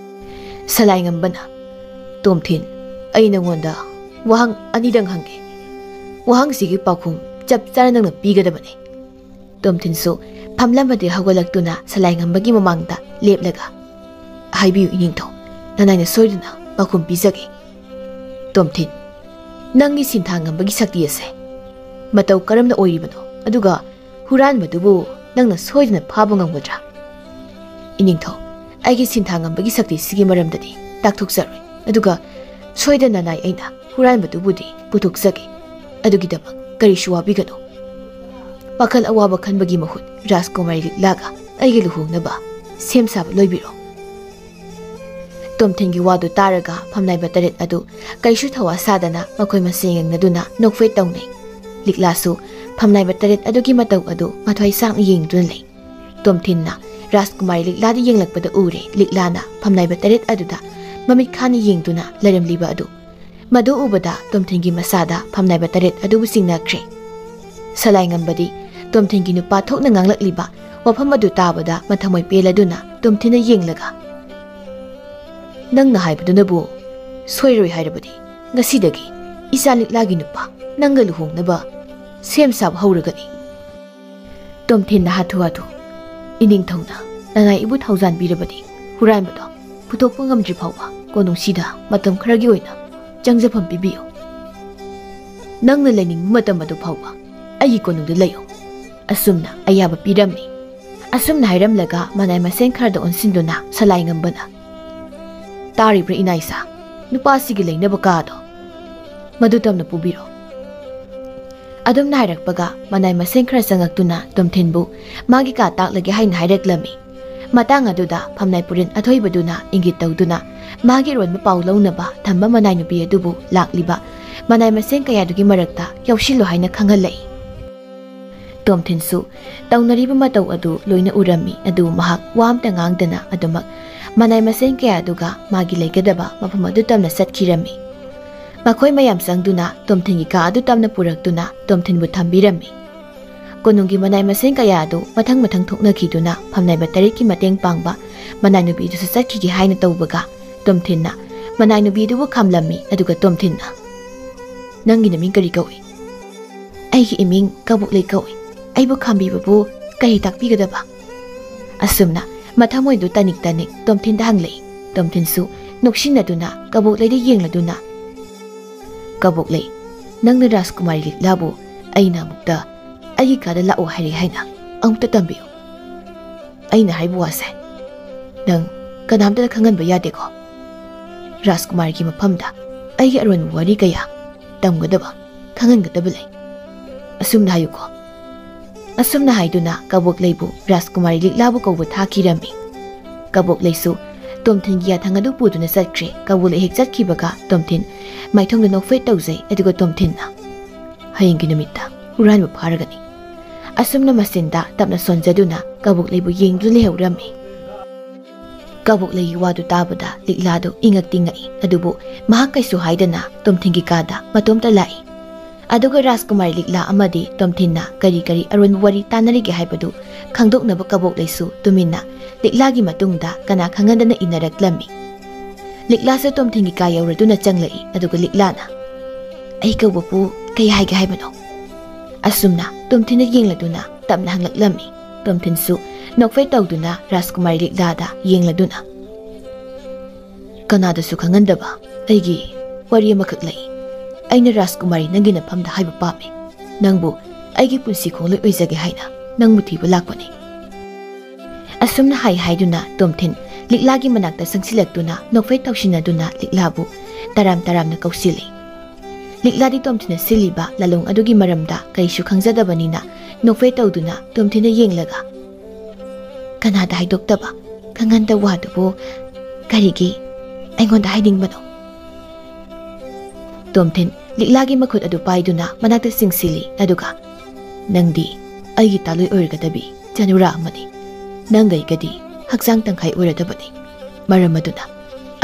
ꯁꯂꯥꯏꯉꯝꯕꯅ, "ꯇꯣꯝꯊꯤꯟ, ꯑꯩ ꯅꯉꯣꯟꯗ ꯋꯥꯍꯪ ꯑꯅꯤꯗꯪ ꯍꯪꯒꯦ꯫ ꯋꯥꯍꯪꯁꯤꯒꯤ ꯄꯥꯎꯈꯨꯝ ꯆꯞ ꯆꯥꯅ ꯅꯪꯅ ꯄꯤꯒꯗꯕꯅꯤ꯫" ꯇꯣꯝꯊꯤꯟꯁꯨ ꯐꯝꯂꯝꯕꯗꯒꯤ ꯍꯧꯒꯠꯂꯛꯇꯨꯅ ꯁꯂꯥꯏꯉꯝꯕꯒꯤ ꯃꯃꯥꯡꯗ ꯂꯦꯞꯂꯒ, "ꯍꯥꯏꯕꯤꯌꯨ ꯏꯅꯤꯡꯊꯧ, ꯅꯅꯥꯏꯅ ꯁꯣꯏꯗꯅ ꯄꯥꯎꯈꯨꯝ ꯄꯤꯖꯒꯦ꯫" ꯇꯣꯝꯊꯤꯟ, "ꯅꯪꯒꯤ ꯁꯤꯟꯊꯥꯉꯝꯕꯒꯤ ꯁꯛꯇꯤ ꯑꯁꯦ ꯃꯇꯧ ꯀꯔꯝꯅ ꯑꯣꯏꯔꯤꯕꯅꯣ? ꯑꯗꯨꯒ ꯍꯨꯔꯥꯟꯕꯗꯨꯕꯨ ꯅꯪꯅ ꯁꯣꯏꯗꯅ ꯐꯥꯕ ꯉꯝꯒꯗ꯭ꯔꯥ?" "ꯏꯅꯤꯡꯊꯧ, ꯑꯩꯒꯤ ꯁꯤꯟꯊꯥꯉꯝꯕꯒꯤ ꯁꯛꯇꯤꯁꯤꯒꯤ ꯃꯔꯝꯗꯗꯤ ꯇꯥꯛꯊꯣꯛꯆꯔꯣꯏ꯫ ꯑꯗꯨꯒ ꯁꯣꯏꯗꯅ ꯅꯅꯥꯏ ꯑꯩꯅ ꯍꯨꯔꯥꯟꯕꯗꯨꯕꯨꯗꯤ ꯄꯨꯊꯣꯛꯆꯒꯦ꯫ ꯑꯗꯨꯒꯤꯗꯃꯛ ꯀꯔꯤꯁꯨ ꯋꯥꯕꯤꯒꯅꯨ꯫ ꯋꯥꯈꯜ ꯑꯋꯥꯕ ꯈꯟꯕꯒꯤ ꯃꯍꯨꯠ ꯔꯥꯖꯀꯨꯃꯥꯔꯤ ꯂꯤꯛꯂꯥꯒ ꯑꯩꯒ ꯂꯨꯍꯣꯡꯅꯕ ꯁꯦꯝ ꯁꯥꯕ ꯂꯣꯏꯕꯤꯔꯣ꯫" ꯇꯣꯝꯊꯤꯟꯒꯤ ꯋꯥꯗꯨ ꯇꯥꯔꯒ ꯐꯝꯅꯥꯏꯕ ꯇꯔꯦꯠ ꯑꯗꯨ ꯀꯩꯁꯨ ꯊꯧꯋꯥ ꯁꯥꯗꯅ ꯃꯈꯣꯏ ꯃꯁꯦꯟ ꯌꯦꯡꯅꯗꯨꯅ ꯅꯣꯛꯐꯦꯠ ꯇꯧꯅꯩ꯫ ꯂꯤꯛꯂꯥꯁꯨ ꯐꯝꯅꯥꯏꯕ ꯇꯔꯦꯠ ꯑꯗꯨꯒꯤ ꯃꯇꯧ ꯑꯗꯨ ꯃꯊ꯭ꯋꯥꯏ ꯆꯥꯛꯅ ꯌꯦꯡꯗꯨꯅ ꯂꯩ꯫ ꯇꯣꯝꯊꯤꯟꯅ ꯔꯥꯖꯀꯨꯃꯥꯔꯤ ꯂꯤꯛꯂꯥꯗ ꯌꯦꯡꯂꯛꯄꯗ ꯎꯔꯦ, ꯂꯤꯛꯂꯥꯅ ꯐꯝꯅꯥꯏꯕ ꯇꯔꯦꯠ ꯑꯗꯨꯗ ꯃꯃꯤꯠ ꯈꯥꯅ ꯌꯦꯡꯗꯨꯅ ꯂꯩꯔꯝꯂꯤꯕ ꯑꯗꯨ꯫ ꯃꯗꯨ ꯎꯕꯗ ꯇꯣꯝꯊꯤꯟꯒꯤ ꯃꯁꯥꯗ ꯐꯝꯅꯥꯏꯕ ꯇꯔꯦꯠ ꯑꯗꯨꯕꯨ ꯆꯤꯡꯅꯈ꯭ꯔꯦ꯫ ꯁꯂꯥꯏꯉꯝꯕꯗꯤ ꯇꯣꯝꯊꯤꯟꯒꯤ ꯅꯨꯄꯥ ꯊꯣꯛꯅ ꯉꯥꯡꯂꯛꯂꯤꯕ ꯋꯥꯐꯝ ꯑꯗꯨ ꯇꯥꯕꯗ ꯃꯊꯃꯣꯏ ꯄꯦꯜꯂꯗꯨꯅ ꯇꯣꯝꯊꯤꯟꯅ ꯌꯦꯡꯂꯒ, "ꯅꯪꯅ ꯍꯥꯏꯕꯗꯨꯅꯕꯨ ꯁꯣꯏꯔꯣꯏ ꯍꯥꯏꯔꯕꯗꯤ ꯉꯁꯤꯗꯒꯤ ꯏꯆꯥ ꯂꯤꯛꯂꯥꯒꯤ ꯅꯨꯄꯥ ꯅꯪꯒ ꯂꯨꯍꯣꯡꯅꯕ ꯁꯦꯝ ꯁꯥꯕ ꯍꯧꯔꯒꯅꯤ꯫" ꯇꯣꯝꯊꯤꯟꯅ ꯍꯥꯊꯨ ꯍꯥꯊꯨ, "ꯏꯅꯤꯡꯊꯧꯅ ꯅꯅꯥꯏ ꯏꯕꯨ ꯊꯧꯖꯥꯟꯕꯤꯔꯕꯗꯤ ꯍꯨꯔꯥꯟꯕꯗꯣ ꯄꯨꯊꯣꯛꯄ ꯉꯝꯗ꯭ꯔꯤ ꯐꯥꯎꯕ ꯀꯣꯅꯨꯡꯁꯤꯗ ꯃꯇꯝ ꯈꯔꯒꯤ ꯑꯣꯏꯅ ꯆꯪꯖꯐꯝ ꯄꯤꯕꯤꯌꯨ꯫ ꯅꯪꯅ ꯂꯩꯅꯤꯡꯕ ꯃꯇꯝ ꯑꯗꯨ ꯐꯥꯎꯕ ꯑꯩꯒꯤ ꯀꯣꯅꯨꯡꯗ ꯂꯩꯌꯨ꯫" ꯑꯁꯨꯝꯅ ꯑꯌꯥꯕ ꯄꯤꯔꯝꯃꯤ꯫ ꯑꯁꯨꯝꯅ ꯍꯥꯏꯔꯝꯂꯒ ꯃꯅꯥꯏ ꯃꯁꯦꯟ ꯈꯔꯗ ꯑꯣꯟꯁꯤꯟꯗꯨꯅ ꯁꯂꯥꯏꯉꯝꯕꯅ, "ꯇꯥꯔꯤꯕ꯭ꯔꯥ ꯏꯅꯥ ꯏꯆꯥ? ꯅꯨꯄꯥꯁꯤꯒꯤ ꯂꯩꯅꯕ ꯀꯥꯗꯣ ꯃꯗꯨ ꯇꯝꯅ ꯄꯨꯕꯤꯔꯣ꯫ ꯑꯗꯨꯝꯅ ꯍꯥꯏꯔꯛꯄꯒ ꯃꯅꯥꯏ ꯃꯁꯤꯡ ꯈꯔ ꯆꯪꯉꯛꯇꯨꯅ ꯇꯣꯝꯊꯤꯟꯕꯨ ꯃꯥꯒꯤ ꯀꯥ ꯇꯥꯛꯂꯒꯦ ꯍꯥꯏꯅ ꯍꯥꯏꯔꯛꯂꯝꯃꯤ꯫ ꯃꯇꯥꯡ ꯑꯗꯨꯗ ꯐꯝꯅꯥꯏ ꯄꯨꯔꯦꯟ ꯑꯊꯣꯏꯕꯗꯨꯅ ꯏꯪꯒꯤꯠ ꯇꯧꯗꯨꯅ ꯃꯥꯒꯤ ꯑꯔꯣꯟꯕ ꯄꯥꯎ ꯂꯧꯅꯕ ꯊꯝꯕ ꯃꯅꯥꯏ ꯅꯨꯄꯤ ꯑꯗꯨꯕꯨ ꯂꯥꯛꯂꯤꯕ ꯃꯅꯥꯏ ꯃꯁꯤꯡ ꯀꯌꯥꯗꯨꯒꯤ ꯃꯔꯛꯇ ꯌꯥꯎꯁꯤꯜꯂꯨ ꯍꯥꯏꯅ ꯈꯪꯍꯜꯂꯛꯏ꯫ ꯇꯣꯝꯊꯤꯟꯁꯨ ꯇꯧꯅꯔꯤꯕ ꯃꯇꯧ ꯑꯗꯨ ꯂꯣꯏꯅ ꯎꯔꯝꯃꯤ꯫ ꯑꯗꯨꯕꯨ ꯃꯍꯥꯛ ꯋꯥ ꯑꯃꯇ ꯉꯥꯡꯗꯅ ꯑꯗꯨꯃꯛ ꯃꯅꯥꯏ ꯃꯁꯤꯡ ꯀꯌꯥꯗꯨꯒ ꯃꯥꯒꯤ ꯂꯩꯒꯗꯕ ꯃꯐꯝ ꯑꯗꯨ ꯇꯝꯅ ꯆꯠꯈꯤꯔꯝꯃꯤ꯫ ꯃꯈꯣꯏ ꯃꯌꯥꯝ ꯆꯪꯗꯨꯅ ꯇꯣꯝꯊꯤꯟꯒꯤ ꯀꯥ ꯑꯗꯨ ꯇꯝꯅ ꯄꯨꯔꯛꯇꯨꯅ ꯇꯣꯝꯊꯤꯟꯕꯨ ꯊꯝꯕꯤꯔꯝꯃꯤ꯫ ꯀꯣꯅꯨꯡꯒꯤ ꯃꯅꯥꯏ ꯃꯁꯤꯡ ꯀꯌꯥ ꯑꯗꯨ ꯃꯊꯪ ꯃꯊꯪ ꯊꯣꯛꯅꯈꯤꯗꯨꯅ ꯐꯝꯅꯥꯏꯕ ꯇꯔꯦꯠꯀꯤ ꯃꯇꯦꯡ ꯄꯥꯡꯕ ꯃꯅꯥꯏ ꯅꯨꯄꯤꯗꯨꯁꯨ ꯆꯠꯈꯤꯒꯦ ꯍꯥꯏꯅ ꯇꯧꯕꯒ ꯇꯣꯝꯊꯤꯟꯅ ꯃꯅꯥꯏ ꯅꯨꯄꯤꯗꯨꯕꯨ ꯈꯥꯝꯂꯝꯃꯤ꯫ ꯑꯗꯨꯒ ꯇꯣꯝꯊꯤꯟꯅ, "ꯅꯪꯒꯤ ꯅꯃꯤꯡ ꯀꯔꯤ ꯀꯧꯏ?" "ꯑꯩꯒꯤ ꯏꯃꯤꯡ ꯀꯕꯣꯛꯂꯩ ꯀꯧꯏ꯫ ꯑꯩꯕꯨ ꯈꯥꯝꯕꯤꯕꯕꯨ ꯀꯔꯤ ꯇꯥꯛꯄꯤꯒꯗꯕ?" ꯑꯁꯨꯝꯅ ꯃꯊꯃꯣꯏꯗꯨ ꯇꯅꯤꯛ ꯇꯅꯤꯛ ꯇꯣꯝꯊꯤꯟꯗ ꯍꯪꯂꯛꯏ꯫ ꯇꯣꯝꯊꯤꯟꯁꯨ ꯅꯣꯛꯁꯤꯟꯅꯗꯨꯅ ꯀꯕꯣꯛꯂꯩꯗ ꯌꯦꯡꯂꯗꯨꯅ, "ꯀꯕꯣꯛꯂꯩ, ꯅꯪꯅ ꯔꯥꯖꯀꯨꯃꯥꯔꯤ ꯂꯤꯛꯂꯥꯕꯨ ꯑꯩꯅ ꯑꯃꯨꯛꯇ ꯑꯩꯒꯤ ꯀꯥꯗ ꯂꯥꯛꯑꯣ ꯍꯥꯏꯔꯦ ꯍꯥꯏꯅ ꯑꯃꯨꯛꯇ ꯇꯝꯕꯤꯌꯨ꯫ ꯑꯩꯅ ꯍꯥꯏꯕ ꯋꯥꯁꯦ ꯅꯪ ꯀꯅꯥꯝꯇꯗ ꯈꯪꯍꯟꯕ ꯌꯥꯗꯦꯀꯣ? ꯔꯥꯖꯀꯨꯃꯥꯔꯤꯒꯤ ꯃꯐꯝꯗ ꯑꯩꯒꯤ ꯑꯔꯣꯟꯕ ꯋꯥꯔꯤ ꯀꯌꯥ ꯇꯝꯒꯗꯕ, ꯈꯪꯍꯟꯒꯗꯕ ꯂꯩ꯫ ꯑꯁꯨꯝꯅ ꯍꯥꯏꯌꯨꯀꯣ꯫" ꯑꯁꯨꯝꯅ ꯍꯥꯏꯗꯨꯅ ꯀꯕꯣꯛꯂꯩꯕꯨ ꯔꯥꯖꯀꯨꯃꯥꯔꯤ ꯂꯤꯛꯂꯥꯕꯨ ꯀꯧꯕ ꯊꯥꯈꯤꯔꯝꯃꯤ꯫ ꯀꯕꯣꯛꯂꯩꯁꯨ ꯇꯣꯝꯊꯤꯟꯒꯤ ꯌꯥꯊꯪ ꯑꯗꯨ ꯄꯨꯗꯨꯅ ꯆꯠꯈ꯭ꯔꯦ꯫ ꯀꯕꯣꯛꯂꯩ ꯍꯦꯛ ꯆꯠꯈꯤꯕꯒ ꯇꯣꯝꯊꯤꯟ ꯃꯥꯏꯊꯣꯡꯗ ꯅꯣꯛꯐꯦꯠ ꯇꯧꯖꯩ꯫ ꯑꯗꯨꯒ ꯇꯣꯝꯊꯤꯟꯅ, "ꯍꯌꯦꯡꯒꯤ ꯅꯨꯃꯤꯠꯇ ꯍꯨꯔꯥꯟꯕ ꯐꯥꯔꯒꯅꯤ꯫" ꯑꯁꯨꯝꯅ ꯃꯆꯤꯟꯗ ꯇꯞꯅ ꯁꯣꯟꯖꯗꯨꯅ ꯀꯕꯣꯛꯂꯩꯕꯨ ꯌꯦꯡꯗꯨꯅ ꯂꯩꯍꯧꯔꯝꯃꯤ꯫ ꯀꯕꯣꯛꯂꯩꯒꯤ ꯋꯥꯗꯨ ꯇꯥꯕꯗ ꯂꯤꯛꯂꯥꯗꯨ ꯏꯉꯛꯇꯤ ꯉꯛꯏ꯫ ꯑꯗꯨꯕꯨ ꯃꯍꯥꯛ ꯀꯩꯁꯨ ꯍꯥꯏꯗꯅ ꯇꯣꯝꯊꯤꯟꯒꯤ ꯀꯥꯗ ꯃꯇꯣꯝꯇ ꯂꯥꯛꯏ꯫ ꯑꯗꯨꯒ ꯔꯥꯖꯀꯨꯃꯥꯔꯤ ꯂꯤꯛꯂꯥ ꯑꯃꯗꯤ ꯇꯣꯝꯊꯤꯟꯅ ꯀꯔꯤ ꯀꯔꯤ ꯑꯔꯣꯟꯕ ꯋꯥꯔꯤ ꯇꯥꯟꯅꯔꯤꯒꯦ ꯍꯥꯏꯕꯗꯨ ꯈꯪꯗꯣꯛꯅꯕ ꯀꯕꯣꯛꯂꯩꯁꯨ ꯇꯨꯃꯤꯟꯅ ꯂꯤꯛꯂꯥꯒꯤ ꯃꯇꯨꯡꯗ ꯀꯅꯥ ꯈꯪꯍꯟꯗꯅ ꯏꯟꯅꯔꯛꯂꯝꯃꯤ꯫ ꯂꯤꯛꯂꯥꯁꯨ ꯇꯣꯝꯊꯤꯟꯒꯤ ꯀꯥ ꯌꯧꯔꯗꯨꯅ ꯆꯪꯂꯛꯏ꯫ ꯑꯗꯨꯒ ꯂꯤꯛꯂꯥꯅ, "ꯑꯩ ꯀꯧꯕꯕꯨ ꯀꯩ ꯍꯥꯏꯒꯦ ꯍꯥꯏꯕꯅꯣ?" ꯑꯁꯨꯝꯅ ꯇꯣꯝꯊꯤꯟꯗ ꯌꯦꯡꯂꯗꯨꯅ ꯇꯞꯅ ꯍꯪꯂꯛꯂꯝꯃꯤ꯫ ꯇꯣꯝꯊꯤꯟꯁꯨ ꯅꯣꯛꯐꯦꯠ ꯇꯧꯗꯨꯅ ꯔꯥꯖꯀꯨꯃꯥꯔꯤ ꯂꯤꯛꯂꯥꯗ ꯌꯦꯡꯂꯗꯨꯅ, "ꯀꯅꯥꯗꯁꯨ ꯈꯪꯍꯟꯗꯕ ꯑꯩꯒꯤ ꯋꯥꯔꯤ ꯑꯃꯈꯛ ꯂꯩ꯫ ꯑꯩꯅ ꯔꯥꯖꯀꯨꯃꯥꯔꯤ ꯅꯪꯒꯤ ꯅꯐꯝꯗ ꯍꯥꯏꯕ ꯄꯥꯝꯃꯤ꯫ ꯅꯪꯕꯨ ꯑꯩꯒꯤ ꯄꯨꯟꯁꯤ ꯈꯣꯡꯂꯣꯏ ꯑꯣꯏꯖꯒꯦ ꯍꯥꯏꯅ ꯅꯪꯕꯨ ꯊꯤꯕ ꯂꯥꯛꯄꯅꯤ꯫" ꯑꯁꯨꯝꯅ ꯍꯥꯏ ꯍꯥꯏꯗꯨꯅ ꯇꯣꯝꯊꯤꯟ ꯂꯤꯛꯂꯥꯒꯤ ꯃꯅꯥꯛꯇ ꯆꯪꯁꯤꯜꯂꯛꯇꯨꯅ ꯅꯣꯛꯐꯦꯠ ꯇꯧꯁꯤꯟꯅꯗꯨꯅ ꯂꯤꯛꯂꯥꯕꯨ ꯇꯔꯥꯝ ꯇꯔꯥꯝꯅ ꯀꯧꯁꯤꯜꯂꯤ꯫ ꯂꯤꯛꯂꯥꯗꯤ ꯇꯣꯝꯊꯤꯟꯅ ꯁꯤꯜꯂꯤꯕ ꯂꯥꯂꯣꯡ ꯑꯗꯨꯒꯤ ꯃꯔꯝꯗ ꯀꯔꯤꯁꯨ ꯈꯪꯖꯗꯕꯅꯤꯅ ꯅꯣꯛꯐꯦꯠ ꯇꯧꯗꯨꯅ ꯇꯣꯝꯊꯤꯟꯅ ꯌꯦꯡꯂꯒ, "ꯀꯅꯥꯗ ꯍꯥꯏꯗꯣꯛꯇꯕ ꯈꯪꯍꯟꯗ ꯋꯥꯗꯨꯕꯨ ꯀꯔꯤꯒꯤ ꯑꯩꯉꯣꯟꯗ ꯍꯥꯏꯅꯤꯡꯕꯅꯣ?" ꯇꯣꯝꯊꯤꯟ ꯂꯤꯛꯂꯥꯒꯤ ꯃꯈꯨꯠ ꯑꯗꯨ ꯄꯥꯏꯗꯨꯅ ꯃꯅꯥꯛꯇ ꯆꯤꯡꯁꯤꯜꯂꯤ, ꯑꯗꯨꯒ, "ꯅꯪꯗꯤ ꯑꯩꯒꯤ ꯇꯥꯂꯣꯏ ꯑꯣꯏꯔꯒꯗꯕꯤ ꯆꯅꯨꯔꯥ ꯑꯃꯅꯤ꯫ ꯅꯪꯒ ꯑꯩꯒꯗꯤ ꯍꯛꯆꯥꯡ ꯇꯪꯈꯥꯏ ꯑꯣꯏꯔꯗꯕꯅꯤ꯫ ꯃꯔꯝ ꯑꯗꯨꯅ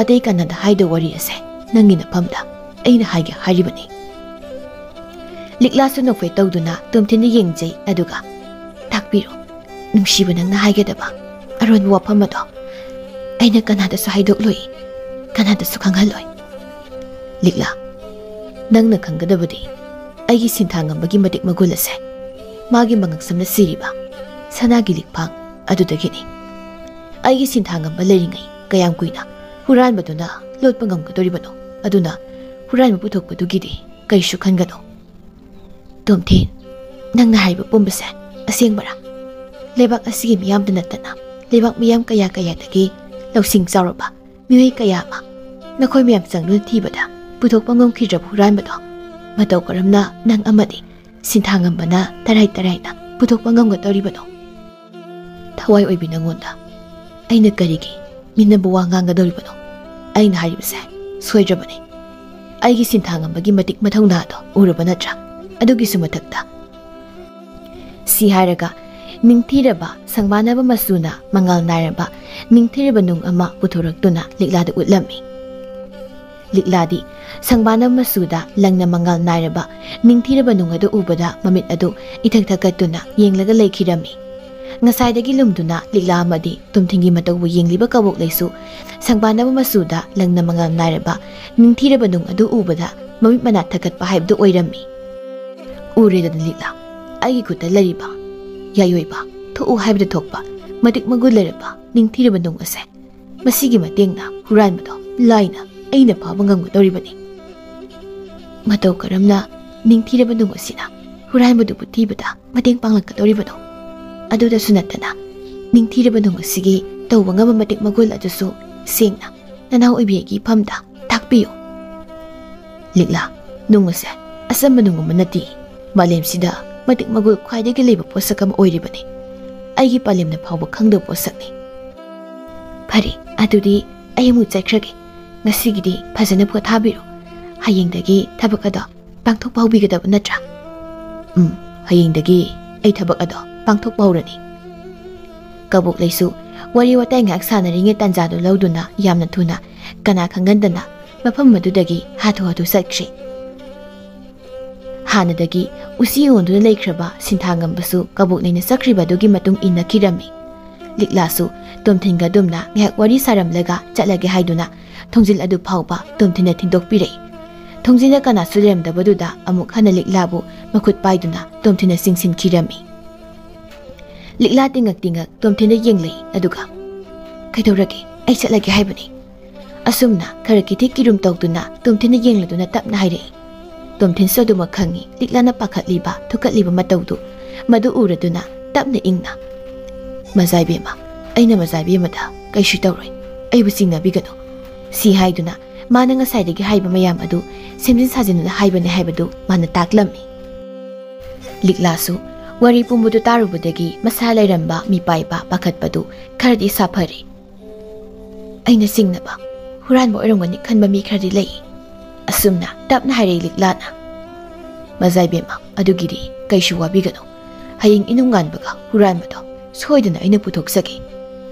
ꯑꯇꯩ ꯀꯅꯥꯗ ꯍꯥꯏꯗ ꯋꯥꯔꯤ ꯑꯁꯦ ꯅꯪꯒꯤ ꯅꯐꯝꯗ ꯑꯩꯅ ꯍꯥꯏꯒꯦ ꯍꯥꯏꯔꯤꯕꯅꯤ꯫" ꯂꯤꯛꯂꯥꯁꯨ ꯅꯣꯛꯐꯦꯠ ꯇꯧꯗꯨꯅ ꯇꯣꯝꯊꯤꯟꯗ ꯌꯦꯡꯖꯩ, ꯑꯗꯨꯒ, "ꯇꯥꯛꯄꯤꯔꯣ, ꯅꯨꯡꯁꯤꯕ ꯅꯪꯅ ꯍꯥꯏꯒꯗꯕ ꯑꯔꯣꯟꯕ ꯋꯥꯐꯝ ꯑꯗꯣ꯫ ꯑꯩꯅ ꯀꯅꯥꯗꯁꯨ ꯍꯥꯏꯗꯣꯛꯂꯣꯏ, ꯀꯅꯥꯗꯁꯨ ꯈꯪꯍꯜꯂꯣꯏ꯫ ꯂꯤꯛꯂꯥ, ꯅꯪꯅ ꯈꯪꯒꯗꯕꯗꯤ ꯑꯩꯒꯤ ꯁꯤꯟꯊꯥꯉꯝꯕꯒꯤ ꯃꯇꯤꯛ ꯃꯒꯨꯟ ꯑꯁꯦ ꯃꯥꯒꯤ ꯃꯉꯛꯁꯝꯅ ꯁꯤꯔꯤꯕ ꯁꯅꯥꯒꯤ ꯂꯤꯛꯐꯥꯡ ꯑꯗꯨꯗꯒꯤꯅꯤ꯫ ꯑꯩꯒꯤ ꯁꯤꯟꯊꯥꯉꯝꯕ ꯂꯩꯔꯤꯉꯩ ꯀꯌꯥꯝ ꯀꯨꯏꯅ ꯍꯨꯔꯥꯟꯕꯗꯨꯅ ꯂꯣꯠꯄ ꯉꯝꯒꯗꯧꯔꯤꯕꯅꯣ? ꯑꯗꯨꯅ ꯍꯨꯔꯥꯟꯕ ꯄꯨꯊꯣꯛꯄꯗꯨꯒꯤꯗꯤ ꯀꯔꯤꯁꯨ ꯈꯟꯒꯅꯨ꯫ ꯇꯣꯝꯊꯤꯟ, ꯅꯪꯅ ꯍꯥꯏꯔꯤꯕ ꯄꯨꯝꯕꯁꯦ ꯑꯁꯦꯡꯕꯔꯥ? ꯂꯩꯕꯥꯛ ꯑꯁꯤꯒꯤ ꯃꯤꯌꯥꯝꯗ ꯅꯠꯇꯅ ꯂꯩꯕꯥꯛ ꯃꯤꯌꯥꯝ ꯀꯌꯥ ꯀꯌꯥꯗꯒꯤ ꯂꯧꯁꯤꯡ ꯆꯥꯎꯔꯕ ꯃꯤꯑꯣꯏ ꯀꯌꯥ ꯑꯃ ꯅꯈꯣꯏ ꯃꯌꯥꯝ ꯆꯪꯗꯨꯅ ꯊꯤꯕꯗ ꯄꯨꯊꯣꯛꯄ ꯉꯝꯈꯤꯗ꯭ꯔꯕ ꯍꯨꯔꯥꯟꯕꯗꯣ ꯃꯇꯧ ꯀꯔꯝꯅ ꯅꯪ ꯑꯃꯗꯤ ꯁꯤꯟꯊꯥꯉꯝꯕꯅ ꯇꯔꯥꯏ ꯇꯔꯥꯏꯅ ꯄꯨꯊꯣꯛꯄ ꯉꯝꯒꯗꯧꯔꯤꯕꯅꯣ? ꯊꯋꯥꯏ ꯑꯣꯏꯕꯤ, ꯅꯉꯣꯟꯗ ꯑꯩꯅ ꯀꯔꯤꯒꯤ ꯃꯤꯅꯕ ꯋꯥ ꯉꯥꯡꯒꯗꯧꯔꯤꯕꯅꯣ? ꯑꯩꯅ ꯍꯥꯏꯔꯤꯕꯁꯦ ꯁꯣꯏꯗ꯭ꯔꯕꯅꯤ꯫ ꯑꯩꯒꯤ ꯁꯤꯟꯊꯥꯉꯝꯕꯒꯤ ꯃꯇꯤꯛ ꯃꯊꯧꯅꯥꯗꯣ ꯎꯔꯕ ꯅꯠꯇ꯭ꯔꯥ? ꯑꯗꯨꯒꯤꯁꯨ ꯃꯊꯛꯇ ꯁꯤ ꯍꯥꯏꯔꯒ ꯅꯤꯡꯊꯤꯔꯕ ꯁꯪꯕꯥꯅꯕ ꯃꯆꯨꯅ ꯃꯉꯥꯜ ꯅꯥꯏꯔꯕ ꯅꯤꯡꯊꯤꯔꯕ ꯅꯨꯡ ꯑꯃ ꯄꯨꯊꯣꯔꯛꯇꯨꯅ ꯂꯤꯛꯂꯥꯗ ꯎꯠꯂꯝꯃꯤ꯫ ꯂꯤꯛꯂꯥꯗꯤ ꯁꯪꯕꯥꯅꯕ ꯃꯆꯨꯗ ꯂꯪꯅ ꯃꯉꯥꯜ ꯅꯥꯏꯔꯕ ꯅꯤꯡꯊꯤꯔꯕ ꯅꯨꯡ ꯑꯗꯨ ꯎꯕꯗ ꯃꯃꯤꯠ ꯑꯗꯨ ꯏꯊꯛ ꯊꯛꯀꯠꯇꯨꯅ ꯌꯦꯡꯂꯒ ꯂꯩꯈꯤꯔꯝꯃꯤ꯫ ꯉꯁꯥꯏꯗꯒꯤ ꯂꯨꯝꯗꯨꯅ ꯂꯤꯛꯂꯥ ꯑꯃꯗꯤ ꯇꯣꯝꯊꯤꯟꯒꯤ ꯃꯇꯧꯕꯨ ꯌꯦꯡꯂꯤꯕ ꯀꯕꯣꯛꯂꯩꯁꯨ ꯁꯪꯕꯥꯅꯕ ꯃꯆꯨꯗ ꯂꯪꯅ ꯃꯉꯥꯜ ꯅꯥꯏꯔꯕ ꯅꯤꯡꯊꯤꯔꯕ ꯅꯨꯡ ꯑꯗꯨ ꯎꯕꯗ ꯃꯃꯤꯠ ꯃꯅꯥ ꯊꯛꯀꯠꯄ ꯍꯥꯏꯕꯗꯨ ꯑꯣꯏꯔꯝꯃꯤ꯫ "ꯎꯔꯦꯗꯅ ꯂꯤꯛꯂꯥ, ꯑꯩꯒꯤ ꯈꯨꯠꯇ ꯂꯩꯔꯤꯕ ꯌꯥꯏꯑꯣꯏꯕ, ꯊꯣꯛꯎ ꯍꯥꯏꯕꯗ ꯊꯣꯛꯄ, ꯃꯇꯤꯛ ꯃꯒꯨꯟ ꯂꯩꯔꯕ ꯅꯤꯡꯊꯤꯔꯕ ꯅꯨꯡ ꯑꯁꯦ꯫ ꯃꯁꯤꯒꯤ ꯃꯇꯦꯡꯅ ꯍꯨꯔꯥꯟꯕꯗꯣ ꯂꯥꯏꯅ ꯑꯩꯅ ꯐꯥꯕ ꯉꯝꯒꯗꯧꯔꯤꯕꯅꯤ꯫ ꯃꯇꯧ ꯀꯔꯝꯅ ꯅꯤꯡꯊꯤꯔꯕ ꯅꯨꯡ ꯑꯁꯤꯅ ꯍꯨꯔꯥꯟꯕꯗꯨꯕꯨ ꯊꯤꯕꯗ ꯃꯇꯦꯡ ꯄꯥꯡꯂꯛꯀꯗꯧꯔꯤꯕꯅꯣ? ꯑꯗꯨꯗꯁꯨ ꯅꯠꯇꯅ ꯅꯤꯡꯊꯤꯔꯕ ꯅꯨꯡ ꯑꯁꯤꯒꯤ ꯇꯧꯕ ꯉꯝꯕ ꯃꯇꯤꯛ ꯃꯒꯨꯜ ꯑꯗꯨꯁꯨ ꯁꯦꯡꯅ ꯅꯅꯥꯎ ꯑꯣꯏꯕꯤ ꯑꯩꯒꯤ ꯏꯐꯝꯗ ꯇꯥꯛꯄꯤꯌꯨ꯫ ꯂꯤꯛꯂꯥ, ꯅꯨꯡ ꯑꯁꯦ ꯑꯆꯝꯕ ꯅꯨꯡ ꯑꯃ ꯅꯠꯇꯦ꯫ ꯃꯥꯂꯦꯝꯁꯤꯗ ꯃꯇꯤꯛ ꯃꯒꯨꯜ ꯈ꯭ꯋꯥꯏꯗꯒꯤ ꯂꯩꯕ ꯄꯣꯠꯁꯛ ꯑꯃ ꯑꯣꯏꯔꯤꯕꯅꯤ꯫ ꯑꯩꯒꯤ ꯄꯥꯂꯦꯝꯅ ꯐꯥꯎꯕ ꯈꯪꯗꯕ ꯄꯣꯠꯁꯛꯅꯤ꯫ ꯐꯔꯦ, ꯑꯗꯨꯗꯤ ꯑꯩ ꯑꯃꯨꯛ ꯆꯠꯈ꯭ꯔꯒꯦ꯫ ꯉꯁꯤꯒꯤꯗꯤ ꯐꯖꯅ ꯄꯣꯊꯥꯕꯤꯔꯣ꯫ ꯍꯌꯦꯡꯗꯒꯤ ꯊꯕꯛ ꯑꯗꯣ ꯄꯥꯡꯊꯣꯛꯄ ꯍꯧꯕꯤꯒꯗꯕ ꯅꯠꯇ꯭ꯔꯥ? ꯎꯝ, ꯍꯌꯦꯡꯗꯒꯤ ꯑꯩ ꯊꯕꯛ ꯑꯗꯣ ꯄꯥꯡꯊꯣꯛꯄ ꯍꯧꯔꯅꯤ꯫ ꯀꯕꯣꯛꯂꯩꯁꯨ ꯋꯥꯔꯤ ꯋꯥꯇꯥꯏ ꯉꯥꯏꯍꯥꯛ ꯁꯥꯟꯅꯔꯤꯉꯩ ꯇꯥꯟꯖꯥꯗꯨ ꯂꯧꯗꯨꯅ ꯌꯥꯝꯅ ꯊꯨꯅ ꯀꯅꯥ ꯈꯪꯒꯟꯗꯅ ꯃꯐꯝ ꯑꯗꯨꯗꯒꯤ ꯍꯥꯊꯨ ꯍꯥꯊꯨ ꯆꯠꯈ꯭ꯔꯦ꯫ ꯍꯥꯟꯅꯗꯒꯤ ꯎꯆꯤ ꯑꯣꯟꯗꯨꯅ ꯂꯩꯈ꯭ꯔꯕ ꯁꯤꯟꯊꯥꯉꯝꯕꯁꯨ ꯀꯕꯣꯛꯂꯩꯅ ꯆꯠꯈ꯭ꯔꯤꯕ ꯑꯗꯨꯒꯤ ꯃꯇꯨꯡ ꯏꯟꯅꯈꯤꯔꯝꯃꯤ꯫ ꯂꯤꯛꯂꯥꯁꯨ ꯇꯣꯝꯊꯤꯟꯒ ꯑꯗꯨꯝꯅ ꯉꯥꯏꯍꯥꯛ ꯋꯥꯔꯤ ꯁꯥꯔꯝꯂꯒ ꯆꯠꯂꯒꯦ ꯍꯥꯏꯗꯨꯅ ꯊꯣꯡꯖꯤꯜ ꯑꯗꯨ ꯐꯥꯎꯕ ꯇꯣꯝꯊꯤꯟꯅ ꯊꯤꯡꯗꯣꯛꯄꯤꯔꯛꯏ꯫ ꯊꯣꯡꯖꯤꯟꯗ ꯀꯅꯥꯁꯨ ꯂꯩꯔꯝꯗꯕꯗꯨꯗ ꯑꯃꯨꯛ ꯍꯟꯅ ꯂꯤꯛꯂꯥꯕꯨ ꯃꯈꯨꯠ ꯄꯥꯏꯗꯨꯅ ꯇꯣꯝꯊꯤꯟꯅ ꯆꯤꯡꯁꯤꯟꯈꯤꯔꯝꯃꯤ꯫ ꯂꯤꯛꯂꯥ ꯇꯤꯡꯉꯛ ꯇꯤꯡꯉꯛ ꯇꯣꯝꯊꯤꯟꯗ ꯌꯦꯡꯂꯛꯏ, ꯑꯗꯨꯒ, "ꯀꯩꯗꯧꯔꯒꯦ? ꯑꯩ ꯆꯠꯂꯒꯦ ꯍꯥꯏꯕꯅꯤ꯫" ꯑꯁꯨꯝꯅ ꯈꯔ ꯀꯤꯊꯤ ꯀꯤꯔꯨꯝ ꯇꯧꯗꯨꯅ ꯇꯣꯝꯊꯤꯟꯗ ꯌꯦꯡꯂꯗꯨꯅ ꯇꯞꯅ ꯍꯥꯏꯔꯛꯏ꯫ ꯇꯣꯝꯊꯤꯟꯁꯨ ꯑꯗꯨꯃꯛ ꯈꯪꯉꯤ, ꯂꯤꯛꯂꯥꯅ ꯄꯥꯈꯠꯂꯤꯕ, ꯊꯨꯀꯠꯂꯤꯕ ꯃꯇꯧꯗꯨ꯫ ꯃꯗꯨ ꯎꯔꯗꯨꯅ ꯇꯞꯅ ꯏꯪꯅ, "ꯃꯖꯥꯏꯕꯦꯝꯃ, ꯑꯩꯅ ꯃꯖꯥꯏꯕꯦꯝꯃꯗ ꯀꯩꯁꯨ ꯇꯧꯔꯣꯏ, ꯑꯩꯕꯨ ꯆꯤꯡꯅꯕꯤꯒꯅꯨ꯫" ꯁꯤ ꯍꯥꯏꯗꯨꯅ ꯃꯥꯅ ꯉꯁꯥꯏꯗꯒꯤ ꯍꯥꯏꯕ ꯃꯌꯥꯝ ꯑꯗꯨ ꯁꯦꯝꯖꯤꯟ ꯁꯥꯖꯤꯟꯗꯨꯅ ꯍꯥꯏꯕꯅꯤ ꯍꯥꯏꯕꯗꯨ ꯃꯥꯅ ꯇꯥꯛꯂꯝꯃꯤ꯫ ꯂꯤꯛꯂꯥꯁꯨ ꯋꯥꯔꯤ ꯄꯨꯝꯕꯗꯨ ꯇꯥꯔꯨꯕꯗꯒꯤ ꯃꯁꯥ ꯂꯩꯔꯝꯕ ꯃꯤꯄꯥꯏꯕ ꯄꯥꯈꯠꯄꯗꯨ ꯈꯔꯗꯤ ꯁꯥꯐꯔꯦ꯫ "ꯑꯩꯅ ꯆꯤꯡꯅꯕ ꯍꯨꯔꯥꯟꯕ ꯑꯣꯏꯔꯝꯒꯅꯤ ꯈꯟꯕ ꯃꯤ ꯈꯔꯗꯤ ꯂꯩ꯫" ꯑꯁꯨꯝꯅ ꯇꯞꯅ ꯍꯥꯏꯔꯛꯏ ꯂꯤꯛꯂꯥꯅ꯫ "ꯃꯖꯥꯏꯕꯦꯝꯃ, ꯑꯗꯨꯒꯤꯗꯤ ꯀꯩꯁꯨ ꯋꯥꯕꯤꯒꯅꯨ꯫ ꯍꯌꯦꯡ ꯏꯅꯨꯡꯉꯥꯟꯕꯒ ꯍꯨꯔꯥꯟꯕꯗꯣ ꯁꯣꯏꯗꯅ ꯑꯩꯅ ꯄꯨꯊꯣꯛꯆꯒꯦ꯫"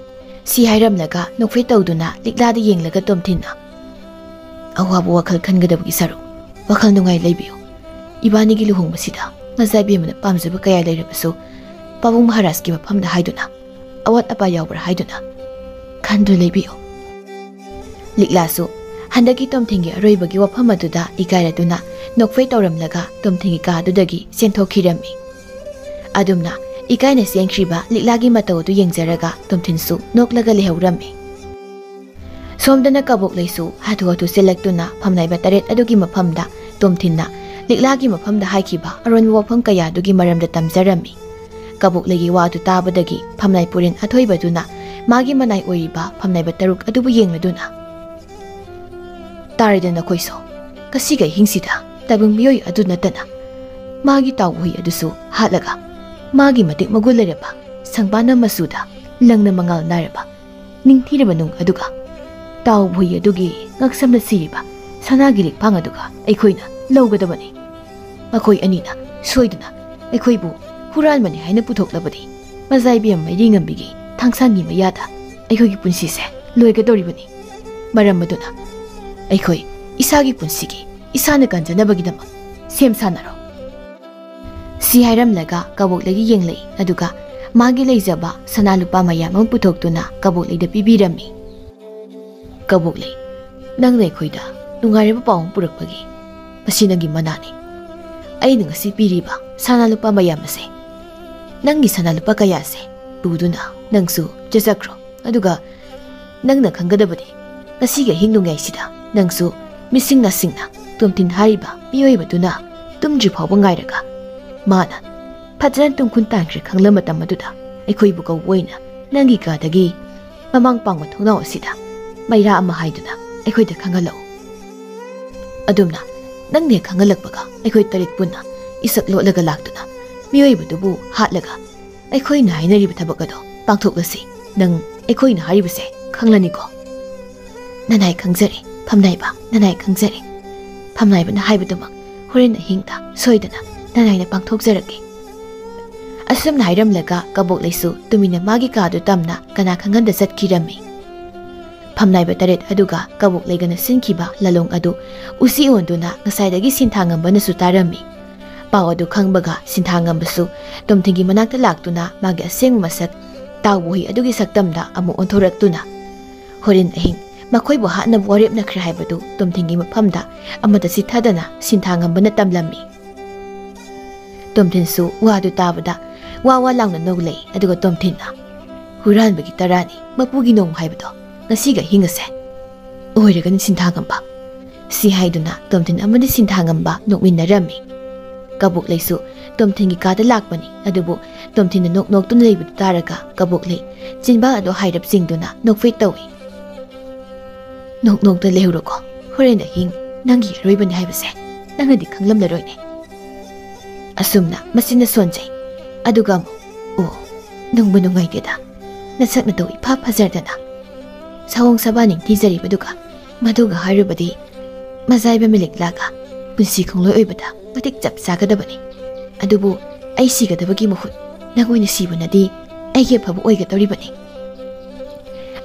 ꯁꯤ ꯍꯥꯏꯔꯝꯂꯒ ꯅꯣꯛꯐꯦꯠ ꯇꯧꯗꯨꯅ ꯂꯤꯛꯂꯥꯗ ꯌꯦꯡꯂꯒ ꯇꯣꯝꯊꯤꯟꯅ, "ꯑꯋꯥꯕ ꯋꯥꯈꯜ ꯈꯟꯒꯗꯕꯒꯤ ꯁꯔꯨꯛ ꯋꯥꯈꯜ ꯅꯨꯡꯉꯥꯏ ꯂꯩꯕꯤꯌꯨ꯫ ꯏꯕꯥꯅꯤꯒꯤ ꯂꯨꯍꯣꯡꯕꯁꯤꯗ ꯃꯖꯥꯏꯕꯦꯝꯃꯅ ꯄꯥꯝꯖꯕ ꯀꯌꯥ ꯂꯩꯔꯕꯁꯨ ꯄꯥꯕꯨꯡ ꯃꯍꯥꯔꯥꯖꯀꯤ ꯃꯐꯝꯗ ꯍꯥꯏꯗꯨꯅ ꯑꯋꯥꯠ ꯑꯄꯥ ꯌꯥꯎꯕ꯭ꯔꯥ ꯍꯥꯏꯗꯨꯅ ꯈꯟꯗꯨꯅ ꯂꯩꯕꯤꯌꯨ꯫" ꯂꯤꯛꯂꯥꯁꯨ ꯍꯟꯗꯛꯀꯤ ꯇꯣꯝꯊꯤꯟꯒꯤ ꯑꯔꯣꯏꯕꯒꯤ ꯋꯥꯐꯝ ꯑꯗꯨꯗ ꯏꯀꯥꯏꯔꯗꯨꯅ ꯅꯣꯛꯐꯦꯠ ꯇꯧꯔꯝꯂꯒ ꯇꯣꯝꯊꯤꯟꯒꯤ ꯀꯥꯗꯨꯗꯒꯤ ꯆꯦꯟꯊꯣꯛꯈꯤꯔꯝꯃꯤ꯫ ꯑꯗꯨꯝꯅ ꯏꯀꯥꯏꯅ ꯆꯦꯟꯈ꯭ꯔꯤꯕ ꯂꯤꯛꯂꯥꯒꯤ ꯃꯇꯧ ꯑꯗꯨ ꯌꯦꯡꯖꯔꯒ ꯇꯣꯝꯊꯤꯟꯁꯨ ꯅꯣꯛꯂꯒ ꯂꯩꯍꯧꯔꯝꯃꯤ꯫ ꯁꯣꯝꯗꯅ ꯀꯕꯣꯛꯂꯩꯁꯨ ꯍꯥꯊꯨ ꯍꯥꯊꯨ ꯆꯦꯜꯂꯛꯇꯨꯅ ꯐꯝꯅꯥꯏꯕ ꯇꯔꯦꯠ ꯑꯗꯨꯒꯤ ꯃꯐꯝꯗ ꯇꯣꯝꯊꯤꯟꯅ ꯂꯤꯛꯂꯥꯒꯤ ꯃꯐꯝꯗ ꯍꯥꯏꯈꯤꯕ ꯑꯔꯣꯟꯕ ꯋꯥꯐꯝ ꯀꯌꯥ ꯑꯗꯨꯒꯤ ꯃꯔꯝꯗ ꯇꯝꯖꯔꯝꯃꯤ꯫ ꯀꯕꯣꯛꯂꯩꯒꯤ ꯋꯥ ꯑꯗꯨ ꯇꯥꯕꯗꯒꯤ ꯐꯝꯅꯥꯏ ꯄꯨꯔꯦꯟ ꯑꯊꯣꯏꯕꯗꯨꯅ ꯃꯥꯒꯤ ꯃꯅꯥꯏ ꯑꯣꯏꯔꯤꯕ ꯐꯝꯅꯥꯏꯕ ꯇꯔꯨꯛ ꯑꯗꯨꯕꯨ ꯌꯦꯡꯂꯗꯨꯅ, "ꯇꯥꯔꯦꯗ ꯅꯈꯣꯏꯁꯨ, ꯉꯁꯤꯒꯤ ꯑꯍꯤꯡꯁꯤꯗ ꯇꯥꯏꯕꯪ ꯃꯤꯑꯣꯏ ꯑꯗꯨ ꯅꯠꯇꯅ ꯃꯥꯒꯤ ꯇꯥꯎꯕ ꯍꯨꯏ ꯑꯗꯨꯁꯨ ꯍꯥꯠꯂꯒ ꯃꯥꯒꯤ ꯃꯇꯤꯛ ꯃꯒꯨꯟ ꯂꯩꯔꯕ ꯁꯪꯕꯥꯅ ꯃꯆꯨꯗ ꯂꯪꯅ ꯃꯉꯥꯜ ꯅꯥꯏꯔꯕ ꯅꯤꯡꯊꯤꯔꯕ ꯅꯨꯡ ꯑꯗꯨꯒ ꯇꯥꯎꯕ ꯍꯨꯏ ꯑꯗꯨꯒꯤ ꯉꯛꯁꯝꯗ ꯁꯤꯔꯤꯕ ꯁꯅꯥꯒꯤ ꯂꯤꯛꯐꯥꯡ ꯑꯗꯨꯒ ꯑꯩꯈꯣꯏꯅ ꯂꯧꯒꯗꯕꯅꯤ꯫ ꯃꯈꯣꯏ ꯑꯅꯤꯅ ꯁꯣꯏꯗꯨꯅ ꯑꯩꯈꯣꯏꯕꯨ ꯍꯨꯔꯥꯟꯕꯅꯤ ꯍꯥꯏꯅ ꯄꯨꯊꯣꯛꯂꯕꯗꯤ ꯃꯖꯥꯏꯕꯦꯝ ꯃꯩꯔꯤ ꯉꯝꯕꯤꯒꯤ ꯊꯥꯡꯁꯥꯡꯒꯤ ꯃꯌꯥꯗ ꯑꯩꯈꯣꯏꯒꯤ ꯄꯨꯟꯁꯤꯁꯦ ꯂꯣꯏꯒꯗꯧꯔꯤꯕꯅꯤ꯫ ꯃꯔꯝ ꯑꯗꯨꯅ ꯑꯩꯈꯣꯏ ꯏꯁꯥꯒꯤ ꯄꯨꯟꯁꯤꯒꯤ ꯏꯁꯥꯅ ꯀꯟꯖꯅꯕꯒꯤꯗꯃꯛ ꯁꯦꯝ ꯁꯥꯟꯅꯔꯣ꯫" ꯁꯤ ꯍꯥꯏꯔꯝꯂꯒ ꯀꯕꯣꯛꯂꯩꯒꯤ ꯌꯦꯡꯂꯛꯏ, ꯑꯗꯨꯒ ꯃꯥꯒꯤ ꯂꯩꯖꯕ ꯁꯅꯥ ꯂꯨꯄꯥ ꯃꯌꯥꯝ ꯑꯃ ꯄꯨꯊꯣꯛꯇꯨꯅ ꯀꯕꯣꯛꯂꯩꯗ ꯄꯤꯕꯤꯔꯝꯃꯤ꯫ "ꯀꯕꯣꯛꯂꯩ, ꯅꯪꯅ ꯑꯩꯈꯣꯏꯗ ꯅꯨꯡꯉꯥꯏꯔꯕ ꯄꯥꯎ ꯑꯃ ꯄꯨꯔꯛꯄꯒꯤ ꯃꯁꯤ ꯅꯪꯒꯤ ꯃꯅꯥꯅꯤ꯫ ꯑꯩꯅ ꯉꯁꯤ ꯄꯤꯔꯤꯕ ꯁꯅꯥ ꯂꯨꯄꯥ ꯃꯌꯥꯝ ꯑꯁꯦ ꯅꯪꯒꯤ ꯁꯅꯥ ꯂꯨꯄꯥ ꯀꯌꯥꯁꯦ ꯄꯨꯗꯨꯅ ꯅꯪꯁꯨ ꯆꯠꯆꯈ꯭ꯔꯣ꯫ ꯑꯗꯨꯒ ꯅꯪꯅ ꯈꯪꯒꯗꯕꯗꯤ ꯉꯁꯤꯒꯤ ꯑꯍꯤꯡ ꯅꯣꯡꯌꯥꯏꯁꯤꯗ ꯅꯪꯁꯨ ꯃꯤꯁꯤꯡ ꯅꯥꯁꯤꯡꯅ ꯇꯣꯝꯊꯤꯟ ꯍꯥꯏꯔꯤꯕ ꯃꯤꯑꯣꯏꯕꯗꯨꯅ ꯇꯨꯝꯗ꯭ꯔꯤ ꯐꯥꯎꯕ ꯉꯥꯏꯔꯒ ꯃꯥꯅ ꯐꯖꯅ ꯇꯨꯝꯈꯨꯟ ꯇꯥꯟꯈ꯭ꯔꯦ ꯈꯪꯂ ꯃꯇꯝ ꯑꯗꯨꯗ ꯑꯩꯈꯣꯏꯕꯨ ꯀꯧꯕ ꯑꯣꯏꯅ ꯅꯪꯒꯤ ꯀꯥꯗꯒꯤ ꯃꯃꯥꯡ ꯄꯥꯡꯕ ꯊꯣꯡꯅꯥꯎ ꯑꯁꯤꯗ ꯃꯩꯔꯥ ꯑꯃ ꯍꯥꯏꯗꯨꯅ ꯑꯩꯈꯣꯏꯗ ꯈꯪꯍꯜꯂꯛꯎ꯫ ꯑꯗꯨꯝꯅ ꯅꯪꯅ ꯍꯦꯛ ꯈꯪꯍꯜꯂꯛꯄꯒ ꯑꯩꯈꯣꯏ ꯇꯔꯦꯠ ꯄꯨꯟꯅ ꯏꯁꯛ ꯂꯣꯠꯂꯒ ꯂꯥꯛꯇꯨꯅ ꯃꯤꯑꯣꯏꯕꯗꯨꯕꯨ ꯍꯥꯠꯂꯒ ꯑꯩꯈꯣꯏꯅ ꯍꯥꯏꯅꯔꯤꯕ ꯊꯕꯛ ꯑꯗꯣ ꯄꯥꯡꯊꯣꯛꯂꯁꯤ꯫ ꯅꯪ ꯑꯩꯈꯣꯏꯅ ꯍꯥꯏꯔꯤꯕꯁꯦ ꯈꯪꯂꯅꯤꯀꯣ?" "ꯅꯅꯥꯏ ꯈꯪꯖꯔꯦ, ꯐꯝꯅꯥꯏꯕ, ꯅꯅꯥꯏ ꯈꯪꯖꯔꯦ꯫ ꯐꯝꯅꯥꯏꯕꯅ ꯍꯥꯏꯕꯗꯨꯃꯛ ꯍꯣꯔꯦꯟ ꯑꯍꯤꯡꯗ ꯁꯣꯏꯗꯅ ꯅꯅꯥꯏꯅ ꯄꯥꯡꯊꯣꯛꯆꯔꯛꯀꯦ꯫" ꯑꯁꯨꯝꯅ ꯍꯥꯏꯔꯝꯂꯒ ꯀꯕꯣꯛꯂꯩꯁꯨ ꯇꯨꯃꯤꯟꯅ ꯃꯥꯒꯤ ꯀꯥꯗꯨ ꯇꯝꯅ ꯀꯅꯥ ꯈꯪꯍꯟꯗ ꯆꯠꯈꯤꯔꯝꯃꯤ꯫ ꯐꯝꯅꯥꯏꯕ ꯇꯔꯦꯠ ꯑꯗꯨꯒ ꯀꯕꯣꯛꯂꯩꯒꯅ ꯁꯤꯟꯈꯤꯕ ꯂꯥꯂꯣꯡ ꯑꯗꯨ ꯎꯆꯤ ꯑꯣꯟꯗꯨꯅ ꯉꯁꯥꯏꯗꯒꯤ ꯁꯤꯟꯊꯥꯉꯝꯕꯅꯁꯨ ꯇꯥꯔꯝꯃꯤ꯫ ꯄꯥꯎ ꯑꯗꯨ ꯈꯪꯕꯒ ꯁꯤꯟꯊꯥꯉꯝꯕꯁꯨ ꯇꯣꯝꯊꯤꯟꯒꯤ ꯃꯅꯥꯛꯇ ꯂꯥꯛꯇꯨꯅ ꯃꯥꯒꯤ ꯑꯁꯦꯡꯕ ꯃꯁꯛ ꯇꯥꯎꯕ ꯍꯨꯏ ꯑꯗꯨꯒꯤ ꯁꯛꯇꯝꯗ ꯑꯃꯨꯛ ꯑꯣꯟꯊꯣꯔꯛꯇꯨꯅ ꯍꯣꯔꯦꯟ ꯑꯍꯤꯡ ꯃꯈꯣꯏꯕꯨ ꯍꯥꯠꯅꯕ ꯋꯥꯔꯦꯞꯅꯈ꯭ꯔꯦ ꯍꯥꯏꯕꯗꯨ ꯇꯣꯝꯊꯤꯟꯒꯤ ꯃꯐꯝꯗ ꯑꯃꯠꯇ ꯆꯤꯠꯊꯗꯅ ꯁꯤꯟꯊꯥꯉꯝꯕꯅ ꯇꯝꯂꯝꯃꯤ꯫ ꯇꯣꯝꯊꯤꯟꯁꯨ ꯋꯥꯗꯨ ꯇꯥꯕꯗ ꯋꯥ ꯋꯥ ꯂꯥꯎꯅ ꯅꯣꯛꯂꯛꯏ, ꯑꯗꯨꯒ ꯇꯣꯝꯊꯤꯟꯅ, "ꯍꯨꯔꯥꯟꯕꯒꯤ ꯇꯔꯥꯅꯤ, ꯃꯄꯨꯒꯤ ꯅꯣꯡ ꯍꯥꯏꯕꯗꯣ ꯉꯁꯤꯒ ꯍꯤꯡꯉꯁꯦ꯫ ꯑꯣꯏꯔꯒꯅꯤ ꯁꯤꯟꯊꯥꯉꯝꯕ꯫" ꯁꯤ ꯍꯥꯏꯗꯨꯅ ꯇꯣꯝꯊꯤꯟ ꯑꯃꯗꯤ ꯁꯤꯟꯊꯥꯉꯝꯕ ꯅꯣꯛꯃꯤꯟꯅꯔꯝꯃꯤ꯫ ꯀꯕꯣꯛꯂꯩꯁꯨ ꯇꯣꯝꯊꯤꯟꯒꯤ ꯀꯥꯗ ꯂꯥꯛꯄꯅꯤ꯫ ꯑꯗꯨꯕꯨ ꯇꯣꯝꯊꯤꯟꯅ ꯅꯣꯛ ꯅꯣꯛꯇꯨꯅ ꯂꯩꯕꯗꯨ ꯇꯥꯔꯒ ꯀꯕꯣꯛꯂꯩ ꯆꯤꯟꯕꯥꯜ ꯑꯗꯨ ꯍꯥꯏꯔꯞ ꯆꯤꯡꯗꯨꯅ ꯅꯣꯛꯐꯦꯠ ꯇꯧꯏ꯫ "ꯅꯣꯛ ꯅꯣꯛꯇ ꯂꯩꯍꯧꯔꯣꯀꯣ, ꯍꯣꯔꯦꯟ ꯑꯍꯤꯡ ꯅꯪꯒꯤ ꯑꯔꯣꯏꯕꯅꯤ ꯍꯥꯏꯕꯁꯦ ꯅꯪꯅꯗꯤ ꯈꯪꯂꯝꯂꯔꯣꯏꯅꯦ"꯫ ꯑꯁꯨꯝꯅ ꯃꯆꯤꯟꯅ ꯁꯣꯟꯖꯩ꯫ ꯑꯗꯨꯒ ꯑꯃꯨꯛ, "ꯑꯣ, ꯅꯨꯡꯕꯨ ꯅꯨꯡꯉꯥꯏꯇꯦꯗ, ꯅꯁꯛ ꯅꯇꯧ ꯏꯐ ꯐꯖꯔꯗꯅ ꯁꯑꯣꯡ ꯁꯕꯥ ꯅꯤꯡꯊꯤꯖꯔꯤꯕꯗꯨꯒ, ꯃꯗꯨꯒ ꯍꯥꯏꯔꯨꯕꯗꯤ ꯃꯖꯥꯏꯕ ꯃꯤꯂꯤꯛꯂꯥꯒ ꯄꯨꯟꯁꯤ ꯈꯣꯡꯂꯣꯏ ꯑꯣꯏꯕꯗ ꯃꯇꯤꯛ ꯆꯞ ꯆꯥꯒꯗꯕꯅꯤ꯫ ꯑꯗꯨꯕꯨ ꯑꯩ ꯁꯤꯒꯗꯕꯒꯤ ꯃꯍꯨꯠ ꯅꯪ ꯑꯣꯏꯅ ꯁꯤꯕꯅꯗꯤ ꯑꯩꯒꯤ ꯑꯐꯕ ꯑꯣꯏꯒꯗꯧꯔꯤꯕꯅꯤ"꯫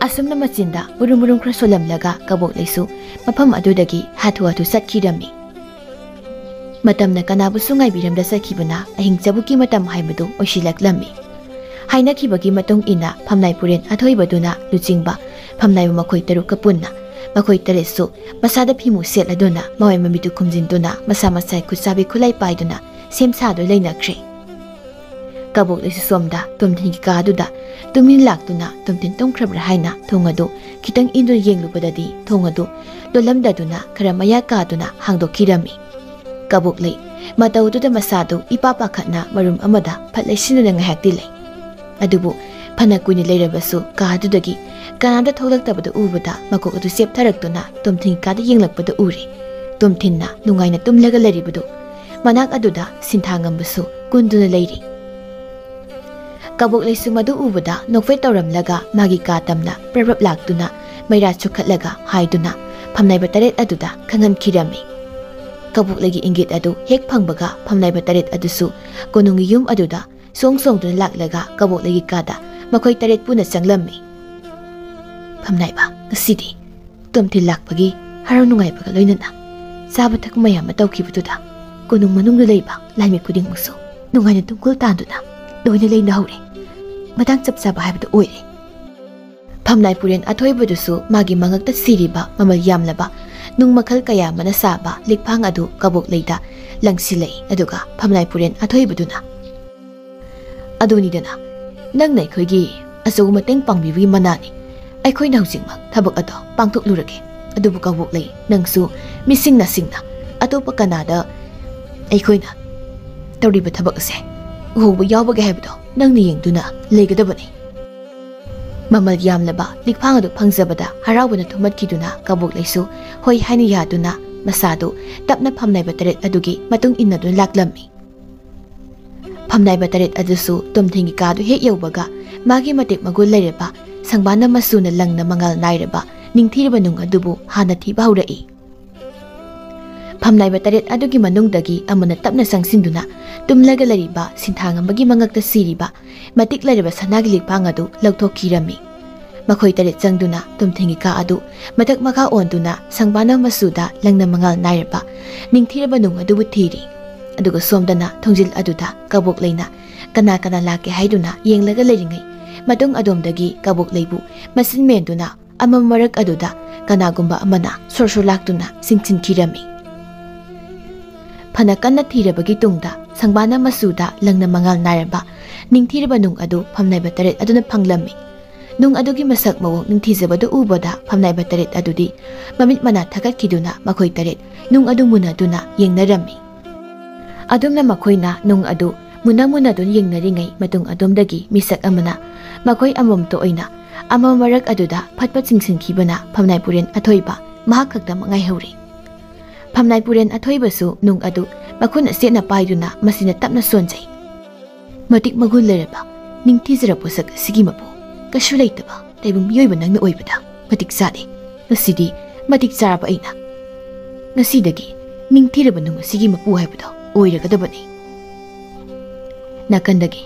ꯑꯁꯨꯝꯅ ꯃꯆꯤꯟꯗ ꯃꯨꯔꯨꯝ ꯃꯨꯔꯨꯝ ꯈꯔ ꯁꯣꯜꯂꯝꯂꯒ ꯀꯕꯣꯛꯂꯩꯁꯨ ꯃꯐꯝ ꯑꯗꯨꯗꯒꯤ ꯍꯥꯊꯨ ꯍꯥꯊꯨ ꯆꯠꯈꯤꯔꯝꯃꯤ꯫ ꯃꯇꯝꯅ ꯀꯅꯥꯕꯨꯁꯨ ꯉꯥꯏꯕꯤꯔꯝꯗ ꯆꯠꯈꯤꯕꯅ ꯑꯍꯤꯡ ꯆꯕꯨꯛꯀꯤ ꯃꯇꯝ ꯍꯥꯏꯕꯗꯨ ꯑꯣꯏꯁꯤꯜꯂꯛꯂꯝꯃꯤ꯫ ꯍꯥꯏꯅꯈꯤꯕꯒꯤ ꯃꯇꯨꯡ ꯏꯟꯅ ꯐꯝꯅꯥꯏ ꯄꯨꯔꯦꯟ ꯑꯊꯣꯏꯕꯗꯨꯅ ꯂꯨꯆꯤꯡꯕ ꯐꯝꯅꯥꯏꯕ ꯃꯈꯣꯏ ꯇꯔꯨꯛꯀ ꯄꯨꯟꯅ, ꯃꯈꯣꯏ ꯇꯔꯦꯠꯁꯨ ꯃꯁꯥꯗ ꯐꯤꯃꯨ ꯁꯦꯠꯂꯗꯨꯅ, ꯃꯃꯥꯏ ꯃꯃꯤꯠꯇꯨ ꯈꯨꯝꯖꯤꯟꯗꯨꯅ, ꯃꯁꯥ ꯃꯁꯥꯒꯤ ꯈꯨꯠꯁꯥꯕꯤ ꯈꯨꯠꯂꯥꯏ ꯄꯥꯏꯗꯨꯅ ꯁꯦꯝ ꯁꯥꯗꯨꯅ ꯂꯩꯅꯈ꯭ꯔꯦ꯫ ꯀꯕꯣꯛꯂꯩꯁꯨ ꯁꯣꯝꯗ ꯇꯣꯝꯊꯤꯟꯒꯤ ꯀꯥꯗꯨꯗ ꯇꯨꯃꯤꯟ ꯂꯥꯛꯇꯨꯅ ꯇꯣꯝꯊꯤꯟ ꯇꯨꯝꯈ꯭ꯔꯕ꯭ꯔꯥ ꯍꯥꯏꯅ ꯊꯣꯡ ꯑꯗꯨ ꯈꯤꯇꯪ ꯏꯟꯗꯨꯅ ꯌꯦꯡꯂꯨꯕꯗꯗꯤ ꯊꯣꯡ ꯑꯗꯨ ꯂꯣꯜꯂꯝꯗꯗꯨꯅ ꯈꯔ ꯃꯌꯥ ꯀꯥꯗꯨꯅ ꯍꯥꯡꯗꯣꯛꯈꯤꯔꯝꯃꯤ꯫ ꯀꯕꯣꯛꯂꯩ ꯃꯇꯧꯗꯨꯗ ꯃꯁꯥꯗꯨ ꯏꯄꯥ ꯄꯥꯈꯠꯅ ꯃꯔꯨꯝ ꯑꯃꯗ ꯐꯠ ꯂꯩꯁꯤꯟꯗꯨꯅ ꯉꯥꯏꯍꯥꯛꯇꯤ ꯂꯩ꯫ ꯑꯗꯨꯕꯨ ꯐꯅ ꯀꯨꯏꯅ ꯂꯩꯔꯕꯁꯨ ꯀꯥꯗꯨꯗꯒꯤ ꯀꯅꯥꯝꯇ ꯊꯣꯛꯂꯛꯇꯕꯗꯨ ꯎꯕꯗ ꯃꯀꯣꯛ ꯑꯗꯨ ꯆꯦꯞꯊꯔꯛꯇꯨꯅ ꯇꯣꯝꯊꯤꯟ ꯀꯥꯗ ꯌꯦꯡꯂꯛꯄꯗ ꯎꯔꯦ꯫ ꯇꯣꯝꯊꯤꯟꯅ ꯅꯨꯡꯉꯥꯏꯅ ꯇꯨꯝꯂꯒ ꯂꯩꯔꯤꯕꯗꯨ ꯃꯅꯥꯛ ꯑꯗꯨꯗ ꯁꯤꯟꯊꯥꯉꯝꯕꯁꯨ ꯀꯨꯟꯗꯨꯅ ꯂꯩꯔꯤ꯫ ꯀꯕꯣꯛꯂꯩꯁꯨ ꯃꯗꯨ ꯎꯕꯗ ꯅꯣꯛꯐꯦꯠ ꯇꯧꯔꯝꯂꯒ ꯃꯥꯒꯤ ꯀꯥ ꯇꯝꯅ ꯄ꯭ꯔꯞ ꯄ꯭ꯔꯞ ꯂꯥꯛꯇꯨꯅ ꯃꯩꯔꯥ ꯆꯨꯈꯠꯂꯒ ꯍꯥꯏꯗꯨꯅ ꯐꯝꯅꯥꯏꯕ ꯇꯔꯦꯠ ꯑꯗꯨꯗ ꯈꯪꯍꯟꯈꯤꯔꯝꯃꯤ꯫ ꯀꯕꯣꯛꯂꯩꯒꯤ ꯏꯪꯒꯤꯠ ꯑꯗꯨ ꯍꯦꯛ ꯐꯪꯕꯒ ꯐꯝꯅꯥꯏꯕ ꯇꯔꯦꯠ ꯑꯗꯨꯁꯨ ꯀꯣꯅꯨꯡꯒꯤ ꯌꯨꯝ ꯑꯗꯨꯗ ꯁꯣꯡ ꯁꯣꯡꯗꯨꯅ ꯂꯥꯛꯂꯒ ꯀꯕꯣꯛꯂꯩꯒꯤ ꯀꯥꯗ ꯃꯈꯣꯏ ꯇꯔꯦꯠ ꯄꯨꯟꯅ ꯆꯪꯂꯝꯃꯤ꯫ "ꯐꯝꯅꯥꯏꯕ, ꯉꯁꯤꯗꯤ ꯇꯣꯝꯊꯤꯟ ꯂꯥꯛꯄꯒꯤ ꯍꯔꯥꯎ ꯅꯨꯡꯉꯥꯏꯕꯒ ꯂꯣꯏꯅꯅ ꯆꯥꯕ ꯊꯛꯄ ꯃꯌꯥꯝ ꯑꯃ ꯇꯧꯈꯤꯕꯗꯨꯗ ꯀꯣꯅꯨꯡ ꯃꯅꯨꯡꯗ ꯂꯩꯕ ꯂꯥꯏꯃꯤ ꯈꯨꯗꯤꯡꯃꯛꯁꯨ ꯅꯨꯡꯉꯥꯏꯅ ꯇꯨꯝꯈꯣꯜ ꯇꯥꯟꯗꯨꯅ ꯂꯣꯏꯅ ꯂꯩꯅꯍꯧꯔꯦ꯫ ꯃꯇꯥꯡ ꯆꯞ ꯆꯥꯕ ꯍꯥꯏꯕꯗꯨ ꯑꯣꯏꯔꯦ"꯫ ꯐꯝꯅꯥꯏ ꯄꯨꯔꯦꯟ ꯑꯊꯣꯏꯕꯗꯨꯁꯨ ꯃꯥꯒꯤ ꯃꯉꯛꯇ ꯁꯤꯔꯤꯕ ꯃꯃꯜ ꯌꯥꯝꯂꯕ ꯅꯨꯡ ꯃꯈꯜ ꯀꯌꯥ ꯑꯃꯅ ꯁꯥꯕ ꯂꯤꯛꯐꯥꯡ ꯑꯗꯨ ꯀꯕꯣꯛꯂꯩꯗ ꯂꯪꯁꯤꯜꯂꯛꯏ꯫ ꯑꯗꯨꯒ ꯐꯝꯅꯥꯏ ꯄꯨꯔꯦꯟ ꯑꯊꯣꯏꯕꯗꯨꯅ, "ꯑꯗꯨꯅꯤꯗꯅ, ꯅꯪꯅ ꯑꯩꯈꯣꯏꯒꯤ ꯑꯆꯧꯕ ꯃꯇꯦꯡ ꯄꯥꯡꯕꯤꯕꯒꯤ ꯃꯅꯥꯅꯤ꯫ ꯑꯩꯈꯣꯏꯅ ꯍꯧꯖꯤꯛꯃꯛ ꯊꯕꯛ ꯑꯗꯣ ꯄꯥꯡꯊꯣꯛꯂꯨꯔꯒꯦ꯫ ꯑꯗꯨꯕꯨ ꯀꯕꯣꯛꯂꯩ, ꯅꯪꯁꯨ ꯃꯤꯁꯤꯡ ꯅꯥꯁꯤꯡꯅ ꯑꯇꯣꯞꯄ ꯀꯅꯥꯗ ꯑꯩꯈꯣꯏꯅ ꯇꯧꯔꯤꯕ ꯊꯕꯛ ꯑꯁꯦ ꯎꯍꯧꯕ ꯌꯥꯎꯕꯒꯦ ꯍꯥꯏꯕꯗꯣ ꯅꯪꯅ ꯌꯦꯡꯗꯨꯅ ꯂꯩꯒꯗꯕꯅꯤ꯫ ꯃꯃꯜ ꯌꯥꯝꯂꯕ ꯂꯤꯛꯐꯥꯡ ꯑꯗꯨ ꯐꯪꯖꯕꯗ ꯍꯔꯥꯎꯕꯅ ꯊꯨꯝꯍꯠꯈꯤꯗꯨꯅ ꯀꯕꯣꯛ ꯂꯩꯁꯨ ꯍꯣꯏ ꯍꯥꯏꯅ ꯌꯥꯗꯨꯅ ꯃꯁꯥꯗꯨ ꯇꯞꯅ ꯐꯝꯅꯥꯏꯕ ꯇꯔꯦꯠ ꯑꯗꯨꯒꯤ ꯃꯇꯨꯡ ꯏꯟꯅꯗꯨꯅ ꯂꯥꯛꯂꯝꯃꯤ꯫ ꯐꯝꯅꯥꯏꯕ ꯇꯔꯦꯠ ꯑꯗꯨꯁꯨ ꯇꯣꯝꯊꯤꯟꯒꯤ ꯀꯥꯗꯨ ꯍꯦꯛ ꯌꯧꯕꯒ ꯃꯥꯒꯤ ꯃꯇꯤꯛ ꯃꯒꯨꯟ ꯂꯩꯔꯕ ꯁꯪꯕꯥꯅ ꯃꯆꯨꯅ ꯂꯪꯅ ꯃꯉꯥꯜ ꯅꯥꯏꯔꯕ ꯅꯤꯡꯊꯤꯔꯕ ꯅꯨꯡ ꯑꯗꯨꯕꯨ ꯍꯥꯟꯅ ꯊꯤꯕ ꯍꯧꯔꯛꯏ꯫ ꯐꯝꯅꯥꯏꯕ ꯇꯔꯦꯠ ꯑꯗꯨꯒꯤ ꯃꯅꯨꯡꯗꯒꯤ ꯑꯃꯅ ꯇꯞꯅ ꯆꯪꯁꯤꯟꯗꯨꯅ ꯇꯨꯝꯂꯒ ꯂꯩꯔꯤꯕ ꯁꯤꯟꯊꯥꯡ ꯑꯃꯒꯤ ꯃꯉꯛꯇ ꯁꯤꯔꯤꯕ ꯃꯇꯤꯛ ꯂꯩꯔꯕ ꯁꯅꯥꯒꯤ ꯂꯤꯛꯐꯥꯡ ꯑꯗꯨ ꯂꯧꯊꯣꯛꯈꯤꯔꯝꯃꯤ꯫ ꯃꯈꯣꯏ ꯇꯔꯦꯠ ꯆꯪꯗꯨꯅ ꯇꯨꯝꯊꯤꯟꯒꯤ ꯀꯥ ꯑꯗꯨ ꯃꯊꯛ ꯃꯈꯥ ꯑꯣꯟꯗꯨꯅ ꯁꯪꯕꯥꯅ ꯃꯆꯨꯗ ꯂꯪꯅ ꯃꯉꯥꯜ ꯅꯥꯏꯔꯕ ꯅꯤꯡꯊꯤꯔꯕ ꯅꯨꯡ ꯑꯗꯨꯕꯨ ꯊꯤꯔꯤ꯫ ꯑꯗꯨꯒ ꯁꯣꯝꯗꯅ ꯊꯣꯡꯖꯤꯜ ꯑꯗꯨꯗ ꯀꯕꯣꯛ ꯂꯩꯅ ꯀꯅꯥ ꯀꯅꯥ ꯂꯥꯛꯀꯦ ꯍꯥꯏꯗꯨꯅ ꯌꯦꯡꯂꯒ ꯂꯩꯔꯤꯉꯩ ꯃꯇꯨꯡ ꯑꯗꯣꯝꯗꯒꯤ ꯀꯕꯣꯛ ꯂꯩꯕꯨ ꯃꯆꯤꯟ ꯃꯦꯟꯗꯨꯅ ꯑꯃꯝ ꯃꯔꯛ ꯑꯗꯨꯗ ꯀꯅꯥꯒꯨꯝꯕ ꯑꯃꯅ ꯁꯣꯔ ꯁꯣꯔ ꯂꯥꯛꯇꯨꯅ ꯆꯤꯡꯁꯤꯟꯈꯤꯔꯝꯃꯤ꯫ ꯐꯅ ꯀꯟꯅ ꯊꯤꯔꯕꯒꯤ ꯇꯨꯡꯗ ꯁꯪꯕꯥꯅ ꯃꯆꯨꯗ ꯂꯪꯅ ꯃꯉꯥꯜ ꯅꯥꯏꯔꯕ ꯅꯤꯡꯊꯤꯔꯕ ꯅꯨꯡ ꯑꯗꯨ ꯐꯝꯅꯥꯏꯕ ꯇꯔꯦꯠ ꯑꯗꯨꯅ ꯐꯪꯂꯝꯃꯤ꯫ ꯅꯨꯡ ꯑꯗꯨꯒꯤ ꯃꯁꯛ ꯃꯑꯣꯡ ꯅꯤꯡꯊꯤꯖꯕꯗꯨ ꯎꯕꯗ ꯐꯝꯅꯥꯏꯕ ꯇꯔꯦꯠ ꯑꯗꯨꯗꯤ ꯃꯃꯤꯠ ꯃꯅꯥ ꯊꯛꯀꯠꯈꯤꯗꯨꯅ ꯃꯈꯣꯏ ꯇꯔꯦꯠ ꯅꯨꯡ ꯑꯗꯨ ꯃꯨꯟꯅꯗꯨꯅ ꯌꯦꯡꯅꯔꯝꯃꯤ꯫ ꯑꯗꯨꯝꯅ ꯃꯈꯣꯏꯅ ꯅꯨꯡ ꯑꯗꯨ ꯃꯨꯟꯅ ꯃꯨꯟꯅꯗꯨꯅ ꯌꯦꯡꯅꯔꯤꯉꯩ ꯃꯇꯨꯡ ꯑꯗꯣꯝꯗꯒꯤ ꯃꯤꯁꯛ ꯑꯃꯅ ꯃꯈꯣꯏ ꯑꯃꯃꯝꯇ ꯑꯣꯏꯅ ꯑꯃꯝ ꯃꯔꯛ ꯑꯗꯨꯗ ꯐꯠ ꯐꯠ ꯆꯤꯡꯁꯤꯟꯈꯤꯕꯅ ꯐꯝꯅꯥꯏ ꯄꯨꯔꯦꯟ ꯑꯊꯣꯏꯕ ꯃꯍꯥꯛ ꯈꯛꯇꯃꯛ ꯉꯥꯏꯍꯧꯔꯤ꯫ ꯐꯝꯅꯥꯏ ꯄꯨꯔꯦꯟ ꯑꯊꯣꯏꯕꯁꯨ ꯅꯨꯡ ꯑꯗꯨ ꯃꯈꯨꯠ ꯑꯁꯦꯠꯅ ꯄꯥꯏꯗꯨꯅ ꯃꯁꯤꯅ ꯇꯞꯅ ꯁꯣꯟꯖꯩ꯫ ꯃꯇꯤꯛ ꯃꯒꯨꯟ ꯂꯩꯔꯕ ꯅꯤꯡꯊꯤꯖꯔꯕ ꯄꯣꯠꯁꯛ ꯑꯁꯤꯒꯤ ꯃꯄꯨ ꯀꯩꯁꯨ ꯂꯩꯇꯕ ꯇꯥꯏꯕꯪ ꯃꯤꯑꯣꯏꯕ ꯅꯪꯅ ꯑꯣꯏꯕꯗ ꯃꯇꯤꯛ ꯆꯥꯗꯦ꯫ ꯉꯁꯤꯗꯤ ꯃꯇꯤꯛ ꯆꯥꯔꯕ ꯑꯩꯅ ꯉꯁꯤꯗꯒꯤ ꯅꯤꯡꯊꯤꯔꯕ ꯅꯨꯡ ꯑꯁꯤꯒꯤ ꯃꯄꯨ ꯍꯥꯏꯕꯗꯣ ꯑꯣꯏꯔꯒꯗꯕꯅꯤ꯫ ꯅꯥꯀꯟꯗꯒꯤ,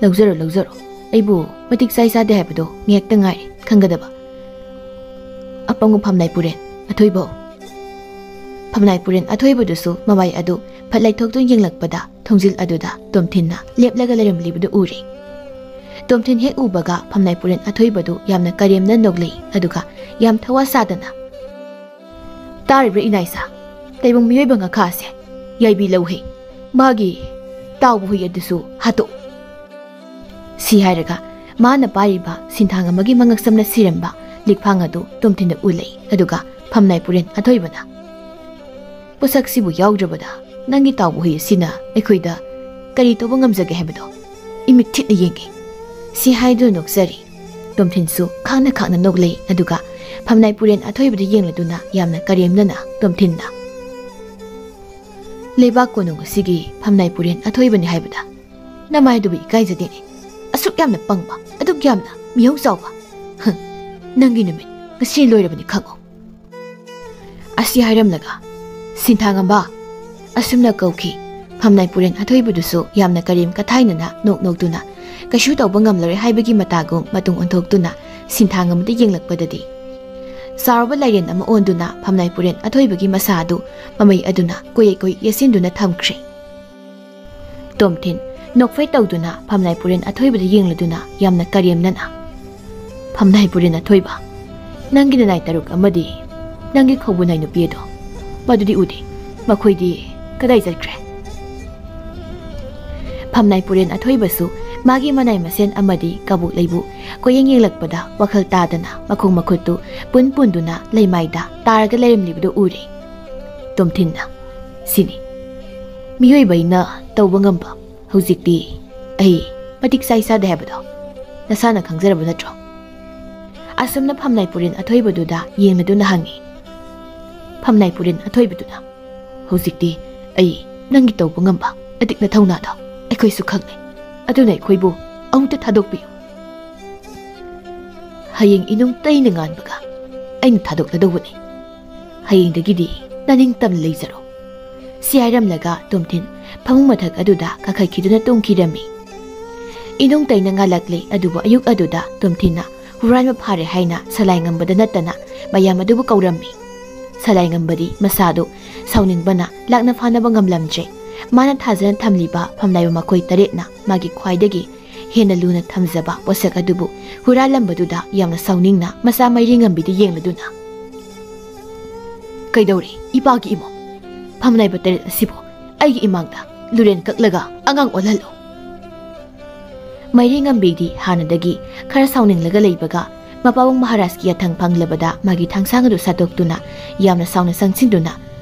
"ꯂꯧꯖꯔꯣ, ꯂꯧꯖꯔꯣ, ꯑꯩꯕꯨ ꯃꯇꯤꯛ ꯆꯥꯏ ꯆꯥꯗꯦ ꯍꯥꯏꯕꯗꯣ ꯉꯥꯏꯍꯥꯛꯇ ꯉꯥꯏꯔꯦ ꯈꯪꯒꯗꯕ꯫ ꯑꯄꯪꯕ ꯐꯝꯅꯥꯏ ꯄꯨꯔꯦꯟ ꯑꯊꯣꯏꯕꯧ!" ꯐꯝꯅꯥꯏ ꯄꯨꯔꯦꯟ ꯑꯊꯣꯏꯕꯗꯨꯁꯨ ꯃꯃꯥꯏ ꯑꯗꯨ ꯐꯠ ꯂꯩꯊꯣꯛꯇꯨꯅ ꯌꯦꯡꯂꯛꯄꯗ ꯊꯣꯡꯖꯤꯜ ꯑꯗꯨꯗ ꯇꯣꯝꯊꯤꯟꯅ ꯂꯦꯞꯂꯒ ꯂꯩꯔꯝꯂꯤꯕꯗꯨ ꯎꯔꯦ꯫ ꯇꯣꯝꯊꯤꯟ ꯍꯦꯛ ꯎꯕꯒ ꯐꯝꯅꯥꯏ ꯄꯨꯔꯦꯟ ꯑꯊꯣꯏꯕꯗꯨ ꯌꯥꯝꯅ ꯀꯔꯦꯝꯅ ꯅꯣꯛꯂꯛꯏ, ꯑꯗꯨꯒ ꯌꯥꯝ ꯊꯋꯥ ꯁꯥꯗꯅ, "ꯇꯥꯔꯤꯕ꯭ꯔꯥ ꯏꯅꯥꯏꯁꯥ? ꯇꯥꯏꯕꯪ ꯃꯤꯑꯣꯏꯕ ꯉꯥꯈꯥꯁꯦ ꯌꯥꯏꯕꯤ ꯂꯧꯍꯦ꯫ ꯃꯥꯒꯤ ꯇꯥꯎꯕ ꯍꯨꯏ ꯑꯗꯨꯁꯨ ꯍꯥꯠꯇꯣꯛꯎ꯫" ꯁꯤ ꯍꯥꯏꯔꯒ ꯃꯥꯅ ꯄꯥꯏꯔꯤꯕ ꯁꯤꯟꯊꯥꯡ ꯑꯃꯒꯤ ꯃꯉꯛꯁꯝꯅ ꯁꯤꯔꯝꯕ ꯂꯤꯛꯐꯥꯡ ꯑꯗꯨ ꯇꯣꯝꯊꯤꯟꯅ ꯎꯠꯂꯛꯏ, ꯑꯗꯨꯒ ꯐꯝꯅꯥꯏ ꯄꯨꯔꯦꯟ ꯑꯊꯣꯏꯕꯅ, "ꯄꯣꯠꯁꯛꯁꯤꯕꯨ ꯌꯥꯎꯗ꯭ꯔꯕꯗ "ꯅꯪꯒꯤ ꯇꯥꯎꯕ ꯍꯨꯏ ꯑꯁꯤꯅ ꯑꯩꯈꯣꯏꯗ ꯀꯔꯤ ꯇꯧꯕ ꯉꯝꯖꯒꯦ ꯍꯥꯏꯕꯗꯣ ꯏꯃꯤꯠ ꯊꯤꯠꯅ ꯌꯦꯡꯒꯦ"꯫ ꯁꯤ ꯍꯥꯏꯗꯨꯅ ꯅꯣꯛꯆꯔꯤ꯫ ꯇꯣꯝꯊꯤꯟꯁꯨ ꯈꯥꯡꯅ ꯈꯥꯡꯅ ꯅꯣꯛꯂꯩ꯫ ꯑꯗꯨꯒ ꯐꯝꯅꯥꯏ ꯄꯨꯔꯦꯟ ꯑꯊꯣꯏꯕꯗ ꯌꯦꯡꯂꯗꯨꯅ ꯌꯥꯝꯅ ꯀꯔꯦꯝꯅꯅ ꯇꯣꯝꯊꯤꯟꯅ, "ꯂꯩꯕꯥꯛ ꯀꯣꯅꯨꯡ ꯑꯁꯤꯒꯤ ꯐꯝꯅꯥꯏ ꯄꯨꯔꯦꯟ ꯑꯊꯣꯏꯕꯅꯤ ꯍꯥꯏꯕꯗ ꯅꯃꯥꯏꯗꯨꯕꯨ ꯏꯀꯥꯏꯖꯗꯦꯅꯦ꯫ ꯑꯁꯨꯛ ꯌꯥꯝꯅ ꯄꯪꯕ, ꯑꯗꯨꯛ ꯌꯥꯝꯅ ꯃꯤꯍꯧ ꯆꯥꯎꯕ꯫ ꯍ, ꯅꯪꯒꯤ ꯅꯨꯃꯤꯠ ꯉꯁꯤ ꯂꯣꯏꯔꯕꯅꯤ ꯈꯪꯉꯨ"꯫ ꯑꯁꯤ ꯍꯥꯏꯔꯝꯂꯒ, "ꯁꯤꯟꯊꯥꯉꯝꯕ!" ꯑꯁꯨꯝꯅ ꯀꯧꯈꯤ꯫ ꯐꯝꯅꯥꯏ ꯄꯨꯔꯦꯟ ꯑꯊꯣꯏꯕꯗꯨꯁꯨ ꯌꯥꯝꯅ ꯀꯔꯦꯝ ꯀꯊꯥꯏꯅꯅ ꯅꯣꯛ ꯅꯣꯛꯇꯨꯅ, ꯀꯩꯁꯨ ꯇꯧꯕ ꯉꯝꯂꯔꯣꯏ ꯍꯥꯏꯕꯒꯤ ꯃꯇꯥꯒꯨꯝ ꯃꯇꯨꯡ ꯑꯣꯟꯊꯣꯛꯇꯨꯅ ꯁꯤꯟꯊꯥꯉꯝꯕꯗ ꯌꯦꯡꯂꯛꯄꯗꯗꯤ, ꯆꯥꯎꯔꯕ ꯂꯥꯏꯔꯦꯟ ꯑꯃ ꯑꯣꯟꯗꯨꯅ ꯐꯝꯅꯥꯏ ꯄꯨꯔꯦꯟ ꯑꯊꯣꯏꯕꯒꯤ ꯃꯁꯥ ꯑꯗꯨ ꯃꯃꯩ ꯑꯗꯨꯅ ꯀꯣꯌꯦꯛ ꯀꯣꯌꯦꯛ ꯌꯦꯠꯁꯤꯟꯗꯨꯅ ꯊꯝꯈ꯭ꯔꯦ꯫ ꯇꯣꯝꯊꯤꯟ ꯅꯣꯛꯐꯦꯠ ꯇꯧꯗꯨꯅ ꯐꯝꯅꯥꯏ ꯄꯨꯔꯦꯟ ꯑꯊꯣꯏꯕꯗ ꯌꯦꯡꯂꯗꯨꯅ ꯌꯥꯝꯅ ꯀꯔꯦꯝꯅꯅ, "ꯐꯝꯅꯥꯏ ꯄꯨꯔꯦꯟ ꯑꯊꯣꯏꯕ, ꯅꯪꯒꯤ ꯅꯅꯥꯏ ꯇꯔꯨꯛ ꯑꯃꯗꯤ ꯅꯪꯒꯤ ꯈꯧꯕꯨ ꯅꯥꯏ ꯅꯨꯄꯤ ꯑꯗꯣ, ꯃꯗꯨꯗꯤ ꯎꯗꯦ꯫ ꯃꯈꯣꯏꯗꯤ ꯀꯗꯥꯏ ꯆꯠꯈ꯭ꯔꯦ?" ꯐꯝꯅꯥꯏ ꯄꯨꯔꯦꯟ ꯑꯊꯣꯏꯕꯁꯨ ꯃꯥꯒꯤ ꯃꯅꯥꯏ ꯃꯁꯦꯟ ꯑꯃꯗꯤ ꯀꯕꯣꯛ ꯂꯩꯕꯨ ꯀꯣꯌꯦꯡ ꯌꯦꯡꯂꯛꯄꯗ ꯋꯥꯈꯜ ꯇꯥꯗꯅ ꯃꯈꯣꯡ ꯃꯈꯨꯠꯇꯨ ꯄꯨꯟ ꯄꯨꯟꯗꯨꯅ ꯂꯩꯃꯥꯏꯗ ꯇꯥꯔꯒ ꯂꯩꯔꯝꯂꯤꯕꯗꯨ ꯎꯔꯦ꯫ ꯇꯣꯝꯊꯤꯟꯅ, "ꯁꯤꯅꯤ ꯃꯤꯑꯣꯏꯕ ꯑꯩꯅ ꯇꯧꯕ ꯉꯝꯕ꯫ ꯍꯧꯖꯤꯛꯇꯤ ꯑꯩ ꯃꯇꯤꯛ ꯆꯥꯏ ꯆꯥꯗꯦ ꯍꯥꯏꯕꯗꯣ ꯅꯁꯥꯅ ꯈꯪꯖꯔꯕ ꯅꯠꯇ꯭ꯔꯣ?" ꯑꯁꯨꯝꯅ ꯐꯝꯅꯥꯏ ꯄꯨꯔꯦꯟ ꯑꯊꯣꯏꯕꯗꯨꯗ ꯌꯦꯡꯂꯗꯨꯅ ꯍꯪꯉꯤ꯫ ꯐꯝꯅꯥꯏ ꯄꯨꯔꯦꯟ ꯑꯊꯣꯏꯕꯗꯨꯅ, "ꯍꯧꯖꯤꯛꯇꯤ ꯑꯩ ꯅꯪꯒꯤ ꯇꯧꯕ ꯉꯝꯕ ꯑꯗꯤꯛꯅ ꯊꯧꯅꯥꯗꯣ ꯑꯩꯈꯣꯏꯁꯨ ꯈꯪꯂꯦ꯫ ꯑꯗꯨꯅ ꯑꯩꯈꯣꯏꯕꯨ ꯑꯃꯨꯛꯇ ꯊꯥꯗꯣꯛꯄꯤꯌꯨ꯫ ꯍꯌꯦꯡ ꯏꯅꯨꯡ ꯇꯩꯅ ꯉꯥꯟꯕꯒ ꯑꯩꯅ ꯊꯥꯗꯣꯛꯂꯗꯧꯕꯅꯤ꯫ ꯍꯌꯦꯡꯗꯒꯤꯗꯤ ꯅꯅꯤꯡꯇꯝꯅ ꯂꯩꯖꯔꯣ"꯫ ꯁꯤ ꯍꯥꯏꯔꯝꯂꯒ ꯇꯣꯝꯊꯤꯟ ꯐꯃꯨꯡ ꯃꯊꯛ ꯑꯗꯨꯗ ꯀꯥꯈꯠꯈꯤꯗꯨꯅ ꯇꯨꯝꯈꯤꯔꯝꯃꯤ꯫ ꯏꯅꯨꯡ ꯇꯩꯅ ꯉꯥꯜꯂꯛꯂꯦ, ꯑꯗꯨꯕꯨ ꯑꯌꯨꯛ ꯑꯗꯨꯗ ꯇꯣꯝꯊꯤꯟꯅ ꯍꯨꯔꯥꯟꯕ ꯐꯥꯔꯦ ꯍꯥꯏꯅ ꯁꯂꯥꯏꯉꯝꯕꯗ ꯅꯠꯇꯅ ꯃꯌꯥꯝ ꯑꯗꯨꯕꯨ ꯀꯧꯔꯝꯃꯤ꯫ ꯁꯂꯥꯏꯉꯝꯕꯗꯤ ꯃꯁꯥꯗꯨ ꯁꯥꯎꯅꯤꯡꯕꯅ ꯂꯥꯛꯅ ꯐꯥꯅꯕ ꯉꯝꯂꯝꯗ꯭ꯔꯦ꯫ ꯃꯥꯅ ꯊꯥꯖꯅ ꯊꯝꯂꯤꯕ ꯐꯝꯅꯥꯏꯕ ꯃꯈꯣꯏ ꯇꯔꯦꯠꯅ ꯃꯥꯒꯤ ꯈ꯭ꯋꯥꯏꯗꯒꯤ ꯍꯦꯟꯅ ꯂꯨꯅ ꯊꯝꯖꯕ ꯄꯣꯠꯁꯛ ꯑꯗꯨꯕꯨ ꯍꯨꯔꯥꯜꯂꯝꯕꯗꯨꯗ ꯌꯥꯝꯅ ꯁꯥꯎꯅꯤꯡꯅ ꯃꯆꯥ ꯃꯩꯔꯤ ꯉꯝꯕꯤꯗ ꯌꯦꯡꯂꯗꯨꯅ, "ꯀꯩꯗꯧꯔꯦ, ꯏꯄꯥꯒꯤ ꯏꯃꯣꯝ? ꯐꯝꯅꯥꯏꯕ ꯇꯔꯦꯠ ꯑꯁꯤꯕꯨ ꯑꯩꯒꯤ ꯏꯃꯥꯡꯗ ꯂꯨꯔꯦꯟ ꯀꯛꯂꯒ ꯑꯉꯥꯡ ꯑꯣꯜꯍꯜꯂꯣ"꯫ ꯃꯩꯔꯤ ꯉꯝꯕꯤꯗꯤ ꯍꯥꯟꯅꯗꯒꯤ ꯈꯔ ꯁꯥꯎꯅꯤꯡꯂꯒ ꯂꯩꯕꯒ, ꯃꯄꯥꯕꯨꯡ ꯃꯍꯥꯔꯥꯖꯀꯤ ꯌꯥꯊꯪ ꯐꯪꯂꯕꯗ ꯃꯥꯒꯤ ꯊꯥꯡꯁꯥꯡ ꯑꯗꯨ ꯁꯠꯇꯣꯛꯇꯨꯅ ꯌꯥꯝꯅ ꯁꯥꯎꯅ ꯆꯪꯁꯤꯟꯗꯨꯅ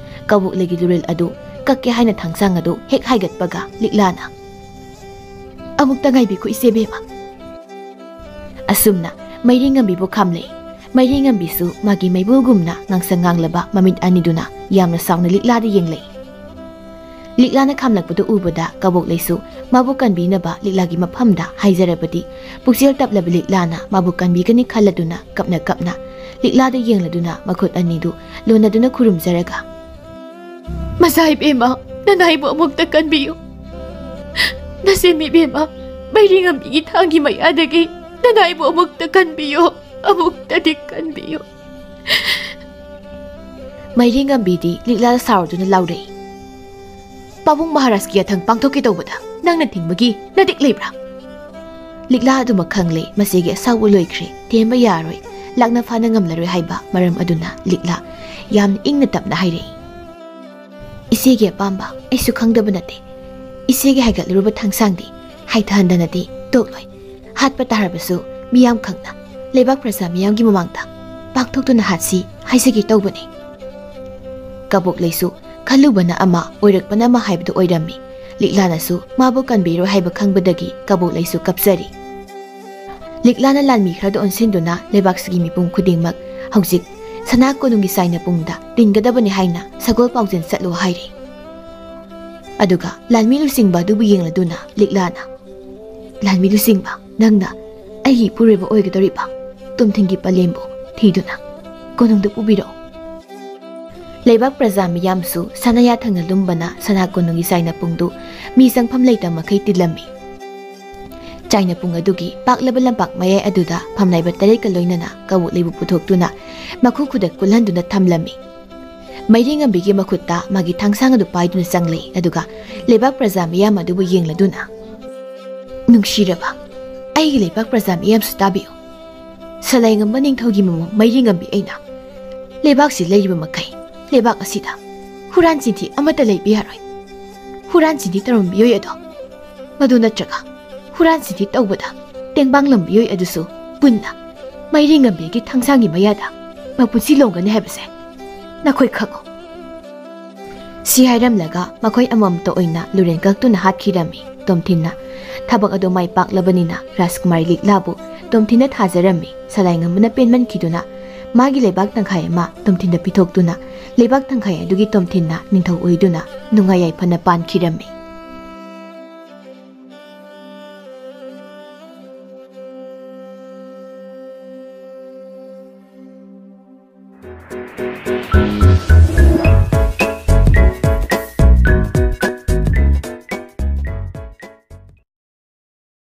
ꯀꯕꯣꯛꯂꯩꯒꯤ ꯂꯨꯔꯦꯜ ꯑꯗꯨ ꯀꯛꯀꯦ ꯍꯥꯏꯅ ꯊꯥꯡꯁꯥꯡ ꯑꯗꯨ ꯍꯦꯛ ꯍꯥꯏꯒꯠꯄꯒ ꯂꯤꯛꯂꯥꯅ, "ꯑꯃꯨꯛꯇ ꯉꯥꯏꯕꯤꯈꯣ ꯏꯆꯦꯕꯦꯝꯃ"꯫ ꯑꯁꯨꯝꯅ ꯃꯩꯔꯤ ꯉꯝꯕꯤꯕꯨ ꯈꯥꯝꯂꯛꯏ꯫ ꯃꯩꯔꯤ ꯉꯝꯕꯤꯁꯨ ꯃꯥꯒꯤ ꯃꯩꯕꯨꯜꯒꯨꯝꯅ ꯉꯥꯡꯁꯪ ꯉꯥꯡꯂꯕ ꯃꯃꯤꯠ ꯑꯅꯤꯗꯨꯅ ꯌꯥꯝꯅ ꯁꯥꯎꯅ ꯂꯤꯛꯂꯥꯗ ꯌꯦꯡꯂꯛꯏ꯫ ꯂꯤꯛꯂꯥꯅ ꯈꯥꯝꯂꯛꯄꯗꯨ ꯎꯕꯗ ꯀꯕꯣꯛ ꯂꯩꯁꯨ ꯃꯥꯕꯨ ꯀꯟꯕꯤꯅꯕ ꯂꯤꯛꯂꯥꯒꯤ ꯃꯐꯝꯗ ꯍꯥꯏꯖꯔꯕꯗꯤ, ꯄꯨꯛꯆꯦꯜ ꯇꯞꯂꯕ ꯂꯤꯛꯂꯥꯅ ꯃꯥꯕꯨ ꯀꯟꯕꯤꯒꯅꯤ ꯈꯜꯂꯗꯨꯅ ꯀꯞꯅ ꯀꯞꯅ ꯂꯤꯛꯂꯥꯗ ꯌꯦꯡꯂꯗꯨꯅ ꯃꯈꯨꯠ ꯑꯅꯤꯗꯨ ꯂꯣꯟꯅꯗꯨꯅ ꯈꯨꯔꯨꯝꯖꯔꯒ, "ꯃꯆꯥ ꯏꯕꯦꯝꯃ, ꯅꯅꯥꯏꯕꯨ ꯑꯃꯨꯛꯇ ꯀꯟꯕꯤꯌꯨ꯫ ꯅꯆꯦ ꯏꯕꯦꯝꯃ, ꯃꯩꯔꯤ ꯉꯝꯕꯤꯒꯤ ꯊꯥꯡꯒꯤ ꯃꯌꯥꯗꯒꯤ ꯅꯅꯥꯏꯕꯨ ꯑꯃꯨꯛꯇ ꯀꯟꯕꯤꯌꯨ, ꯑꯃꯨꯛꯇꯗꯤ ꯀꯟꯕꯤꯌꯨ"꯫ ꯃꯩꯔꯤ ꯉꯝꯕꯤꯗꯤ ꯂꯤꯛꯂꯥꯗ ꯁꯥꯎꯔꯗꯨꯅ ꯂꯥꯎꯔꯛꯏ, "ꯄꯥꯕꯨꯡ ꯃꯍꯥꯔꯥꯖꯀꯤ ꯌꯥꯊꯪ ꯄꯥꯡꯊꯣꯛꯀꯦ ꯇꯧꯕꯗ ꯅꯪꯅ ꯊꯤꯡꯕꯒꯤ ꯅꯇꯤꯛ ꯂꯩꯕ꯭ꯔꯥ?" ꯂꯤꯛꯂꯥ ꯑꯗꯨꯃꯛ ꯈꯪꯂꯦ, ꯃꯆꯦꯒꯤ ꯑꯁꯥꯎꯕ ꯂꯣꯏꯈ꯭ꯔꯦ, ꯊꯦꯝꯕ ꯌꯥꯔꯣꯏ, ꯂꯥꯛꯅ ꯐꯥꯅ ꯉꯝꯂꯔꯣꯏ ꯍꯥꯏꯕ ꯃꯔꯝ ꯑꯗꯨꯅ ꯂꯤꯛꯂꯥ ꯌꯥꯝꯅ ꯏꯪꯅ ꯇꯞꯅ ꯍꯥꯏꯔꯛꯏ, "ꯏꯆꯦꯒꯤ ꯑꯄꯥꯝꯕ ꯑꯩꯁꯨ ꯈꯪꯗꯕ ꯅꯠꯇꯦ꯫ ꯏꯆꯦꯒꯤ ꯍꯥꯏꯒꯠꯂꯨꯔꯕ ꯊꯥꯡꯁꯥꯡꯗꯤ ꯍꯥꯏꯊꯍꯟꯗꯅꯗꯤ ꯇꯣꯛꯂꯣꯏ꯫ ꯍꯥꯠꯄ ꯇꯥꯔꯕꯁꯨ ꯃꯤꯌꯥꯝ ꯈꯪꯅ ꯂꯩꯕꯥꯛ ꯄ꯭ꯔꯖꯥ ꯃꯤꯌꯥꯝꯒꯤ ꯃꯃꯥꯡꯗ ꯄꯥꯡꯊꯣꯛꯇꯨꯅ ꯍꯥꯠꯁꯤ ꯍꯥꯏꯖꯒꯦ ꯇꯧꯕꯅꯤ"꯫ ꯀꯕꯣꯛ ꯂꯩꯁꯨ ꯈꯜꯂꯨꯕꯅ ꯑꯃ, ꯑꯣꯏꯔꯛꯄꯅ ꯑꯃ ꯍꯥꯏꯕꯗꯨ ꯑꯣꯏꯔꯝꯃꯤ꯫ ꯂꯤꯛꯂꯥꯅꯁꯨ ꯃꯥꯕꯨ ꯀꯟꯕꯤꯔꯣꯏ ꯍꯥꯏꯕ ꯈꯪꯕꯗꯒꯤ ꯀꯕꯣꯛ ꯂꯩꯁꯨ ꯀꯞꯆꯔꯤ꯫ ꯂꯤꯛꯂꯥꯅ ꯂꯥꯟꯃꯤ ꯈꯔꯗ ꯑꯣꯟꯁꯤꯟꯗꯨꯅ ꯂꯩꯕꯥꯛꯁꯤꯒꯤ ꯃꯤꯄꯨꯝ ꯈꯨꯗꯤꯡꯃꯛ ꯍꯧꯖꯤꯛ ꯁꯅꯥ ꯀꯣꯅꯨꯡꯒꯤ ꯆꯥꯏꯅ ꯄꯨꯡꯗ ꯇꯤꯟꯒꯗꯕꯅꯤ ꯍꯥꯏꯅ ꯁꯒꯣꯜ ꯄꯥꯎꯖꯦꯜ ꯆꯠꯂꯨ ꯍꯥꯏꯔꯤ꯫ ꯑꯗꯨꯒ ꯂꯥꯟꯃꯤ ꯂꯨꯆꯤꯡꯕ ꯑꯗꯨꯕꯨ ꯌꯦꯡꯂꯗꯨꯅ ꯂꯤꯛꯂꯥꯅ, "ꯂꯥꯟꯃꯤ ꯂꯨꯆꯤꯡꯕ, ꯅꯪꯅ ꯑꯩꯒꯤ ꯏꯄꯨꯔꯣꯏꯕ ꯑꯣꯏꯒꯗꯧꯔꯤꯕ ꯇꯣꯝꯊꯤꯟꯒꯤ ꯄꯂꯦꯝꯕꯨ ꯊꯤꯗꯨꯅ ꯀꯣꯅꯨꯡꯗ ꯄꯨꯕꯤꯔꯛꯎ"꯫ ꯂꯩꯕꯥꯛ ꯄ꯭ꯔꯖꯥ ꯃꯤꯌꯥꯝꯁꯨ ꯁꯅꯥ ꯌꯥꯊꯪꯅ ꯂꯨꯝꯕꯅ ꯁꯅꯥ ꯀꯣꯅꯨꯡꯒꯤ ꯆꯥꯏꯅ ꯄꯨꯡꯗꯨ ꯃꯤ ꯆꯪꯐꯝ ꯂꯩꯇ ꯃꯈꯩ ꯇꯤꯜꯂꯝꯃꯤ꯫ ꯆꯥꯏꯅ ꯄꯨꯡ ꯑꯗꯨꯒꯤ ꯄꯥꯛꯂꯕ ꯂꯝꯄꯥꯛ ꯃꯌꯥꯏ ꯑꯗꯨꯗ ꯐꯝꯅꯥꯏꯕ ꯇꯔꯦꯠꯀ ꯂꯣꯏꯅꯅ ꯀꯕꯣꯛ ꯂꯩꯕꯨ ꯄꯨꯊꯣꯛꯇꯨꯅ ꯃꯈꯨ ꯈꯨꯗꯛ ꯀꯨꯜꯍꯟꯗꯨꯅ ꯊꯝꯂꯝꯃꯤ꯫ ꯃꯩꯔꯤ ꯉꯝꯕꯤꯒꯤ ꯃꯈꯨꯠꯇ ꯃꯥꯒꯤ ꯊꯥꯡꯁꯥꯡ ꯑꯗꯨ ꯄꯥꯏꯗꯨꯅ ꯆꯪꯂꯛꯏ, ꯑꯗꯨꯒ ꯂꯩꯕꯥꯛ ꯄ꯭ꯔꯖꯥ ꯃꯤꯌꯥꯝ ꯑꯗꯨꯕꯨ ꯌꯦꯡꯂꯗꯨꯅ, "ꯅꯨꯡꯁꯤꯔꯕ ꯑꯩꯒꯤ ꯂꯩꯕꯥꯛ ꯄ꯭ꯔꯖꯥ ꯃꯤꯌꯥꯝꯁꯨ ꯇꯥꯕꯤꯌꯨ꯫ ꯁꯂꯥꯏꯉꯝꯕ ꯅꯤꯡꯊꯧꯒꯤ ꯃꯃꯧ ꯃꯩꯔꯤ ꯉꯝꯕꯤ ꯑꯩꯅ ꯂꯩꯕꯥꯛꯁꯤ ꯂꯩꯔꯤꯕ ꯃꯈꯩ ꯂꯩꯕꯥꯛ ꯑꯁꯤꯗ ꯍꯨꯔꯥꯟ ꯆꯤꯟꯊꯤ ꯑꯃꯠꯇ ꯂꯩꯕ ꯌꯥꯔꯣꯏ꯫ ꯍꯨꯔꯥꯟ ꯆꯤꯟꯊꯤ ꯇꯧꯔꯝꯕ ꯃꯤꯑꯣꯏ ꯑꯗꯣ, ꯃꯗꯨ ꯅꯠꯇ꯭ꯔꯒ ꯍꯨꯔꯥꯟ ꯆꯤꯟꯊꯤ ꯇꯧꯕꯗ ꯇꯦꯡꯕꯥꯡꯂꯝꯕ ꯃꯤꯑꯣꯏ ꯑꯗꯨꯁꯨ ꯄꯨꯟꯅ ꯃꯩꯔꯤ ꯉꯝꯕꯤꯒꯤ ꯊꯥꯡꯁꯥꯡꯒꯤ ꯃꯌꯥꯗ ꯃꯄꯨꯟꯁꯤ ꯂꯣꯡꯒꯅꯤ ꯍꯥꯏꯕꯁꯦ ꯅꯈꯣꯏ ꯈꯪꯉꯨ"꯫ ꯁꯤ ꯍꯥꯏꯔꯝꯂꯒ ꯃꯈꯣꯏ ꯑꯃꯃꯝꯇ ꯑꯣꯏꯅ ꯂꯨꯔꯦꯟ ꯀꯛꯇꯨꯅ ꯍꯥꯠꯈꯤꯔꯝꯃꯤ ꯇꯣꯝꯊꯤꯟꯅ꯫ ꯊꯕꯛ ꯑꯗꯨ ꯃꯥꯏ ꯄꯥꯛꯂꯕꯅꯤꯅ ꯔꯥꯖꯀꯨꯃꯥꯔꯤ ꯂꯤꯛꯂꯥꯕꯨ ꯇꯣꯝꯊꯤꯟꯅ ꯊꯥꯖꯔꯝꯃꯤ꯫ ꯁꯂꯥꯏꯉꯝꯕꯅ ꯄꯦꯟꯃꯟꯈꯤꯗꯨꯅ ꯃꯥꯒꯤ ꯂꯩꯕꯥꯛ ꯇꯪꯈꯥꯏ ꯑꯃ ꯇꯣꯝꯊꯤꯟꯗ ꯄꯤꯊꯣꯛꯇꯨꯅ ꯂꯩꯕꯥꯛ ꯇꯪꯈꯥꯏ ꯑꯗꯨꯒꯤ ꯇꯣꯝꯊꯤꯟꯅ ꯅꯤꯡꯊꯧ ꯑꯣꯏꯗꯨꯅ ꯅꯨꯡꯉꯥꯏ ꯌꯥꯏꯐꯅ ꯄꯥꯟꯈꯤꯔꯝꯃꯤ꯫